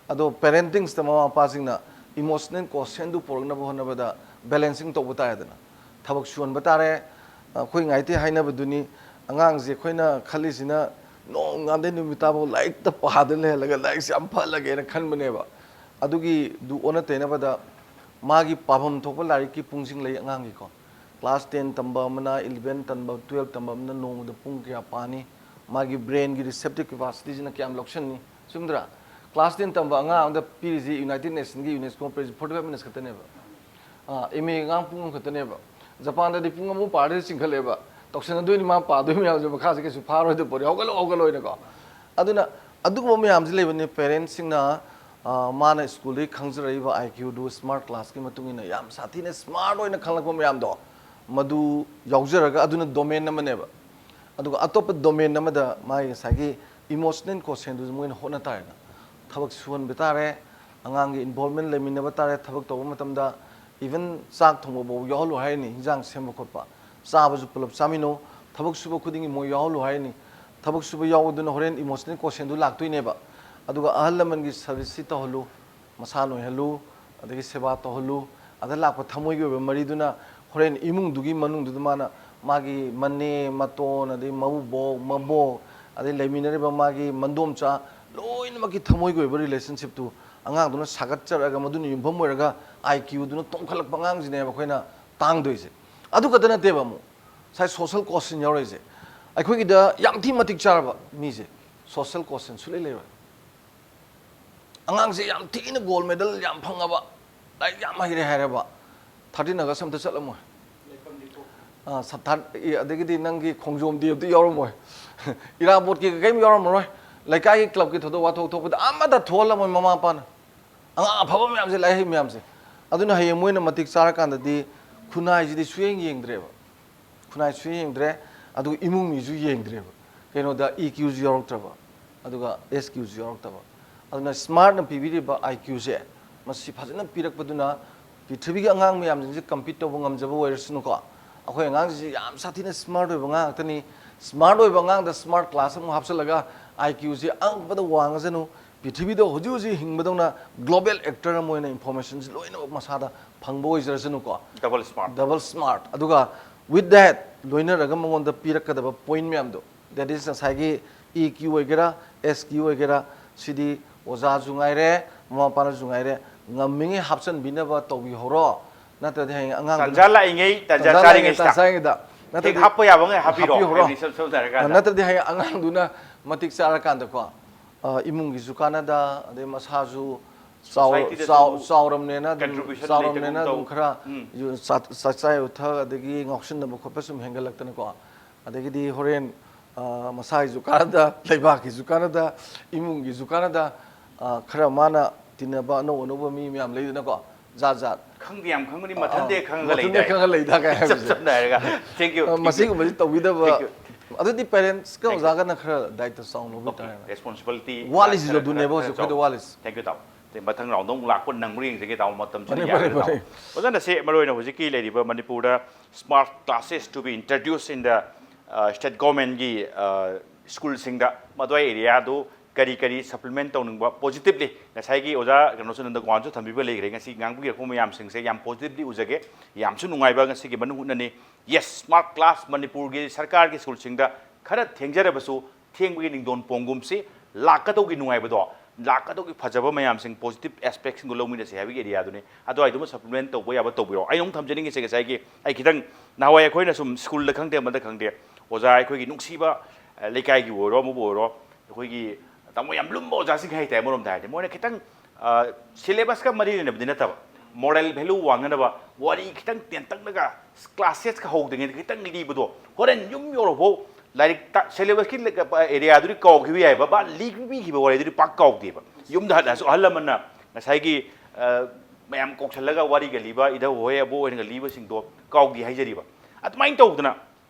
ꯑꯗꯣ parentingꯁꯤꯗ ꯃꯃꯥ ꯃꯄꯥꯁꯤꯡꯅ emotional quotientꯗꯨ ꯄꯨꯔꯛꯅꯕ ꯍꯣꯠꯅꯕꯗ balancing ꯇꯧꯕ ꯇꯥꯔꯦꯗꯅ꯫ ꯊꯕꯛ ꯁꯨꯍꯟꯕ ꯇꯥꯔꯦ꯫ ꯑꯩꯈꯣꯏ ꯉꯥꯏꯇꯩ ꯍꯥꯏꯅꯕꯗꯨꯅꯤ, ꯑꯉꯥꯡꯁꯦ ꯑꯩꯈꯣꯏꯅ ꯈꯜꯂꯤꯁꯤꯅ ꯅꯣꯡꯉꯥꯟꯗꯩ ꯅꯨꯃꯤꯠ ꯇꯥꯐꯥꯎ ꯂꯥꯏꯔꯤꯛꯇ ꯄꯥꯗꯅ ꯂꯩꯍꯜꯂꯒ ꯂꯥꯏꯔꯤꯛꯁꯦ ꯌꯥꯝ ꯐꯍꯜꯂꯒꯦꯅ ꯈꯟꯕꯅꯦꯕ꯫ ꯑꯗꯨꯒꯤꯗꯨ ꯑꯣꯟꯅ ꯇꯩꯅꯕꯗ ꯃꯥꯒꯤ ꯄꯥꯐꯝ ꯊꯣꯛꯄ ꯂꯥꯏꯔꯤꯛꯀꯤ ꯄꯨꯡꯁꯤꯡ ꯂꯩ ꯑꯉꯥꯡꯒꯤꯀꯣ꯫ ꯀ꯭ꯂꯥꯁ ꯇꯦꯟ ꯇꯝꯕ ꯑꯃꯅ, ꯏꯂꯚꯦꯟ ꯇꯝꯕ, ꯇꯨꯌꯦꯜꯞ ꯇꯝꯕ ꯑꯃꯅ ꯅꯣꯡꯃꯗ ꯄꯨꯡ ꯀꯌꯥ ꯄꯥꯅꯤ, ꯃꯥꯒꯤ ꯕ꯭ꯔꯦꯟꯒꯤ ꯔꯤꯁꯦꯞꯇꯤꯞ ꯀꯦꯄꯥꯁꯤꯇꯤꯁꯤꯅ ꯀꯌꯥꯝ ꯂꯧꯁꯤꯟꯅꯤ, ꯆꯨꯝꯗ꯭ꯔꯥ? ꯀ꯭ꯂꯥꯁ ꯇꯦꯟ ꯇꯝꯕ ꯑꯉꯥꯡ ꯑꯃꯗ ꯄꯤꯔꯤꯁꯤ ꯌꯨꯅꯥꯏꯇꯦꯠ ꯅꯦꯁꯟꯒꯤ UNESCO press forty five minutes ꯈꯛꯇꯅꯦꯕ꯫ ꯑꯦꯝ ꯑꯦ ꯑꯉꯥꯡ ꯄꯨꯡ ꯑꯃꯈꯛꯇꯅꯦꯕ꯫ ꯖꯄꯥꯟꯗꯗꯤ ꯄꯨꯡ ꯑꯃ ꯄꯥꯔꯗꯤ ꯆꯤꯡꯈꯠꯂꯦꯕ꯫ ꯇꯧꯁꯟꯅꯗꯣꯏꯅꯤ, ꯃꯥ ꯄꯥꯗꯣꯏ ꯃꯌꯥꯝꯁꯦ ꯃꯈꯥꯁꯦ ꯀꯩꯁꯨ ꯐꯥꯔꯣꯏꯗ ꯄꯣꯠꯅꯤ, ꯍꯧꯒꯠꯂꯣ ꯍꯧꯒꯠꯂꯣꯏꯅꯀꯣ꯫ ꯑꯗꯨꯅ ꯑꯗꯨꯒꯨꯝꯕ ꯃꯌꯥꯝꯁꯦ ꯂꯩꯕꯅꯤ꯫ ꯄꯦꯔꯦꯟꯁꯁꯤꯡꯅ, ꯑ, ꯃꯥꯅ ꯁ꯭ꯀꯨꯜꯗꯒꯤ ꯈꯪꯖꯔꯛꯏꯕ ꯑꯥꯏ ꯀ꯭ꯌꯨꯗꯨ ꯁ꯭ꯃꯥꯔꯠ ꯀ꯭ꯂꯥꯁꯀꯤ ꯃꯇꯨꯡ ꯏꯟꯅ ꯌꯥꯝ ꯁꯥꯊꯤꯅ ꯁ꯭ꯃꯥꯔꯠ ꯑꯣꯏꯅ ꯈꯪꯂꯛꯄ ꯃꯌꯥꯝꯗꯣ, ꯃꯗꯨ ꯌꯥꯎꯖꯔꯒ ꯑꯗꯨꯅ ꯗꯣꯃꯦꯟ ꯑꯃꯅꯦꯕ꯫ ꯑꯗꯨꯒ ꯑꯇꯣꯞꯄ ꯗꯣꯃꯦꯟ ꯑꯃꯗ ꯃꯥꯒꯤ ꯉꯁꯥꯏꯒꯤ ꯏꯃꯣꯁꯅꯦꯜ ꯀꯣꯁꯦꯟꯗꯨꯁꯨ ꯃꯣꯏꯅ ꯍꯣꯠꯅ ꯇꯥꯔꯦꯅ꯫ ꯊꯕꯛ ꯁꯨꯍꯟꯕ ꯇꯥꯔꯦ, ꯑꯉꯥꯡꯒꯤ ꯏꯟꯚꯣꯜꯕꯃꯦꯟ ꯂꯩꯃꯤꯟꯅꯕ ꯇꯥꯔꯦ꯫ ꯊꯕꯛ ꯇꯧꯕ ꯃꯇꯝꯗ ꯏꯚꯟ ꯆꯥꯛ ꯊꯣꯡꯕ ꯐꯥꯎ ꯌꯥꯎꯍꯜꯂꯨ ꯍꯥꯏꯔꯤꯅꯤ, ꯍꯤꯟꯖꯥꯡ ꯁꯦꯝꯕ ꯈꯣꯠꯄ꯫ ꯆꯥꯕꯁꯨ ꯄꯨꯂꯞ ꯆꯥꯃꯤꯟꯅꯧ꯫ ꯊꯕꯛ ꯁꯨꯕ ꯈꯨꯗꯤꯡꯒꯤ ꯃꯣꯏ ꯌꯥꯎꯍꯜꯂꯨ ꯍꯥꯏꯔꯤꯅꯤ꯫ ꯊꯕꯛ ꯁꯨꯕ ꯌꯥꯎꯕꯗꯨꯅ ꯍꯣꯔꯦꯟ ꯏꯃꯣꯁꯅꯦꯜ ꯀꯣꯁꯦꯟꯗꯨ ꯂꯥꯛꯇꯣꯏꯅꯦꯕ꯫ ꯑꯗꯨꯒ ꯑꯍꯜ ꯂꯃꯟꯒꯤ ꯁꯔꯚꯤꯁꯁꯤ ꯇꯧꯍꯜꯂꯨ, ꯃꯁꯥ ꯅꯣꯏꯍꯜꯂꯨ, ꯑꯗꯒꯤ ꯁꯦꯕꯥ ꯇꯧꯍꯜꯂꯨ꯫ ꯑꯗ ꯂꯥꯛꯄ ꯊꯃꯣꯏꯒꯤ ꯑꯣꯏꯕ ꯃꯔꯤꯗꯨꯅ ꯍꯣꯔꯦꯟ ꯏꯃꯨꯡꯗꯨꯒꯤ ꯃꯅꯨꯡꯗꯨꯗ ꯃꯥꯅ ꯃꯥꯒꯤ ꯃꯅꯦ, ꯃꯇꯣꯟ, ꯑꯗꯩ ꯃꯧꯕꯣꯛ, ꯃꯕꯣꯛ, ꯑꯗꯩ ꯂꯩꯃꯤꯟꯅꯔꯤꯕ ꯃꯥꯒꯤ ꯃꯟꯗꯣꯝꯆꯥ ꯂꯣꯏꯅꯃꯛꯀꯤ ꯊꯃꯣꯏꯒꯤ ꯑꯣꯏꯕ ꯔꯤꯂꯦꯁꯟꯁꯤꯞꯇꯨ ꯑꯉꯥꯡꯗꯨꯅ ꯁꯥꯒꯠꯆꯔꯛꯑꯒ ꯃꯗꯨꯅ ꯌꯨꯝꯐꯝ ꯑꯣꯏꯔꯒ ꯑꯥꯏ ꯀ꯭ꯌꯨꯗꯨꯅ ꯇꯣꯡꯈꯠꯂꯛꯄ ꯑꯉꯥꯡꯁꯤꯅꯦꯕ ꯑꯩꯈꯣꯏꯅ ꯇꯥꯡꯗꯣꯏꯁꯦ꯫ ꯑꯗꯨ ꯈꯛꯇ ꯅꯠꯇꯦꯕ ꯑꯃꯨꯛ, ꯉꯁꯥꯏ ꯁꯣꯁꯦꯜ ꯀꯣꯁꯟ ꯌꯥꯎꯔꯛꯏꯁꯦ꯫ ꯑꯩꯈꯣꯏꯒꯤꯗ ꯌꯥꯝ ꯊꯤ ꯃꯇꯤꯛ ꯆꯥꯔꯕ ꯃꯤꯁꯦ ꯁꯣꯁꯦꯜ ꯀꯣꯁꯟ ꯁꯨꯡꯂꯩ ꯂꯩꯔꯣꯏ꯫ ꯑꯉꯥꯡꯁꯦ ꯌꯥꯝ ꯊꯤꯅ ꯒꯣꯜ ꯃꯦꯗꯜ ꯌꯥꯝ ꯐꯪꯉꯕ, ꯂꯥꯏꯔꯤꯛ ꯌꯥꯝ ꯍꯩꯔꯦ ꯍꯥꯏꯔꯕ, ꯊꯥꯔꯇꯤꯟ ꯑꯥꯒꯁ ꯑꯝꯇ ꯆꯠꯂꯝꯃꯣꯏ꯫ ꯑꯥ, ꯁ-, ꯊꯥꯔ-, ꯑꯦ, ꯑꯗꯒꯤꯗꯤ ꯅꯪꯒꯤ ꯈꯣꯡꯖꯣꯝ ꯗꯦ ꯑꯝꯇ ꯌꯥꯎꯔꯝꯃꯣꯏ꯫ ꯏꯔꯥꯕꯣꯠꯀꯤ ꯀꯔꯤꯝ ꯌꯥꯎꯔꯝꯃꯔꯣꯏ꯫ ꯂꯩꯀꯥꯏꯒꯤ ꯀ꯭ꯂꯕꯀꯤ ꯊꯧꯗꯣꯛ ꯋꯥꯊꯣꯛ ꯊꯣꯛꯄꯗ ꯑꯃꯠꯇ ꯊꯣꯛꯍꯜꯂꯝꯃꯣꯏ ꯃꯃꯥ ꯃꯄꯥꯅ꯫ ꯑꯉꯥꯡ ꯑꯐꯕ ꯃꯌꯥꯝꯁꯦ, ꯂꯥꯏꯔꯤꯛ ꯍꯩꯕ ꯃꯌꯥꯝꯁꯦ꯫ ꯑꯗꯨꯅ ꯍꯌꯦꯡ ꯃꯣꯏꯅ ꯃꯇꯤꯛ ꯆꯥꯔꯀꯥꯟꯗꯗꯤ ꯈꯨꯟꯅꯥꯏꯁꯤꯗꯤ ꯁꯨꯌꯦꯡ ꯌꯦꯡꯗ꯭ꯔꯦꯕ꯫ ꯈꯨꯟꯅꯥꯏ ꯁꯨꯌꯦꯡ ꯌꯦꯡꯗ꯭ꯔꯦ, ꯑꯗꯨꯒ ꯏꯃꯨꯡ ꯃꯤꯁꯨ ꯌꯦꯡꯗ꯭ꯔꯦꯕ꯫ ꯀꯩꯅꯣꯗ ꯏ ꯀ꯭ꯌꯨꯁꯨ ꯌꯥꯎꯔꯛꯇ꯭ꯔꯕ, ꯑꯗꯨꯒ ꯑꯦꯁ ꯀ꯭ꯌꯨꯁꯨ ꯌꯥꯎꯔꯛꯇꯕ꯫ ꯑꯗꯨꯅ ꯁ꯭ꯃꯥꯔꯠꯅ ꯄꯤꯕꯤꯔꯤꯕ ꯑꯥꯏ ꯀ꯭ꯌꯨꯁꯦ, ꯃꯁꯤ ꯐꯖꯅ ꯄꯤꯔꯛꯄꯗꯨꯅ ꯄ꯭ꯔꯤꯊꯤꯕꯤꯒꯤ ꯑꯉꯥꯡ ꯃꯌꯥꯝꯁꯤꯡꯁꯦ ꯀꯝꯄꯤꯠ ꯇꯧꯕ ꯉꯝꯖꯕ ꯑꯣꯏꯔꯁꯅꯨꯀꯣ꯫ ꯑꯩꯈꯣꯏ ꯑꯉꯥꯡꯁꯤꯡꯁꯤ ꯌꯥꯝ ꯁꯥꯊꯤꯅ ꯁ꯭ꯃꯥꯔꯠ ꯑꯣꯏꯕ ꯑꯉꯥꯡ ꯉꯥꯛꯇꯅꯤ꯫ ꯁ꯭ꯃꯥꯔꯠ ꯑꯣꯏꯕ ꯑꯉꯥꯡꯗ ꯁ꯭ꯃꯥꯔꯠ ꯀ꯭ꯂꯥꯁ ꯑꯃꯨꯛ ꯍꯥꯞꯆꯤꯜꯂꯒ ꯑꯥꯏ ꯀ꯭ꯌꯨꯁꯦ ꯑꯉꯛꯄꯗ ꯋꯥꯡꯉꯖꯅꯨ꯫ ꯄ꯭ꯔꯤꯊꯤꯕꯤꯗ ꯍꯧꯖꯤꯛ ꯍꯧꯖꯤꯛ ꯍꯤꯡꯕꯗꯧꯅ ꯒ꯭ꯂꯣꯕꯦꯜ ꯑꯦꯛꯇꯔ ꯑꯃ ꯑꯣꯏꯅ ꯏꯟꯐꯣꯔꯃꯦꯁꯟꯁꯤ ꯂꯣꯏꯅꯃꯛ ꯃꯁꯥꯗ ꯐꯪꯕ ꯑꯣꯏꯖꯔꯁꯅꯨꯀꯣ꯫ Double smart. Double smart. ꯑꯗꯨꯒ With that, ꯂꯣꯏꯅꯔꯒ ꯃꯉꯣꯟꯗ ꯄꯤꯔꯛꯀꯗꯕ point ꯃꯌꯥꯝꯗꯣ, that is ꯉꯁꯥꯏꯒꯤ E Q ꯑꯣꯏꯒꯦꯔꯥ, S Q ꯑꯣꯏꯒꯦꯔꯥ, ꯁꯤꯗꯤ ꯑꯣꯖꯥꯁꯨ ꯉꯥꯏꯔꯦ, ꯃꯃꯥ ꯃꯄꯥꯅꯁꯨ ꯉꯥꯏꯔꯦ, ꯉꯝꯃꯤꯉꯩ ꯍꯥꯞꯆꯤꯟꯕꯤꯅꯕ ꯇꯧꯕꯤꯍꯧꯔꯣ꯫ ꯅꯠꯇ꯭ꯔꯗꯤ ꯍꯌꯦꯡ ꯑꯉꯥꯡꯗꯨꯅ ꯇꯥꯟꯖꯥ ꯂꯥꯛꯏꯉꯩ, ꯇꯥꯟꯖꯥ ꯇꯥꯟꯖꯥ ꯂꯥꯛꯏꯉꯩ, ꯆꯥꯔꯤꯉꯩꯁꯤꯗ ꯇꯥꯟꯖꯥ ꯆꯥꯔꯤꯉꯩꯗ, ꯍꯦꯛ ꯅꯠꯇ꯭ꯔꯗꯤ ꯍꯥꯞꯄ ꯌꯥꯕꯉꯩ ꯍꯥꯞꯄꯤꯔꯣ꯫ ꯍꯥꯞꯄꯤꯍꯧꯔꯣ꯫ ꯍꯥꯏꯗꯤ ꯏꯁꯝ ꯁꯝꯅ ꯍꯥꯏꯔꯀꯥꯟꯗ꯫ ꯅꯠꯇ꯭ꯔꯗꯤ ꯍꯌꯦꯡ ꯑꯉꯥꯡꯗꯨꯅ ꯃꯇꯤꯛ ꯆꯥꯔꯀꯥꯟꯗꯀꯣ, ꯑ, ꯏꯃꯨꯡꯒꯤꯁꯨ ꯀꯥꯟꯅꯗ, ꯑꯗꯩ ꯃꯁꯥꯁꯨ ꯆꯥꯎ-, Society ꯗꯁꯨ ꯆꯥꯎ-, ꯆꯥꯎꯔꯝꯅꯦꯅ ꯑꯗꯨꯝ, contribution ꯆꯥꯎꯔꯝꯅꯦꯅ ꯂꯩꯇꯒꯨꯝ ꯑꯗꯨꯝ ꯇꯧ꯫ ꯈꯔ ꯎꯝ꯫ ꯌꯨ-, ꯆꯥ-, ꯆꯥꯛꯆꯥ ꯌꯨꯊꯛ ꯑꯗꯒꯤ ꯉꯥꯎꯁꯤꯟꯅꯕ ꯈꯣꯠꯄ ꯁꯨꯝ ꯍꯦꯟꯒꯠꯂꯛꯇꯅꯀꯣ, ꯑꯗꯒꯤꯗꯤ ꯍꯣꯔꯦꯟ, ꯑ, ꯃꯁꯥꯒꯤꯁꯨ ꯀꯥꯟꯅꯗ, ꯂꯩꯕꯥꯛꯀꯤꯁꯨ ꯀꯥꯟꯅꯗ, ꯏꯃꯨꯡꯒꯤꯁꯨ ꯀꯥꯟꯅꯗ, ꯑ, ꯈꯔ ꯃꯥꯅ ꯇꯤꯟꯅꯕ ꯑꯅꯧ ꯑꯅꯧꯕ ꯃꯤ ꯃꯌꯥꯝ ꯂꯩꯗꯅꯀꯣ, ꯖꯥꯠ ꯖꯥꯠ꯫ ꯈꯪꯗꯦ, ꯌꯥꯝ ꯈꯪꯕꯅꯤ, ꯑ, ꯃꯊꯟꯇ ꯍꯦꯛ ꯈꯪꯉꯒ ꯃꯊꯟꯇ ꯂꯩꯗꯥꯏ? ꯈꯪꯉꯒ ꯂꯩꯗꯥ ꯀꯥꯏ ꯏꯆꯝ ꯍꯥꯏꯕꯁꯦ꯫ ꯆꯝꯅ ꯍꯥꯏꯔꯒ꯫ Thank you, ꯑ, thank you꯫ ꯃꯁꯤꯒꯨꯝꯕꯁꯤ ꯇꯧꯕꯤꯗꯕ꯫ Thank you꯫ ꯑꯗꯨꯗꯤ parents ꯀ Thank you꯫ ꯑꯣꯖꯥꯒꯅ ꯈꯔ ꯗꯥꯏꯇ ꯆꯥꯎꯅ ꯂꯧꯕ Okay, ꯇꯥꯔꯦ꯫ Responsibility ꯋꯥꯠꯂꯤꯁꯤꯁꯨ ꯈꯔ, ꯑꯗꯨꯅꯦꯕ ꯈꯔ, ꯍꯧꯖꯤꯛ ꯈꯔ ꯑꯩꯈꯣꯏꯗ ꯆꯥꯎ-, ꯋꯥꯠꯂꯤꯁꯤ꯫ Thank you, ꯇꯥꯃꯣ꯫ ꯑꯗꯩ ꯃꯊꯪ round ꯗ ꯑꯃꯨꯛ ꯂꯥꯛꯄ ꯅꯪꯕ꯭ꯔꯥ ꯌꯦꯡꯖꯒꯦ, ꯇꯥꯃꯣ, ꯃꯇꯝꯁꯤꯅ ꯃꯥꯅꯦ, ꯌꯥꯒꯗ꯭ꯔꯥ, ꯃꯥꯅꯦ, ꯇꯥꯃꯣ? ꯃꯥꯅꯦ꯫ ꯑꯣꯖꯥꯅ ꯁꯤ ꯃꯔꯨ ꯑꯣꯏꯅ ꯍꯧꯖꯤꯛꯀꯤ ꯂꯩꯔꯤꯕ ꯃꯅꯤꯄꯨꯔꯗ smart classes to be introduced in the, uh, state government ꯒꯤ, uh, school ꯁꯤꯡꯗ, ꯃꯗꯨꯋꯥꯏ area ꯗꯨ ꯀꯔꯤ ꯀꯔꯤ supplement ꯇꯧꯅꯤꯡꯕ positively, ꯉꯁꯥꯏꯒꯤ ꯑꯣꯖꯥ ꯀꯩꯅꯣꯁꯨ, ꯅꯟꯗꯀꯨꯃꯥꯔꯁꯨ ꯊꯝꯕꯤꯕ ꯂꯩꯈ꯭ꯔꯦ, ꯉꯁꯤ ꯉꯥꯡꯕꯤꯔꯛꯄ ꯃꯌꯥꯝꯁꯤꯡꯁꯦ ꯌꯥꯝ positively ꯎꯖꯒꯦ, ꯌꯥꯝꯁꯨ ꯅꯨꯡꯉꯥꯏꯕ ꯉꯁꯤꯒꯤ ꯃꯅꯨꯡ ꯍꯨꯠꯅꯅꯤ꯫ Yes, smart class ꯃꯅꯤꯄꯨꯔꯒꯤ ꯁꯔꯀꯥꯔꯒꯤ school ꯁꯤꯡꯗ ꯈꯔ ꯊꯦꯡꯖꯔꯕꯁꯨ, ꯊꯦꯡꯕꯒꯤ ꯅꯤꯡꯗꯣꯟ ꯄꯣꯡꯒꯨꯝꯁꯤ, ꯂꯥꯛꯀꯗꯧꯒꯤ ꯅꯨꯡꯉꯥꯏꯕꯗꯣ, ꯂꯥꯛꯀꯗꯧꯒꯤ ꯐꯖꯕ ꯃꯌꯥꯝꯁꯤꯡ, positive aspect ꯁꯤꯡꯗꯣ ꯂꯧꯃꯤꯟꯅꯁꯦ ꯍꯥꯏꯕꯒꯤ area ꯗꯨꯅꯤ꯫ ꯑꯗꯨꯋꯥꯏꯗꯨꯃ supplement ꯇꯧꯕ ꯌꯥꯕ ꯇꯧꯕꯤꯔꯣ꯫ ꯑꯩꯅ ꯑꯃꯨꯛ ꯊꯝꯖꯅꯤꯡꯉꯤꯁꯦ, ꯉꯁꯥꯏꯒꯤ ꯑꯩ ꯈꯤꯇꯪ, ꯅꯍꯥꯟꯋꯥꯏ ꯑꯩꯈꯣꯏꯅ ꯁꯨꯝ school ꯗ ꯈꯪꯗꯦ, ꯑꯃꯗ ꯈꯪꯗꯦ, ꯑꯣꯖꯥ ꯑꯩꯈꯣꯏꯒꯤ ꯅꯨꯡꯁꯤꯕ, ꯑ, ꯂꯩꯀꯥꯏꯒꯤ ꯑꯣꯏꯔꯣ, ꯑꯃꯕꯨ ꯑꯣꯏꯔꯣ, ꯑꯩꯈꯣꯏꯒꯤ ꯇꯥꯃꯣ ꯌꯥꯝ ꯂꯨꯝꯕ ꯑꯣꯖꯥꯁꯤꯡ ꯍꯥꯏꯇꯥꯔꯦ, ꯑꯃꯔꯣꯝꯗ ꯍꯥꯏꯔꯗꯤ ꯃꯣꯏꯅ ꯈꯤꯇꯪ, ꯑ, syllabus ꯀ ꯃꯔꯤ ꯂꯩꯅꯕꯗꯤ ꯅꯠꯇꯕ, moral value ꯋꯥꯡꯅꯅꯕ ꯋꯥꯔꯤ ꯈꯤꯇꯪ ꯇꯦꯟꯇꯛꯅꯒ class ꯁꯦꯠꯀ ꯍꯧꯗ꯭ꯔꯤꯉꯩꯗ ꯈꯤꯇꯪ ꯂꯤꯕꯗꯣ, ꯍꯣꯔꯦꯟ ꯌꯨꯝ ꯌꯧꯔꯐꯥꯎ ꯂꯥꯏꯔꯤꯛ ꯇ-, syllabus ꯀꯤ ꯂ-, area ꯗꯨꯗꯤ ꯀꯥꯎꯈꯤꯕ ꯌꯥꯏꯕ, ꯃꯥ ꯂꯤꯕꯤꯈꯤꯕ ꯋꯥꯔꯤꯗꯨꯗꯤ ꯄꯥꯛ ꯀꯥꯎꯗꯦꯕ꯫ ꯌꯨꯝꯗ ꯍꯜꯂꯛꯑꯁꯨ ꯑꯍꯜ ꯂꯃꯟꯅ ꯉꯁꯥꯏꯒꯤ, ꯑ, ꯃꯌꯥꯝ ꯀꯧꯁꯜꯂꯒ ꯋꯥꯔꯤꯒ ꯂꯤꯕ, ꯏꯙꯧ ꯍꯣꯏ, ꯑꯕꯣꯛ ꯍꯣꯏꯅꯒ ꯂꯤꯕꯁꯤꯡꯗꯣ ꯀꯥꯎꯗꯦ ꯍꯥꯏꯖꯔꯤꯕ꯫ ꯑꯗꯨꯃꯥꯏꯅ ꯇꯧꯗꯅ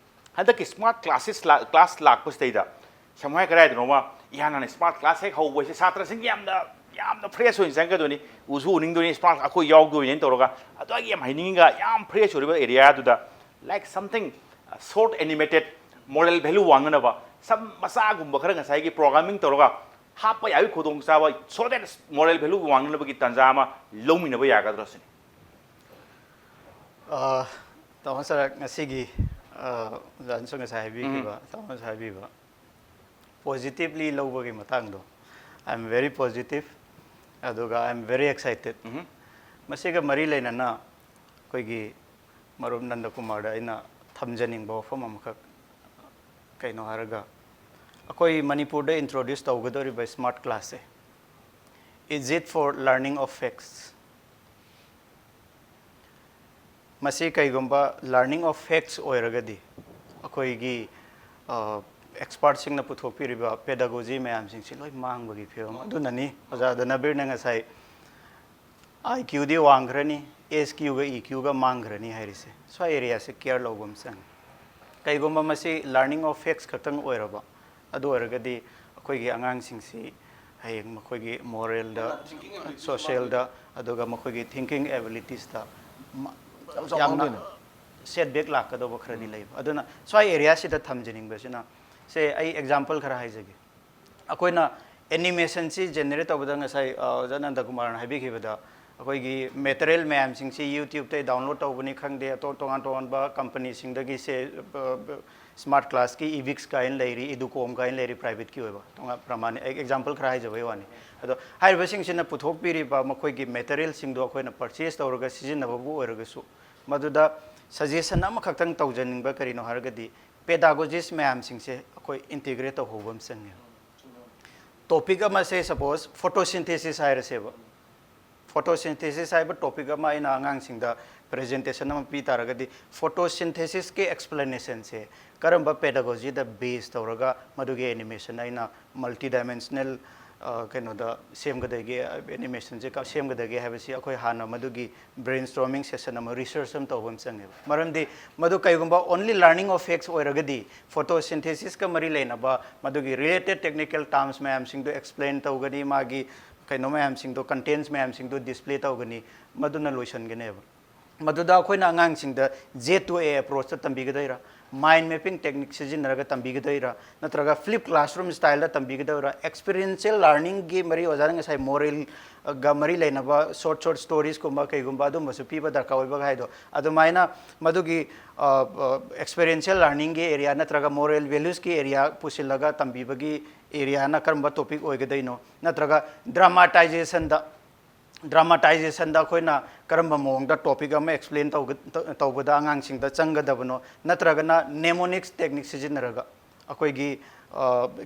ꯍꯟꯗꯛꯀꯤ smart classes ꯂꯥ-, class ꯂꯥꯛꯄꯁꯤꯗꯩꯗ ꯁꯝꯅ ꯍꯥꯏ ꯀꯗꯥꯏꯗꯅꯣꯃ ꯏꯍꯥꯟ ꯍꯥꯟꯅ smart class ꯍꯦꯛ ꯍꯧꯕꯁꯦ ꯁꯥꯇ꯭ꯔꯁꯤꯡ ꯌꯥꯝꯅ, ꯌꯥꯝꯅ fresh ꯑꯣꯏꯅ ꯆꯪꯒꯗꯣꯏꯅꯤ, ꯎꯁꯨ ꯎꯅꯤꯡꯗꯣꯏꯅꯤ, smart ꯑꯩꯈꯣꯏ ꯌꯥꯎꯗꯣꯏꯅꯦꯅ ꯇꯧꯔꯒ꯫ ꯑꯗꯨꯋꯥꯏꯒꯤ ꯌꯥꯝ ꯍꯩꯅꯤꯡꯉꯤꯒ ꯌꯥꯝ fresh ꯑꯣꯏꯔꯤꯕ area ꯗꯨꯗ, like something, uh, short animated, moral value ꯋꯥꯡꯅꯅꯕ ꯁꯝ ꯃꯆꯥꯒꯨꯝꯕ ꯈꯔ ꯉꯁꯥꯏꯒꯤ programming ꯇꯧꯔꯒ ꯍꯥꯞꯄ ꯌꯥꯕꯒꯤ ꯈꯨꯗꯣꯡꯆꯥꯕ, so that moral value ꯋꯥꯡꯅꯅꯕꯒꯤ ꯇꯥꯟꯖꯥ ꯑꯃ ꯂꯧꯃꯤꯟꯅꯕ ꯌꯥꯒꯗ꯭ꯔꯥ ꯁꯤꯅꯤ꯫ ꯑ, ꯇꯥꯃꯣ ꯁꯥꯔ, ꯉꯁꯤꯒꯤ ꯑꯣꯖꯥꯅꯁꯨ ꯉꯁꯥꯏ ꯍꯥꯏꯕꯤꯈꯤꯕ, ꯇꯥꯃꯣꯅꯁꯨ ꯍꯥꯏꯕꯤꯕ, positively ꯂꯧꯕꯒꯤ ꯃꯇꯥꯡꯗꯣ, I am very positive, ꯑꯗꯨꯒ I am very excited. ꯃꯁꯤꯒ ꯃꯔꯤ ꯂꯩꯅꯅ ꯑꯩꯈꯣꯏꯒꯤ ꯃꯔꯨꯞ ꯅꯟꯗꯀꯨꯃꯥꯔꯗ ꯑꯩꯅ ꯊꯝꯖꯅꯤꯡꯕ ꯋꯥꯐꯝ ꯑꯃꯈꯛ, ꯀꯩꯅꯣ ꯍꯥꯏꯔꯒ, ꯑꯩꯈꯣꯏ ꯃꯅꯤꯄꯨꯔꯗ introduce ꯇꯧꯒꯗꯧꯔꯤꯕ smart class say, is it for learning of facts? ꯃꯁꯤ ꯀꯩꯒꯨꯝꯕ learning of facts ꯑꯣꯏꯔꯒꯗꯤ, ꯑꯩꯈꯣꯏꯒꯤ expertꯁꯤꯡꯅ ꯄꯨꯊꯣꯛꯄꯤꯔꯤꯕ pedagogy ꯃꯌꯥꯝꯁꯤꯡꯁꯤ ꯂꯣꯏ ꯃꯥꯡꯕꯒꯤ ꯐꯤꯕꯝ ꯑꯗꯨꯅꯅꯤ꯫ ꯑꯣꯖꯥ ꯗꯅꯕꯤꯔꯅ ꯉꯁꯥꯏ IQꯗꯤ ꯋꯥꯡꯈ꯭ꯔꯅꯤ, SQꯒ EQꯒ ꯃꯥꯡꯈ꯭ꯔꯅꯤ ꯍꯥꯏꯔꯤꯁꯦ꯫ ꯁ꯭ꯋꯥꯏ areaꯁꯦ care ꯂꯧꯕ ꯑꯃ ꯆꯪꯉꯤ꯫ ꯀꯩꯒꯨꯝꯕ ꯃꯁꯤ learning of facts ꯈꯛꯇꯪ ꯑꯣꯏꯔꯕ, ꯑꯗꯨ ꯑꯣꯏꯔꯒꯗꯤ ꯑꯩꯈꯣꯏꯒꯤ ꯑꯉꯥꯡꯁꯤꯡꯁꯤ ꯍꯌꯦꯡ ꯃꯈꯣꯏꯒꯤ moralꯗ, socialꯗ, ꯑꯗꯨꯒ ꯃꯈꯣꯏꯒꯤ thinking abilitiesꯇ ꯌꯥꯝꯅ setback ꯂꯥꯛꯀꯗꯧꯕ ꯈꯔꯗꯤ ꯂꯩꯕ꯫ ꯑꯗꯨꯅ ꯁ꯭ꯋꯥꯏ areaꯁꯤꯗ ꯊꯝꯖꯅꯤꯡꯕꯁꯤꯅ, ꯁꯦ, ꯑꯩ example ꯈꯔ ꯍꯥꯏꯖꯒꯦ꯫ ꯑꯩꯈꯣꯏꯅ animationꯁꯤ generate ꯇꯧꯕꯗ ꯉꯁꯥꯏ ꯑꯣꯖꯥ ꯅꯟꯗꯀꯨꯃꯥꯔꯅ ꯍꯥꯏꯕꯤꯈꯤꯕꯗ, ꯑꯩꯈꯣꯏꯒꯤ material ꯃꯌꯥꯝꯁꯤꯡꯁꯤ YouTubeꯇꯒꯤ download ꯇꯧꯕꯅꯤ ꯈꯪꯗꯦ, ꯑꯇꯣꯞ ꯇꯣꯉꯥꯟ ꯇꯣꯉꯥꯟꯕ companyꯁꯤꯡꯗꯒꯤ, ꯁꯦ, smart classꯀꯤ Evix ꯀꯥꯏꯅ ꯂꯩꯔꯤ, Educom ꯀꯥꯏꯅ ꯂꯩꯔꯤ, privateꯀꯤ ꯑꯣꯏꯕ ꯇꯣꯉꯥꯟ ꯄ꯭ꯔꯃꯥꯟ example ꯈꯔ ꯍꯥꯏꯖꯕꯩ ꯋꯥꯅꯤ꯫ ꯑꯗꯣ ꯍꯥꯏꯔꯤꯕꯁꯤꯡꯁꯤꯅ ꯄꯨꯊꯣꯛꯄꯤꯔꯤꯕ ꯃꯈꯣꯏꯒꯤ materialꯁꯤꯡꯗꯣ ꯑꯩꯈꯣꯏꯅ purchase ꯇꯧꯔꯒ ꯁꯤꯖꯤꯟꯅꯕꯕꯨ ꯑꯣꯏꯔꯒꯁꯨ, ꯃꯗꯨꯗ suggestion ꯑꯃꯈꯛꯇꯪ ꯇꯧꯖꯅꯤꯡꯕ ꯀꯔꯤꯅꯣ ꯍꯥꯏꯔꯒꯗꯤ, pedagogist ꯃꯌꯥꯝꯁꯤꯡꯁꯦ ꯑꯩꯈꯣꯏ integrate ꯇꯧꯍꯧꯕ ꯑꯃ ꯆꯪꯉꯦ꯫ Topic ꯑꯃꯁꯦ, suppose, photosynthesis ꯍꯥꯏꯔꯁꯦꯕ꯫ Photosynthesis ꯍꯥꯏꯕ topic ꯑꯃ ꯑꯩꯅ ꯑꯉꯥꯡꯁꯤꯡꯗ presentation ꯑꯃ ꯄꯤ ꯇꯥꯔꯒꯗꯤ, photosynthesisꯀꯤ explanationꯁꯦ ꯀꯔꯝꯕ pedagogyꯗ base ꯇꯧꯔꯒ ꯃꯗꯨꯒꯤ animation ꯑꯩꯅ multidimensional ꯀꯩꯅꯣꯗ ꯁꯦꯝꯒꯗꯒꯦ, animationꯁꯦ ꯁꯦꯝꯒꯗꯒꯦ ꯍꯥꯏꯕꯁꯤ ꯑꯩꯈꯣꯏ ꯍꯥꯟꯅ ꯃꯗꯨꯒꯤ brainstorming session ꯑꯃ, research ꯑꯃ ꯇꯧꯕ ꯑꯃ ꯆꯪꯉꯦꯕ꯫ ꯃꯔꯝꯗꯤ ꯃꯗꯨ ꯀꯩꯒꯨꯝꯕ only learning of facts ꯑꯣꯏꯔꯒꯗꯤ, photosynthesisꯀ ꯃꯔꯤ ꯂꯩꯅꯕ ꯃꯗꯨꯒꯤ related technical terms ꯃꯌꯥꯝꯁꯤꯡꯗꯣ explain ꯇꯧꯒꯅꯤ, ꯃꯥꯒꯤ ꯀꯩꯅꯣ ꯃꯌꯥꯝꯁꯤꯡꯗꯣ, contents ꯃꯌꯥꯝꯁꯤꯡꯗꯣ display ꯇꯧꯒꯅꯤ, ꯃꯗꯨꯅ ꯂꯣꯏꯁꯤꯟꯒꯅꯦꯕ꯫ ꯃꯗꯨꯗ ꯑꯩꯈꯣꯏꯅ ꯑꯉꯥꯡꯁꯤꯡꯗ Z to A approachꯇ ꯇꯝꯕꯤꯒꯗꯣꯏꯔꯥ, mind mapping technique ꯁꯤꯖꯤꯟꯅꯔꯒ ꯇꯝꯕꯤꯒꯗꯣꯏꯔꯥ, ꯅꯠꯇ꯭ꯔꯒ flip classroom style ꯗ ꯇꯝꯕꯤꯒꯗꯣꯏꯔꯥ? Experiential learning ꯒꯤ ꯃꯔꯤ ꯑꯣꯖꯥꯅ ꯉꯁꯥꯏ moral ꯒ ꯃꯔꯤ ꯂꯩꯅꯕ short short stories ꯀꯨꯝꯕ ꯀꯩꯒꯨꯝꯕ ꯑꯗꯨꯝꯕꯁꯨ ꯄꯤꯕ ꯗꯔꯀꯥꯔ ꯑꯣꯏꯕ ꯍꯥꯏꯗꯣ, ꯑꯗꯨꯃꯥꯏꯅ ꯃꯗꯨꯒꯤ experiential learning ꯒꯤ area ꯅꯠꯇ꯭ꯔꯒ moral values ꯀꯤ area ꯄꯨꯁꯤꯜꯂꯒ ꯇꯝꯕꯤꯕꯒꯤ area ꯅ ꯀꯔꯝꯕ topic ꯑꯣꯏꯒꯗꯣꯏꯅꯣ? ꯅꯠꯇ꯭ꯔꯒ dramatization ꯗ dramatization ꯗ ꯑꯩꯈꯣꯏꯅ ꯀꯔꯝꯕ ꯃꯑꯣꯡꯗ topic ꯑꯃ explain ꯇꯧꯕꯗ ꯑꯉꯥꯡꯁꯤꯡꯗ ꯆꯪꯒꯗꯕꯅꯣ? ꯅꯠꯇ꯭ꯔꯒꯅ mnemonics technique ꯁꯤꯖꯤꯟꯅꯔꯒ, ꯑꯩꯈꯣꯏꯒꯤ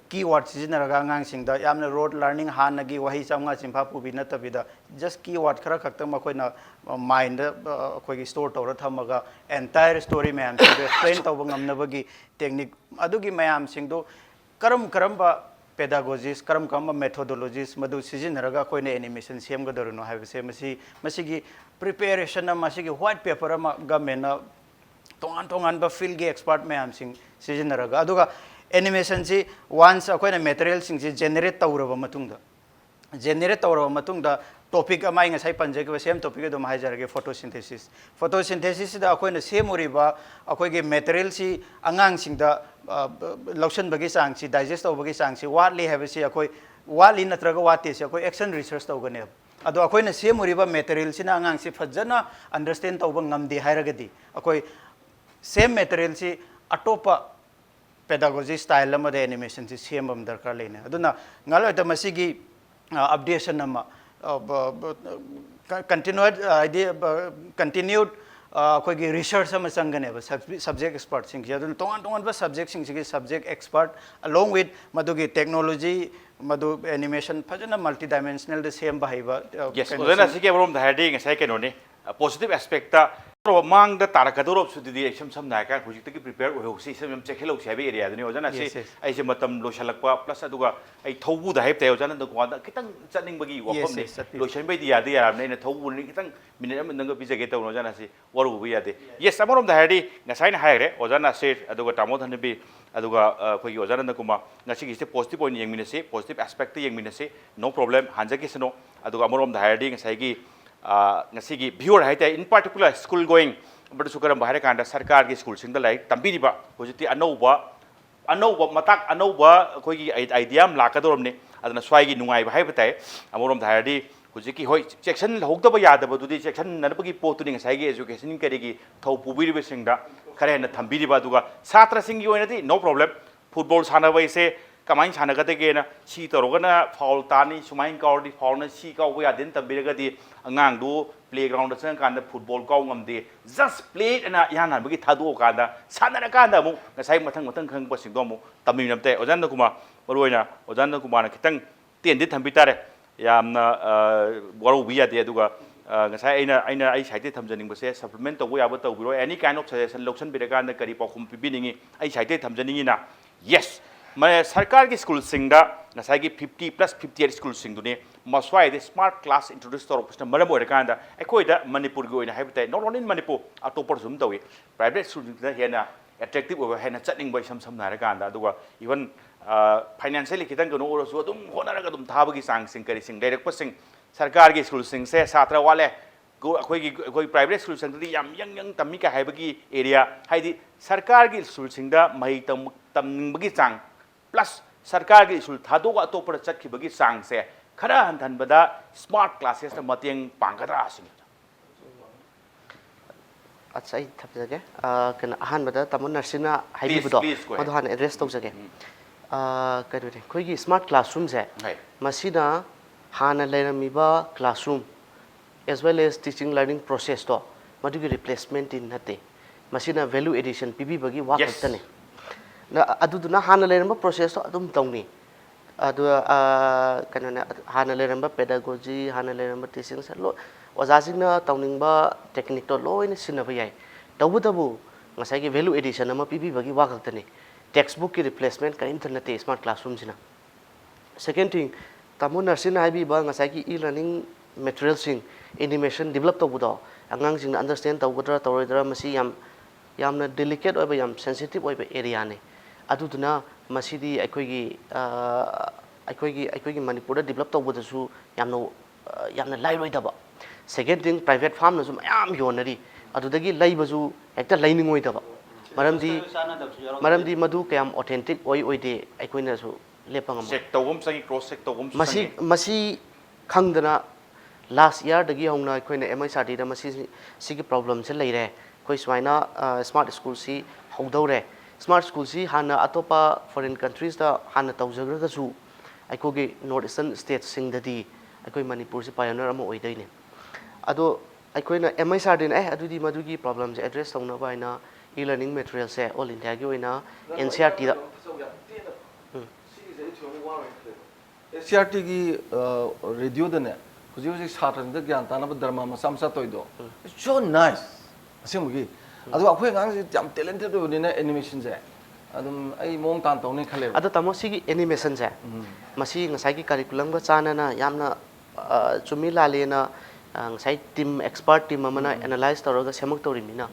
keyword ꯁꯤꯖꯤꯟꯅꯔꯒ ꯑꯉꯥꯡꯁꯤꯡꯗ ꯌꯥꯝꯅ rote learning, ꯍꯥꯟꯅꯒꯤ ꯋꯥꯍꯩ ꯆꯥꯝꯃꯉꯥ ꯆꯤꯝꯐꯥ ꯄꯨꯕꯤ ꯅꯠꯇꯕꯤꯗ, just keyword ꯈꯔ ꯈꯛꯇꯪ ꯃꯈꯣꯏꯅ mind ꯗ ꯑꯩꯈꯣꯏꯒꯤ store ꯇꯧꯔ ꯊꯝꯃꯒ entire story ꯃꯌꯥꯝꯁꯤꯡꯗꯣ explain ꯇꯧꯕ ꯉꯝꯅꯕꯒꯤ technique, ꯑꯗꯨꯒꯤ ꯃꯌꯥꯝꯁꯤꯡꯗꯣ ꯀꯔꯝ ꯀꯔꯝꯕ pedagogies, ꯀꯔꯝ ꯀꯔꯝꯕ methodologies ꯃꯗꯨ ꯁꯤꯖꯤꯟꯅꯔꯒ ꯑꯩꯈꯣꯏꯅ animation ꯁꯦꯝꯒꯗꯧꯔꯤꯅꯣ ꯍꯥꯏꯕꯁꯦ, ꯃꯁꯤ, ꯃꯁꯤꯒꯤ preparation ꯑꯃ, ꯃꯁꯤꯒꯤ white paper ꯑꯃ government ꯅ ꯇꯣꯉꯥꯟ ꯇꯣꯉꯥꯟꯕ field ꯒꯤ expert ꯃꯌꯥꯝꯁꯤꯡ ꯁꯤꯖꯤꯟꯅꯔꯒ, ꯑꯗꯨꯒ animation ꯁꯤ once ꯑꯩꯈꯣꯏꯅ material ꯁꯤꯡꯁꯤ generate ꯇꯧꯔꯕ ꯃꯇꯨꯡꯗ, generate ꯇꯧꯔꯕ ꯃꯇꯨꯡꯗ, topic ꯑꯃ ꯑꯩ ꯉꯁꯥꯏ ꯄꯟꯖꯈꯤꯕ same topic ꯑꯗꯨꯝ ꯍꯥꯏꯖꯔꯒꯦ, photosynthesis꯫ Photosynthesis ꯁꯤꯗ ꯑꯩꯈꯣꯏꯅ ꯁꯦꯝꯃꯨꯔꯤꯕ ꯑꯩꯈꯣꯏꯒꯤ material ꯁꯤ ꯑꯉꯥꯡꯁꯤꯡꯗ ꯂꯧꯁꯤꯟꯕꯒꯤ ꯆꯥꯡꯁꯤ, digest ꯇꯧꯕꯒꯤ ꯆꯥꯡꯁꯤ ꯋꯥꯠꯂꯤ ꯍꯥꯏꯕꯁꯤ ꯑꯩꯈꯣꯏ, ꯋꯥꯠꯂꯤ ꯅꯠꯇ꯭ꯔꯒ ꯋꯥꯠꯇꯦ ꯁꯤ ꯑꯩꯈꯣꯏ action research ꯇꯧꯒꯅꯦꯕ꯫ ꯑꯗꯣ ꯑꯩꯈꯣꯏꯅ ꯁꯦꯝꯃꯨꯔꯤꯕ material ꯁꯤꯅ ꯑꯉꯥꯡꯁꯤ ꯐꯖꯅ understand ꯇꯧꯕ ꯉꯝꯗꯦ ꯍꯥꯏꯔꯒꯗꯤ, ꯑꯩꯈꯣꯏ same material ꯁꯤ ꯑꯇꯣꯞꯄ pedagogy style ꯑꯃꯗ animation ꯁꯤ ꯁꯦꯝꯕ ꯑꯃ ꯗꯔꯀꯥꯔ ꯂꯩꯅꯩ꯫ ꯑꯗꯨꯅ ꯉꯥꯏꯍꯥꯛ ꯂꯩꯇ ꯃꯁꯤꯒꯤ updation ꯑꯃ, continued, ꯍꯥꯏꯗꯤ continued ꯑꯩꯈꯣꯏꯒꯤ research ꯑꯃ ꯆꯪꯒꯅꯦꯕ subject expert ꯁꯤꯡꯁꯦ꯫ ꯑꯗꯨꯅ ꯇꯣꯉꯥꯟ ꯇꯣꯉꯥꯟꯕ subject ꯁꯤꯡꯁꯤꯒꯤ subject expert along with ꯃꯗꯨꯒꯤ technology, ꯃꯗꯨ animation ꯐꯖꯅ multi dimensional ꯗ ꯁꯦꯝꯕ ꯍꯩꯕ꯫ Yes, ꯑꯣꯖꯥꯅ ꯁꯤꯒꯤ ꯑꯃꯔꯣꯝꯗ ꯍꯥꯏꯔꯗꯤ ꯉꯁꯥꯏ ꯀꯩꯅꯣꯅꯤ, positive aspect ꯇ ꯃꯥꯡꯗ ꯇꯥꯔꯛꯀꯗꯧꯔꯕꯁꯨꯗꯨꯗꯤ ꯏꯁꯝ ꯁꯝꯅ ꯍꯥꯏꯔꯀꯥꯟꯗ ꯍꯧꯖꯤꯛꯇꯒꯤ prepare ꯑꯣꯏꯍꯧꯁꯤ, ꯏꯁꯝ ꯁꯝ ꯆꯦꯛꯁꯤꯜꯍꯧꯁꯤ ꯍꯥꯏꯕ area ꯗꯨꯅꯤ꯫ ꯑꯣꯖꯥꯅ ꯁꯤ, ꯑꯩꯁꯦ ꯃꯇꯝ ꯂꯣꯏꯁꯤꯜꯂꯛꯄ plus ꯑꯗꯨꯒ ꯑꯩ ꯊꯧꯕꯨꯗ ꯍꯥꯏꯕ ꯇꯥꯏ, ꯑꯣꯖꯥꯅ ꯗꯨꯀꯥꯟꯗ ꯈꯤꯇꯪ ꯆꯠꯅꯤꯡꯕꯒꯤ ꯋꯥꯐꯝꯅꯤ꯫ ꯂꯣꯏꯁꯤꯟꯕꯩꯗꯤ ꯌꯥꯗꯤ ꯌꯥꯔꯕꯅꯤ, ꯑꯩꯅ ꯊꯧꯕꯨꯅꯤ ꯈꯤꯇꯪ minute ꯑꯃ ꯅꯪꯒ ꯄꯤꯖꯒꯦ ꯇꯧꯕꯅꯤ, ꯑꯣꯖꯥꯅ ꯁꯤ ꯋꯥꯔꯨꯕ ꯌꯥꯗꯦ꯫ Yes, ꯑꯃꯔꯣꯝꯗ ꯍꯥꯏꯔꯗꯤ ꯉꯁꯥꯏꯅ ꯍꯥꯏꯈ꯭ꯔꯦ, ꯑꯣꯖꯥ ꯅꯥꯁꯤꯔ ꯑꯗꯨꯒ ꯇꯥꯃꯣ ꯙꯅꯕꯤꯔ ꯑꯗꯨꯒ ꯑꯩꯈꯣꯏꯒꯤ ꯑꯣꯖꯥ ꯅꯟꯗꯀꯨꯃꯥꯔ, ꯉꯁꯤꯒꯤꯁꯤꯗꯤ positive ꯑꯣꯏꯅ ꯌꯦꯡꯃꯤꯟꯅꯁꯤ, positive aspect ꯇ ꯌꯦꯡꯃꯤꯟꯅꯁꯤ, no problem, ꯍꯟꯖꯈꯤꯁꯅꯨ꯫ ꯑꯗꯨꯒ ꯑꯃꯔꯣꯝꯗ ꯍꯥꯏꯔꯗꯤ ꯉꯁꯥꯏꯒꯤ ꯑ, ꯉꯁꯤꯒꯤ viewer ꯍꯥꯏꯇꯥꯔꯦ, in particular school going ꯑꯃꯗꯁꯨ ꯀꯔꯝꯕ ꯍꯥꯏꯔꯀꯥꯟꯗ ꯁꯔꯀꯥꯔꯒꯤ ꯁ꯭ꯀꯨꯜꯁꯤꯡꯗ ꯂꯥꯏꯔꯤꯛ ꯇꯝꯕꯤꯔꯤꯕ ꯍꯧꯖꯤꯛꯇꯤ ꯑꯅꯧꯕ, ꯑꯅꯧꯕ ꯃꯇꯥꯛ, ꯑꯅꯧꯕ ꯑꯩꯈꯣꯏꯒꯤ ꯑꯥꯏ-, idea ꯑꯃ ꯂꯥꯛꯀꯗꯧꯔꯕꯅꯤ꯫ ꯑꯗꯨꯅ ꯁ꯭ꯋꯥꯏꯒꯤ ꯅꯨꯡꯉꯥꯏꯕ ꯍꯥꯏꯕ ꯇꯥꯏ꯫ ꯑꯃꯔꯣꯝꯗ ꯍꯥꯏꯔꯗꯤ ꯍꯧꯖꯤꯛꯀꯤ, ꯍꯣꯏ, ꯆꯦꯛꯁꯤꯟꯍꯧꯗꯕ ꯌꯥꯗꯕꯗꯨꯗꯤ ꯆꯦꯛꯁꯤꯟꯅꯅꯕꯒꯤ ꯄꯣꯠꯇꯨꯅꯤ ꯉꯁꯥꯏꯒꯤ education ꯀꯔꯤꯒꯤ ꯊꯧ ꯄꯨꯕꯤꯔꯤꯕꯁꯤꯡꯗ ꯈꯔ ꯍꯦꯟꯅ ꯊꯝꯕꯤꯔꯤꯕ꯫ ꯑꯗꯨꯒ ꯁꯥꯇ꯭ꯔꯁꯤꯡꯒꯤ ꯑꯣꯏꯅꯗꯤ no problem, football ꯁꯥꯟꯅꯕ ꯍꯥꯏꯁꯦ ꯀꯃꯥꯏꯅ ꯁꯥꯟꯅꯒꯗꯒꯦꯅ, ꯁꯤ ꯇꯧꯔꯒꯅ foul ꯇꯥꯅꯤ, ꯁꯨꯃꯥꯏꯅ ꯀꯥꯎꯔꯗꯤ foulꯅ, ꯁꯤ ꯀꯥꯎꯕ ꯌꯥꯗꯦꯅ ꯇꯝꯕꯤꯔꯒꯗꯤ ꯑꯉꯥꯡꯗꯨ playgroundꯗ ꯆꯪꯉꯀꯥꯟꯗ football ꯀꯥꯎ ꯉꯝꯗꯦ, just play ꯑꯅ ꯏꯍꯥꯟ ꯍꯥꯟꯕꯒꯤ ꯊꯥꯗꯣꯛꯑꯀꯥꯟꯗ ꯁꯥꯟꯅꯔꯀꯥꯟꯗ ꯑꯃꯨꯛ ꯉꯁꯥꯏ ꯃꯊꯪ ꯃꯊꯪ ꯈꯪꯉꯛꯄꯁꯤꯡꯗꯣ ꯑꯃꯨꯛ ꯇꯝꯕꯤꯕ ꯅꯠꯇꯦ꯫ ꯑꯣꯖꯥ ꯅꯟꯗꯀꯨꯃꯥꯔ, ꯃꯔꯨꯑꯣꯏꯅ ꯑꯣꯖꯥ ꯅꯟꯗꯀꯨꯃꯥꯔꯅ ꯈꯤꯇꯪ ꯇꯦꯟꯗꯤ ꯊꯝꯕꯤ ꯇꯥꯔꯦ꯫ ꯌꯥꯝꯅ, ꯑ, ꯋꯥꯔꯧꯕꯤ ꯌꯥꯗꯦ꯫ ꯑꯗꯨꯒ, ꯑ, ꯉꯁꯥꯏ ꯑꯩꯅ, ꯑꯩꯅ ꯑꯩ side ꯇꯩ ꯊꯝꯖꯅꯤꯡꯕꯁꯦ, supplement ꯇꯧꯕ ꯌꯥꯕ ꯇꯧꯕꯤꯔꯣ, any kind of suggestion ꯂꯧꯁꯟꯕꯤꯔꯀꯥꯟꯗ ꯀꯔꯤ ꯄꯥꯎꯈꯨꯝ ꯄꯤꯕꯤꯅꯤꯡꯉꯤ, ꯑꯩ side ꯇꯩ ꯊꯝꯖꯅꯤꯡꯉꯤꯅ꯫ Yes, ꯃ-, ꯁꯔꯀꯥꯔꯒꯤ ꯁ꯭ꯀꯨꯜꯁꯤꯡꯗ ꯉꯁꯥꯏꯒꯤ fifty plus fifty eight ꯁ꯭ꯀꯨꯜꯁꯤꯡꯗꯨꯅꯤ ꯃꯁ꯭ꯋꯥꯏꯗ smart class introduce ꯇꯧꯔꯛꯄꯁꯤꯅ ꯃꯔꯝ ꯑꯣꯏꯔꯀꯥꯟꯗ ꯑꯩꯈꯣꯏꯗ ꯃꯅꯤꯄꯨꯔꯒꯤ ꯑꯣꯏꯅ ꯍꯥꯏꯕ ꯇꯥꯏ, not only in ꯃꯅꯤꯄꯨꯔ, ꯑꯇꯣꯞꯄꯁꯨ ꯑꯗꯨꯝ ꯇꯧꯏ, private ꯁ꯭ꯀꯨꯜꯁꯤꯡꯁꯤꯅ ꯍꯦꯟꯅ attractive ꯑꯣꯏꯕ, ꯍꯦꯟꯅ ꯆꯠꯅꯤꯡꯕ, ꯏꯁꯝ ꯁꯝꯅ ꯍꯥꯏꯔꯀꯥꯟꯗ꯫ ꯑꯗꯨꯒ even, ꯑ, financially ꯈꯤꯇꯪ ꯀꯩꯅꯣ ꯑꯣꯏꯔꯁꯨ ꯑꯗꯨꯝ ꯍꯣꯠꯅꯔꯒ ꯑꯗꯨꯝ ꯊꯥꯕꯒꯤ ꯆꯥꯡꯁꯤꯡ ꯀꯔꯤꯁꯤꯡ ꯂꯩꯔꯛꯄꯁꯤꯡ, ꯁꯔꯀꯥꯔꯒꯤ ꯁ꯭ꯀꯨꯜꯁꯤꯡꯁꯦ ꯁꯥꯇ꯭ꯔ ꯋꯥꯠꯂꯦ, ꯒꯣ-, ꯑꯩꯈꯣꯏꯒꯤ, ꯑꯩꯈꯣꯏ private ꯁ꯭ꯀꯨꯜꯁꯤꯡꯗꯗꯤ ꯌꯥꯝ ꯌꯪ ꯌꯪ ꯇꯝꯃꯤ ꯀꯥꯏ ꯍꯥꯏꯕꯒꯤ area, ꯍꯥꯏꯗꯤ ꯁꯔꯀꯥꯔꯒꯤ ꯁ꯭ꯀꯨꯜꯁꯤꯡꯗ ꯃꯍꯩ ꯇꯝ-, ꯇꯝꯅꯤꯡꯕꯒꯤ ꯆꯥꯡ plus ꯁꯔꯀꯥꯔꯒꯤ ꯁ꯭ꯀꯨꯜ ꯊꯥꯗꯣꯛꯑꯒ ꯑꯇꯣꯞꯄꯗ ꯆꯠꯈꯤꯕꯒꯤ ꯆꯥꯡꯁꯦ ꯈꯔ ꯍꯟꯊꯍꯟꯕꯗ smart classesꯅ ꯃꯇꯦꯡ ꯄꯥꯡꯒꯗ꯭ꯔꯥ ꯁꯤꯅꯤ꯫ ꯑꯠꯁ, ꯑꯩ ꯊꯝꯖꯒꯦ꯫ ꯑ, ꯀꯩꯅꯣ, ꯑꯍꯥꯟꯕꯗ ꯇꯥꯃꯣ ꯅꯔꯁꯤꯅ ꯍꯥꯏꯕꯤꯕꯗꯣ, please, go ahead. ꯃꯗꯨ ꯍꯥꯟꯅ address ꯇꯧꯖꯒꯦ꯫ ꯑ, ꯀꯩꯅꯣꯅꯦ, ꯑꯩꯈꯣꯏꯒꯤ smart classroomꯁꯦ, ꯍꯣꯏ꯫ ꯃꯁꯤꯅ ꯍꯥꯟꯅ ꯂꯩꯔꯝꯃꯤꯕ classroom as well as teaching learning processꯇꯣ, ꯃꯗꯨꯒꯤ replacementꯇꯤ ꯅꯠꯇꯦ꯫ ꯃꯁꯤꯅ value addition ꯄꯤꯕꯤꯕꯒꯤ ꯋꯥ Yes. ꯈꯛꯇꯅꯤ꯫ ꯅ-, ꯑꯗꯨꯗꯨꯅ ꯍꯥꯟꯅ ꯂꯩꯔꯝꯕ processꯇꯣ ꯑꯗꯨꯝ ꯇꯧꯅꯤ꯫ ꯑꯗꯨꯒ, ꯑ, ꯀꯩꯅꯣꯅꯦ, ꯍꯥꯟꯅ ꯂꯩꯔꯝꯕ pedagogy, ꯍꯥꯟꯅ ꯂꯩꯔꯝꯕ teaching ꯂꯣꯏ, ꯑꯣꯖꯥꯁꯤꯡꯅ ꯇꯧꯅꯤꯡꯕ techniqueꯇꯣ ꯂꯣꯏꯅ ꯁꯤꯖꯤꯟꯅꯕ ꯌꯥꯏ꯫ ꯇꯧꯕꯇꯕꯨ ꯉꯁꯥꯏꯒꯤ value addition ꯑꯃ ꯄꯤꯕꯤꯕꯒꯤ ꯋꯥ ꯈꯛꯇꯅꯤ꯫ Textbookꯀꯤ replacement ꯀꯔꯤꯝꯇ ꯅꯠꯇꯦ smart classroomꯁꯤꯅ꯫ Second thing, ꯇꯥꯃꯣ ꯅꯔꯁꯤꯅ ꯍꯥꯏꯕꯤꯕ ꯉꯁꯥꯏꯒꯤ e-learning materialꯁꯤꯡ, animation develop ꯇꯧꯕꯗꯣ, ꯑꯉꯥꯡꯁꯤꯡꯅ understand ꯇꯧꯒꯗ꯭ꯔꯥ ꯇꯧꯔꯣꯏꯗ꯭ꯔꯥ, ꯃꯁꯤ ꯌꯥꯝ, ꯌꯥꯝꯅ delicate ꯑꯣꯏꯕ, ꯌꯥꯝ sensitive ꯑꯣꯏꯕ areaꯅꯤ꯫ ꯑꯗꯨꯗꯨꯅ ꯃꯁꯤꯗꯤ ꯑꯩꯈꯣꯏꯒꯤ, ꯑ, ꯑꯩꯈꯣꯏꯒꯤ, ꯑꯩꯈꯣꯏꯒꯤ ꯃꯅꯤꯄꯨꯔꯗ develop ꯇꯧꯕꯗꯁꯨ ꯌꯥꯝꯅ, ꯑ, ꯌꯥꯝꯅ ꯂꯥꯏꯔꯣꯏꯗꯕ꯫ Second thing, private farmꯅꯁꯨ ꯃꯌꯥꯝ ꯌꯣꯟꯅꯔꯤ, ꯑꯗꯨꯗꯒꯤ ꯂꯩꯕꯁꯨ ꯍꯦꯛꯇ ꯂꯩꯅꯤꯡꯉꯣꯏꯗꯕ꯫ ꯃꯔꯝꯗꯤ ꯃꯔꯝꯗꯤ ꯃꯗꯨ ꯀꯌꯥꯝ authentic ꯑꯣꯏ ꯑꯣꯏꯗꯦ ꯑꯩꯈꯣꯏꯅꯁꯨ ꯂꯦꯞꯄ ꯉꯝꯃꯣꯏ꯫ Check ꯇꯧꯕ ꯑꯃ ꯆꯪꯉꯤ, cross check ꯇꯧꯕ ꯑꯃꯁꯨ ꯃꯁꯤ ꯆꯪꯉꯤ꯫ ꯃꯁꯤ ꯈꯪꯗꯅ last yearꯗꯒꯤ ꯍꯧꯅ ꯑꯩꯈꯣꯏꯅ M I S R Dꯗ ꯃꯁꯤ ꯁꯤꯒꯤ problemꯁꯦ ꯂꯩꯔꯦ꯫ ꯑꯩꯈꯣꯏ ꯁꯨꯃꯥꯏꯅ smart schoolꯁꯤ ꯍꯧꯗꯧꯔꯦ꯫ Smart schoolꯁꯤ ꯍꯥꯟꯅ ꯑꯇꯣꯞꯄ foreign countriesꯇ ꯍꯥꯟꯅ ꯇꯧꯖꯈ꯭ꯔꯒꯁꯨ ꯑꯩꯈꯣꯏꯒꯤ North Eastern statesꯁꯤꯡꯗꯗꯤ ꯑꯩꯈꯣꯏ ꯃꯅꯤꯄꯨꯔꯁꯤ pioneer ꯑꯃ ꯑꯣꯏꯗꯣꯏꯅꯦ꯫ ꯑꯗꯣ ꯑꯩꯈꯣꯏꯅ M I S R Dꯅ ꯑꯦ ꯑꯗꯨꯗꯤ ꯃꯗꯨꯒꯤ problemꯁꯦ address ꯇꯧꯅꯕ ꯍꯥꯏꯅ e-learning materialꯁꯦ all Indiaꯒꯤ ꯑꯣꯏꯅ N C E R Tꯗ N C E R Tꯒꯤ radioꯗꯅꯦ ꯍꯧꯖꯤꯛ ꯍꯧꯖꯤꯛ ꯁꯥꯇ꯭ꯔꯁꯤꯡꯗ ꯒ꯭ꯌꯥꯟ ꯇꯥꯅꯕ drama ꯃꯆꯥ ꯃꯆꯥ ꯇꯧꯔꯤꯗꯣ, it's so nice ꯑꯁꯦꯡꯕꯒꯤ꯫ ꯑꯗꯨꯒ ꯑꯩꯈꯣꯏ ꯑꯉꯥꯡꯁꯤ ꯌꯥꯝ talented ꯑꯣꯏꯕꯅꯤꯅ animationꯁꯦ ꯑꯗꯨꯝ ꯑꯩ ꯃꯑꯣꯡ ꯇꯥꯅ ꯇꯧꯅꯤ ꯈꯜꯂꯦꯕ꯫ ꯑꯗꯣ ꯇꯥꯃꯣ, ꯁꯤꯒꯤ animationꯁꯦ ꯃꯁꯤ ꯉꯁꯥꯏꯒꯤ curriculumꯒ ꯆꯥꯟꯅꯅ ꯌꯥꯝꯅ ꯆꯨꯝꯃꯤ ꯂꯥꯜꯂꯤꯅ ꯉꯁꯥꯏ team, expert team ꯑꯃꯅ analyse ꯇꯧꯔꯒ ꯁꯦꯝꯃꯛꯇꯧꯔꯤꯕꯅꯤꯅ,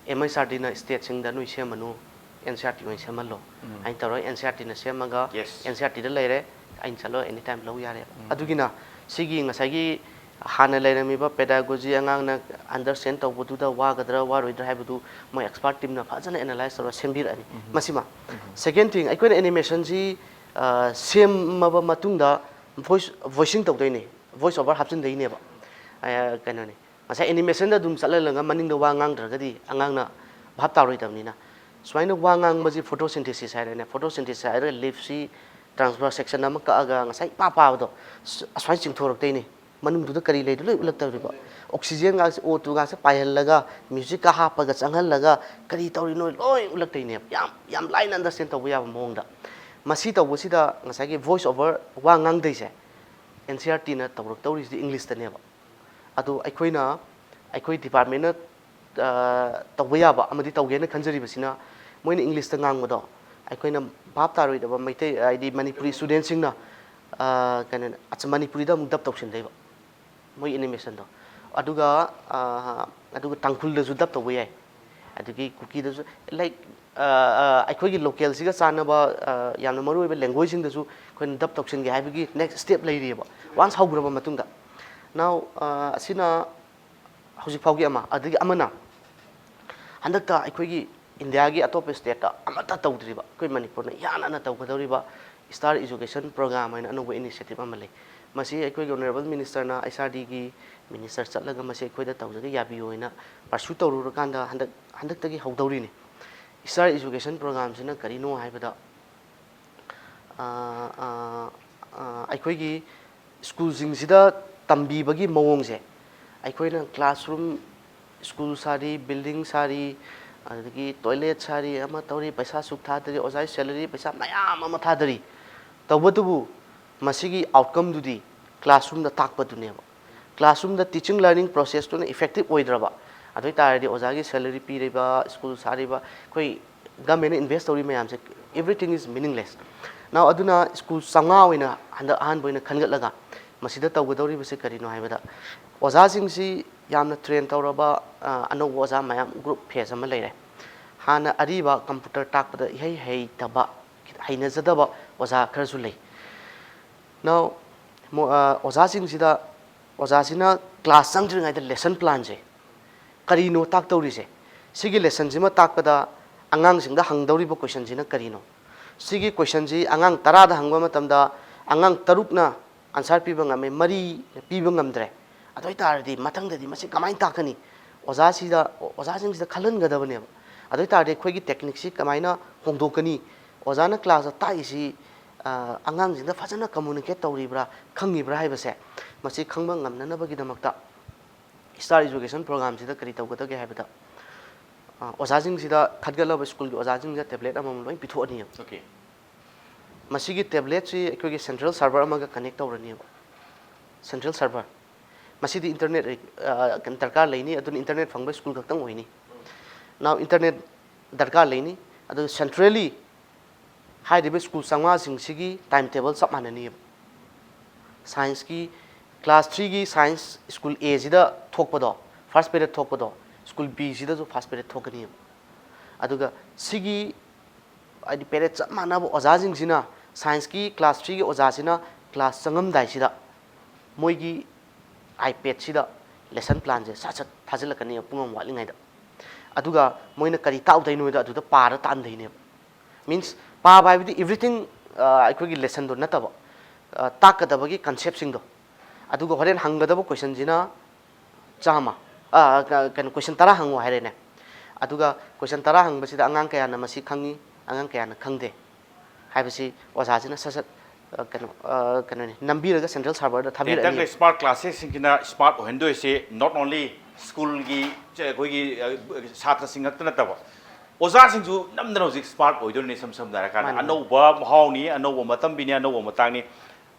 M I S R Dꯅ stateꯁꯤꯡꯗ ꯅꯣꯏ ꯁꯦꯝꯃꯅꯨ, N C E R T ꯑꯣꯏꯅ ꯁꯦꯝꯍꯜꯂꯣ ꯍꯥꯏꯅ ꯇꯧꯔꯒ N C E R Tꯅ ꯁꯦꯝꯃꯒ Yes. N C E R Tꯗ ꯂꯩꯔꯦ, ꯑꯩꯅ ꯆꯠꯂꯣ anytime ꯂꯧ ꯌꯥꯔꯦꯕ꯫ ꯑꯗꯨꯒꯤꯅ ꯁꯤꯒꯤ ꯉꯁꯥꯏꯒꯤ ꯍꯥꯟꯅ ꯂꯩꯔꯝꯃꯤꯕ pedagogy ꯑꯉꯥꯡꯅ understand ꯇꯧꯕꯗꯨꯗ ꯋꯥꯒꯗ꯭ꯔꯥ ꯋꯥꯔꯣꯏꯗ꯭ꯔꯥ ꯍꯥꯏꯕꯗꯨ ꯃꯣꯏ expert teamꯅ ꯐꯖꯅ analyse ꯇꯧꯔꯒ ꯁꯦꯝꯕꯤꯔꯛꯑꯅꯤ꯫ ꯃꯁꯤꯃ꯫ Second thing, ꯑꯩꯈꯣꯏꯅ animationꯁꯤ ꯁꯦꯝꯃꯕ ꯃꯇꯨꯡꯗ voice, voicing ꯇꯧꯗꯣꯏꯅꯦ, voice over ꯍꯥꯞꯆꯤꯟꯗꯣꯏꯅꯦꯕ꯫ ꯀꯩꯅꯣꯅꯤ, ꯉꯁꯥꯏ animationꯗ ꯑꯗꯨꯝ ꯆꯠꯍꯜꯂꯒ ꯃꯅꯤꯡꯗ ꯋꯥ ꯉꯥꯡꯗ꯭ꯔꯒꯗꯤ ꯑꯉꯥꯡꯅ ꯚꯥꯞ ꯇꯥꯔꯣꯏꯗꯕꯅꯤꯅ꯫ ꯁꯨꯃꯥꯏꯅ ꯋꯥ ꯉꯥꯡꯕꯁꯤ photosynthesis ꯍꯥꯏꯔꯦꯅꯦ꯫ Photosynthesis ꯍꯥꯏꯔꯒ leafꯁꯤ transverse section ꯑꯃ ꯀꯛꯑꯒ ꯉꯁꯥꯏ ꯏꯄꯥ ꯄꯥꯕꯗꯣ ꯑꯁꯨꯃꯥꯏꯅ ꯆꯤꯡꯊꯣꯔꯛꯇꯣꯏꯅꯤ꯫ ꯃꯅꯨꯡꯗꯨꯗ ꯀꯔꯤ ꯂꯩꯗꯣ ꯂꯣꯏ ꯎꯠꯂꯛꯇꯧꯔꯤꯕ꯫ Oxygenꯒꯥꯁꯦ, O twoꯒꯥꯁꯦ ꯄꯥꯏꯍꯜꯂꯒ musicꯀ ꯍꯥꯞꯄꯒ ꯆꯪꯍꯜꯂꯒ ꯀꯔꯤ ꯇꯧꯔꯤꯅꯣ ꯂꯣꯏ ꯎꯠꯂꯛꯇꯣꯏꯅꯦꯕ꯫ ꯌꯥꯝ ꯌꯥꯝ ꯂꯥꯏꯅ understand ꯇꯧꯕ ꯌꯥꯕ ꯃꯑꯣꯡꯗ꯫ ꯃꯁꯤ ꯇꯧꯕꯁꯤꯗ ꯉꯁꯥꯏꯒꯤ voice over ꯋꯥ ꯉꯥꯡꯗꯣꯏꯁꯦ N C E R Tꯅ ꯇꯧꯔꯛꯇꯧꯔꯤꯁꯤꯗꯤ Englishꯇꯅꯦꯕ꯫ ꯑꯗꯣ ꯑꯩꯈꯣꯏꯅ, ꯑꯩꯈꯣꯏ departmentꯅ ꯇꯧꯕ ꯌꯥꯕ ꯑꯃꯗꯤ ꯇꯧꯒꯦꯅ ꯈꯟꯖꯔꯤꯕꯁꯤꯅ ꯃꯣꯏꯅ Englishꯇ ꯉꯥꯡꯕꯗꯣ ꯑꯩꯈꯣꯏꯅ ꯚꯥꯞ ꯇꯥꯔꯣꯏꯗꯕ ꯃꯩꯇꯩ, ꯍꯥꯏꯗꯤ ꯃꯅꯤꯄꯨꯔꯤ studentꯁꯤꯡꯅ ꯀꯩꯅꯣ ꯃꯅꯤꯄꯨꯔꯤꯗ ꯑꯃꯨꯛ dub ꯇꯧꯁꯤꯟꯗꯣꯏꯕ ꯃꯣꯏ animationꯗꯣ꯫ ꯑꯗꯨꯒ ꯑꯗꯨꯒ ꯇꯥꯡꯈꯨꯜꯗꯁꯨ dub ꯇꯧꯕ ꯌꯥꯏ, ꯑꯗꯒꯤ ꯀꯨꯀꯤꯗꯁꯨ, like ꯑꯩꯈꯣꯏꯒꯤ localꯁꯤꯒ ꯆꯥꯟꯅꯕ ꯌꯥꯝꯅ ꯃꯔꯨꯑꯣꯏꯕ languageꯁꯤꯡꯗꯁꯨ ꯑꯩꯈꯣꯏꯅ dub ꯇꯧꯁꯤꯟꯒꯦ ꯍꯥꯏꯕꯒꯤ next step ꯂꯩꯔꯤꯑꯕ꯫ Once ꯍꯧꯈ꯭ꯔꯕ ꯃꯇꯨꯡꯗ Now, ꯑ, ꯑꯁꯤꯅ ꯍꯧꯖꯤꯛ ꯐꯥꯎꯒꯤ ꯑꯃ꯫ ꯑꯗꯒꯤ ꯑꯃꯅ, ꯍꯟꯗꯛꯇ ꯑꯩꯈꯣꯏꯒꯤ ꯏꯟꯗꯤꯌꯥꯒꯤ ꯑꯇꯣꯞꯄ stateꯇ ꯑꯃꯠꯇ ꯇꯧꯗ꯭ꯔꯤꯕ, ꯑꯩꯈꯣꯏ ꯃꯅꯤꯄꯨꯔꯅ ꯏꯍꯥꯟ ꯍꯥꯟꯅ ꯇꯧꯒꯗꯧꯔꯤꯕ Star Education Program ꯍꯥꯏꯅ ꯑꯅꯧꯕ initiative ꯑꯃ ꯂꯩ꯫ ꯃꯁꯤ ꯑꯩꯈꯣꯏꯒꯤ Honourable Ministerꯅ H R Dꯒꯤ minister ꯆꯠꯂꯒ ꯃꯁꯤ ꯑꯩꯈꯣꯏꯗ ꯇꯧꯖꯒꯦ ꯌꯥꯕꯤꯌꯨ ꯍꯥꯏꯅ pursue ꯇꯧꯔꯨꯔꯀꯥꯟꯗ, ꯍꯟꯗꯛ, ꯍꯟꯗꯛꯇꯒꯤ ꯍꯧꯗꯧꯔꯤꯅꯤ꯫ Star Education Programꯁꯤꯅ ꯀꯔꯤꯅꯣ ꯍꯥꯏꯕꯗ, ꯑ, ꯑ, ꯑ, ꯑꯩꯈꯣꯏꯒꯤ ꯁ꯭ꯀꯨꯜꯁꯤꯡꯁꯤꯗ ꯇꯝꯕꯤꯕꯒꯤ ꯃꯑꯣꯡꯁꯦ, ꯑꯩꯈꯣꯏꯅ classroom, ꯁ꯭ꯀꯨꯜ ꯁꯥꯔꯤ, building ꯁꯥꯔꯤ, ꯑꯗꯒꯤ toilet ꯁꯥꯔꯤ, ꯑꯃ ꯇꯧꯔꯤ, ꯄꯩꯁꯥ ꯁꯨꯛ ꯊꯥꯗꯔꯤ, ꯑꯣꯖꯥꯒꯤ salary ꯄꯩꯁꯥ ꯃꯌꯥꯝ ꯑꯃ ꯊꯥꯗꯔꯤ꯫ ꯇꯧꯕꯇꯕꯨ ꯃꯁꯤꯒꯤ outcomeꯗꯨꯗꯤ classroomꯗ ꯇꯥꯛꯄꯗꯨꯅꯦꯕ꯫ Classroomꯗ teaching learning processꯇꯨꯅ effective ꯑꯣꯏꯗ꯭ꯔꯕ, ꯑꯗꯨ ꯑꯣꯏ ꯇꯥꯔꯗꯤ ꯑꯣꯖꯥꯒꯤ salary ꯄꯤꯔꯤꯕ, ꯁ꯭ꯀꯨꯜ ꯁꯥꯔꯤꯕ, ꯑꯩꯈꯣꯏ governmentꯅ invest ꯇꯧꯔꯤ ꯃꯌꯥꯝꯁꯦ, everything is meaningless꯫ Now, ꯑꯗꯨꯅ ꯁ꯭ꯀꯨꯜ ꯆꯥꯝꯃꯉꯥ ꯑꯣꯏꯅ ꯍꯟꯗꯛ ꯑꯍꯥꯟꯕ ꯑꯣꯏꯅ ꯈꯟꯒꯠꯂꯒ ꯃꯁꯤꯗ ꯇꯧꯒꯗꯧꯔꯤꯕꯁꯦ ꯀꯔꯤꯅꯣ ꯍꯥꯏꯕꯗ, ꯑꯣꯖꯥꯁꯤꯡꯁꯤ ꯌꯥꯝꯅ train ꯇꯧꯔꯕ, ꯑ, ꯑꯅꯧꯕ ꯑꯣꯖꯥ ꯃꯌꯥꯝ group phase ꯑꯃ ꯂꯩꯔꯦ꯫ ꯍꯥꯟꯅ ꯑꯔꯤꯕ computer ꯇꯥꯛꯄꯗ ꯏꯍꯩ ꯍꯩꯇꯕ, ꯍꯩꯅꯖꯗꯕ ꯑꯣꯖꯥ ꯈꯔꯁꯨ ꯂꯩ꯫ Now, ꯃꯣ-, ꯑ, ꯑꯣꯖꯥꯁꯤꯡꯁꯤꯗ, ꯑꯣꯖꯥꯁꯤꯅ class ꯆꯪꯗ꯭ꯔꯤꯉꯩꯗ lesson planꯁꯦ, ꯀꯔꯤꯅꯣ ꯇꯥꯛꯇꯧꯔꯤꯁꯦ? ꯁꯤꯒꯤ lessonꯁꯤꯃ ꯇꯥꯛꯄꯗ ꯑꯉꯥꯡꯁꯤꯡꯗ ꯍꯪꯗꯧꯔꯤꯕ questionꯁꯤꯅ ꯀꯔꯤꯅꯣ? ꯁꯤꯒꯤ questionꯁꯤ ꯑꯉꯥꯡ ꯇꯔꯥꯗ ꯍꯪꯕ ꯃꯇꯝꯗ ꯑꯉꯥꯡ ꯇꯔꯨꯛꯅ answer ꯄꯤꯕ ꯉꯝꯃꯦ, ꯃꯔꯤꯅ ꯄꯤꯕ ꯉꯝꯗ꯭ꯔꯦ꯫ ꯑꯗꯨ ꯑꯣꯏ ꯇꯥꯔꯗꯤ ꯃꯊꯪꯗꯗꯤ ꯃꯁꯤ ꯀꯃꯥꯏꯅ ꯇꯥꯛꯀꯅꯤ? ꯑꯣꯖꯥꯁꯤꯗ, ꯑꯣꯖꯥꯁꯤꯡꯁꯤꯗ ꯈꯜꯍꯟꯒꯗꯕꯅꯦꯕ꯫ ꯑꯗꯨ ꯑꯣꯏ ꯇꯥꯔꯗꯤ ꯑꯩꯈꯣꯏꯒꯤ techniqueꯁꯤ ꯀꯃꯥꯏꯅ ꯍꯣꯡꯗꯣꯛꯀꯅꯤ? ꯑꯣꯖꯥꯅ classꯇ ꯇꯥꯛꯏꯁꯤ, ꯑ, ꯑꯉꯥꯡꯁꯤꯡꯗ ꯐꯖꯅ communicate ꯇꯧꯔꯤꯕ꯭ꯔꯥ, ꯈꯪꯉꯤꯕ꯭ꯔꯥ ꯍꯥꯏꯕꯁꯦ, ꯃꯁꯤ ꯈꯪꯕ ꯉꯝꯅꯅꯕꯒꯤꯗꯃꯛꯇ Star Education Programꯁꯤꯗ ꯀꯔꯤ ꯇꯧꯒꯗꯒꯦ ꯍꯥꯏꯕꯗ, ꯑ, ꯑꯣꯖꯥꯁꯤꯡꯁꯤꯗ, ꯈꯟꯒꯠꯂꯕ ꯁ꯭ꯀꯨꯜꯒꯤ ꯑꯣꯖꯥꯁꯤꯡꯁꯤꯗ tablet ꯑꯃꯃꯝ ꯂꯣꯏ ꯄꯤꯊꯣꯛꯑꯅꯤꯕ꯫ Okay. ꯃꯁꯤꯒꯤ tabletꯁꯤ ꯑꯩꯈꯣꯏꯒꯤ central server ꯑꯃꯒ connect ꯇꯧꯔꯅꯤꯕ꯫ Central server꯫ ꯃꯁꯤꯗꯤ internet, ꯑ, ꯀꯩꯅꯣ, ꯗꯔꯀꯥꯔ ꯂꯩꯅꯤ, ꯑꯗꯨꯅ internet ꯐꯪꯕ ꯁ꯭ꯀꯨꯜ ꯈꯛꯇꯪ ꯑꯣꯏꯅꯤ꯫ Now, internet ꯗꯔꯀꯥꯔ ꯂꯩꯅꯤ, ꯑꯗꯨ centrally ꯍꯥꯏꯔꯤꯕ ꯁ꯭ꯀꯨꯜ ꯆꯥꯝꯃꯉꯥꯁꯤꯡꯁꯤꯒꯤ time table ꯆꯞ ꯃꯥꯟꯅꯅꯤꯕ꯫ Scienceꯀꯤ class threeꯒꯤ science ꯁ꯭ꯀꯨꯜ Aꯁꯤꯗ ꯊꯣꯛꯄꯗꯣ, first period ꯊꯣꯛꯄꯗꯣ, ꯁ꯭ꯀꯨꯜ Bꯁꯤꯗꯁꯨ first period ꯊꯣꯛꯀꯅꯤꯕ꯫ ꯑꯗꯨꯒ ꯁꯤꯒꯤ, ꯍꯥꯏꯗꯤ, period ꯆꯞ ꯃꯥꯟꯅꯕ ꯑꯣꯖꯥꯁꯤꯡꯁꯤꯅ, scienceꯀꯤ class threeꯒꯤ ꯑꯣꯖꯥꯁꯤꯅ class ꯆꯪꯉꯝꯗꯥꯏꯁꯤꯗ ꯃꯣꯏꯒꯤ ꯑꯥꯏꯄꯦꯗꯁꯤꯗ ꯂꯦꯁꯟ ꯄ꯭ꯂꯥꯟꯁꯦ ꯁꯠ ꯁꯠ ꯊꯥꯖꯤꯜꯂꯛꯀꯅꯦꯕ ꯄꯨꯡ ꯑꯃ ꯋꯥꯠꯂꯤꯉꯩꯗ꯫ ꯑꯗꯨꯒ ꯃꯣꯏꯅ ꯀꯔꯤ ꯇꯥꯛꯎꯗꯣꯏꯅꯣꯗ ꯑꯗꯨꯗ ꯄꯥꯔ ꯇꯥꯟꯗꯣꯏꯅꯦꯕ꯫ ꯃꯤꯟꯁ, ꯄꯥꯕ ꯍꯥꯏꯕꯗꯤ ꯑꯦꯕ꯭ꯔꯤꯊꯤꯡ, ꯑꯩꯈꯣꯏꯒꯤ ꯂꯦꯁꯟꯗꯣ ꯅꯠꯇꯕ, ꯑ, ꯇꯥꯛꯀꯗꯕꯒꯤ ꯀꯟꯁꯦꯞꯁꯤꯡꯗꯣ꯫ ꯑꯗꯨꯒ ꯍꯣꯔꯦꯟ ꯍꯪꯒꯗꯕ ꯀꯣꯏꯁꯟꯁꯤꯅ ꯆꯥꯝꯃ, ꯑ, ꯀ-, ꯀꯩꯅꯣ, ꯀꯣꯏꯁꯟ ꯇꯔꯥ ꯍꯪꯉꯣ ꯍꯥꯏꯔꯦꯅꯦ꯫ ꯑꯗꯨꯒ ꯀꯣꯏꯁꯟ ꯇꯔꯥ ꯍꯪꯕꯁꯤꯗ ꯑꯉꯥꯡ ꯀꯌꯥꯅ ꯃꯁꯤ ꯈꯪꯉꯤ, ꯑꯉꯥꯡ ꯀꯌꯥꯅ ꯈꯪꯗꯦ ꯍꯥꯏꯕꯁꯤ ꯑꯣꯖꯥꯁꯤꯅ ꯁꯠ ꯁꯠ, ꯑ, ꯀꯩꯅꯣ, ꯑ, ꯀꯩꯅꯣꯅꯤ, ꯅꯝꯕꯤꯔꯒ ꯁꯦꯟꯇ꯭ꯔꯦꯜ ꯁꯔꯚꯔꯗ ꯊꯥꯕꯤꯔꯛꯑꯅꯤ꯫ ꯍꯟꯗꯛꯀꯤ ꯁ꯭ꯃꯥꯔꯠ ꯀ꯭ꯂꯥꯁꯦꯁꯁꯤꯡꯁꯤꯅ ꯁ꯭ꯃꯥꯔꯠ ꯑꯣꯏꯍꯟꯗꯣꯏꯁꯦ not only ꯁ꯭ꯀꯨꯜꯒꯤ, ꯑꯩꯈꯣꯏꯒꯤ, ꯑ, ꯁꯥꯇ꯭ꯔꯁꯤꯡ ꯈꯛꯇ ꯅꯠꯇꯕ, ꯑꯣꯖꯥꯁꯤꯡꯁꯨ ꯅꯝꯗꯅ ꯍꯧꯖꯤꯛ ꯁ꯭ꯃꯥꯔꯠ ꯑꯣꯏꯗꯣꯏꯅꯤ꯫ ꯏꯁꯝ ꯁꯝꯅ ꯍꯥꯏꯔꯀꯥꯟꯗ, ꯃꯥꯅꯤ, ꯃꯥꯅꯤ꯫ ꯑꯅꯧꯕ ꯃꯍꯥꯎꯅꯤ, ꯑꯅꯧꯕ ꯃꯇꯝꯕꯤꯅꯤ, ꯑꯅꯧꯕ ꯃꯇꯥꯡꯅꯤ꯫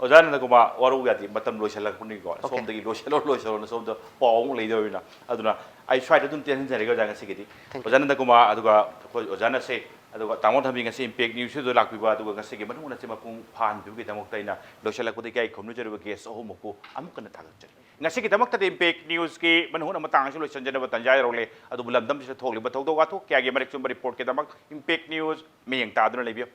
ꯑꯣꯖꯥ ꯅꯟꯗꯀꯨꯃꯥꯔ, ꯋꯥꯔꯧ ꯌꯥꯗꯦ, ꯃꯇꯝ ꯂꯣꯏꯁꯤꯜꯂꯛꯄꯅꯤꯀꯣ꯫ Okay. ꯁꯣꯝꯗꯒꯤ ꯂꯣꯏꯁꯤꯜꯂꯣ, ꯂꯣꯏꯁꯤꯜꯂꯣꯅ ꯁꯣꯝꯗ ꯄꯥꯎ ꯑꯃꯨꯛ ꯂꯩꯗꯧꯔꯤꯕꯅꯤꯅ꯫ ꯑꯗꯨꯅ ꯑꯩ ꯁ꯭ꯋꯥꯏꯗ ꯑꯗꯨꯝ ꯇꯦꯟꯁꯤꯟꯖꯔꯒꯦ ꯑꯣꯖꯥ ꯉꯁꯤꯒꯤꯗꯤ꯫ Thank you. ꯑꯣꯖꯥ ꯅꯟꯗꯀꯨꯃꯥꯔ, ꯑꯗꯨꯒ ꯑꯩꯈꯣꯏ ꯑꯣꯖꯥꯅ ꯁꯦ, ꯑꯗꯨꯒ ꯇꯥꯃꯣ ꯊꯝꯕꯤ ꯉꯁꯤ ꯏꯝꯄꯦꯛ ꯅ꯭ꯌꯨꯁꯁꯤꯗ ꯂꯥꯛꯄꯤꯕ, ꯑꯗꯨꯒ ꯉꯁꯤꯒꯤ ꯃꯅꯨꯡ ꯍꯨꯠꯅꯁꯤ ꯃꯄꯨꯡ ꯐꯥꯍꯟꯕꯤꯕꯒꯤꯗꯃꯛꯇ ꯑꯩꯅ ꯂꯣꯏꯁꯤꯜꯂꯛꯄꯗ ꯏꯀꯥꯏ ꯈꯨꯝꯅꯖꯔꯤꯕ ꯒꯦꯁ ꯑꯍꯨꯝꯃꯛꯄꯨ ꯑꯃꯨꯛ ꯍꯟꯅ ꯊꯥꯒꯠꯆꯔꯤ꯫ ꯉꯁꯤꯒꯤꯗꯃꯛꯇꯗꯤ ꯏꯝꯄꯦꯛ ꯅ꯭ꯌꯨꯁꯀꯤ ꯃꯅꯨꯡ ꯍꯨꯠꯅ ꯃꯇꯥꯡ ꯑꯁꯤ ꯂꯣꯏꯁꯤꯟꯖꯅꯕ ꯇꯥꯟꯖꯥ ꯌꯧꯔꯛꯂꯦ꯫ ꯑꯗꯨꯕꯨ ꯂꯝꯗꯝꯁꯤꯗ ꯊꯣꯛꯂꯤꯕ ꯊꯧꯗꯣꯛ ꯋꯥꯊꯣꯛ ꯀꯌꯥꯒꯤ ꯃꯔꯤꯛ ꯆꯨꯝꯕ ꯔꯤꯄꯣꯔꯠꯀꯤꯗꯃꯛ ꯏꯝꯄꯦꯛ ꯅ꯭ꯌꯨꯁ ꯃꯤꯠꯌꯦꯡ ꯇꯥꯗꯨꯅ ꯂꯩꯕꯤꯌꯨ꯫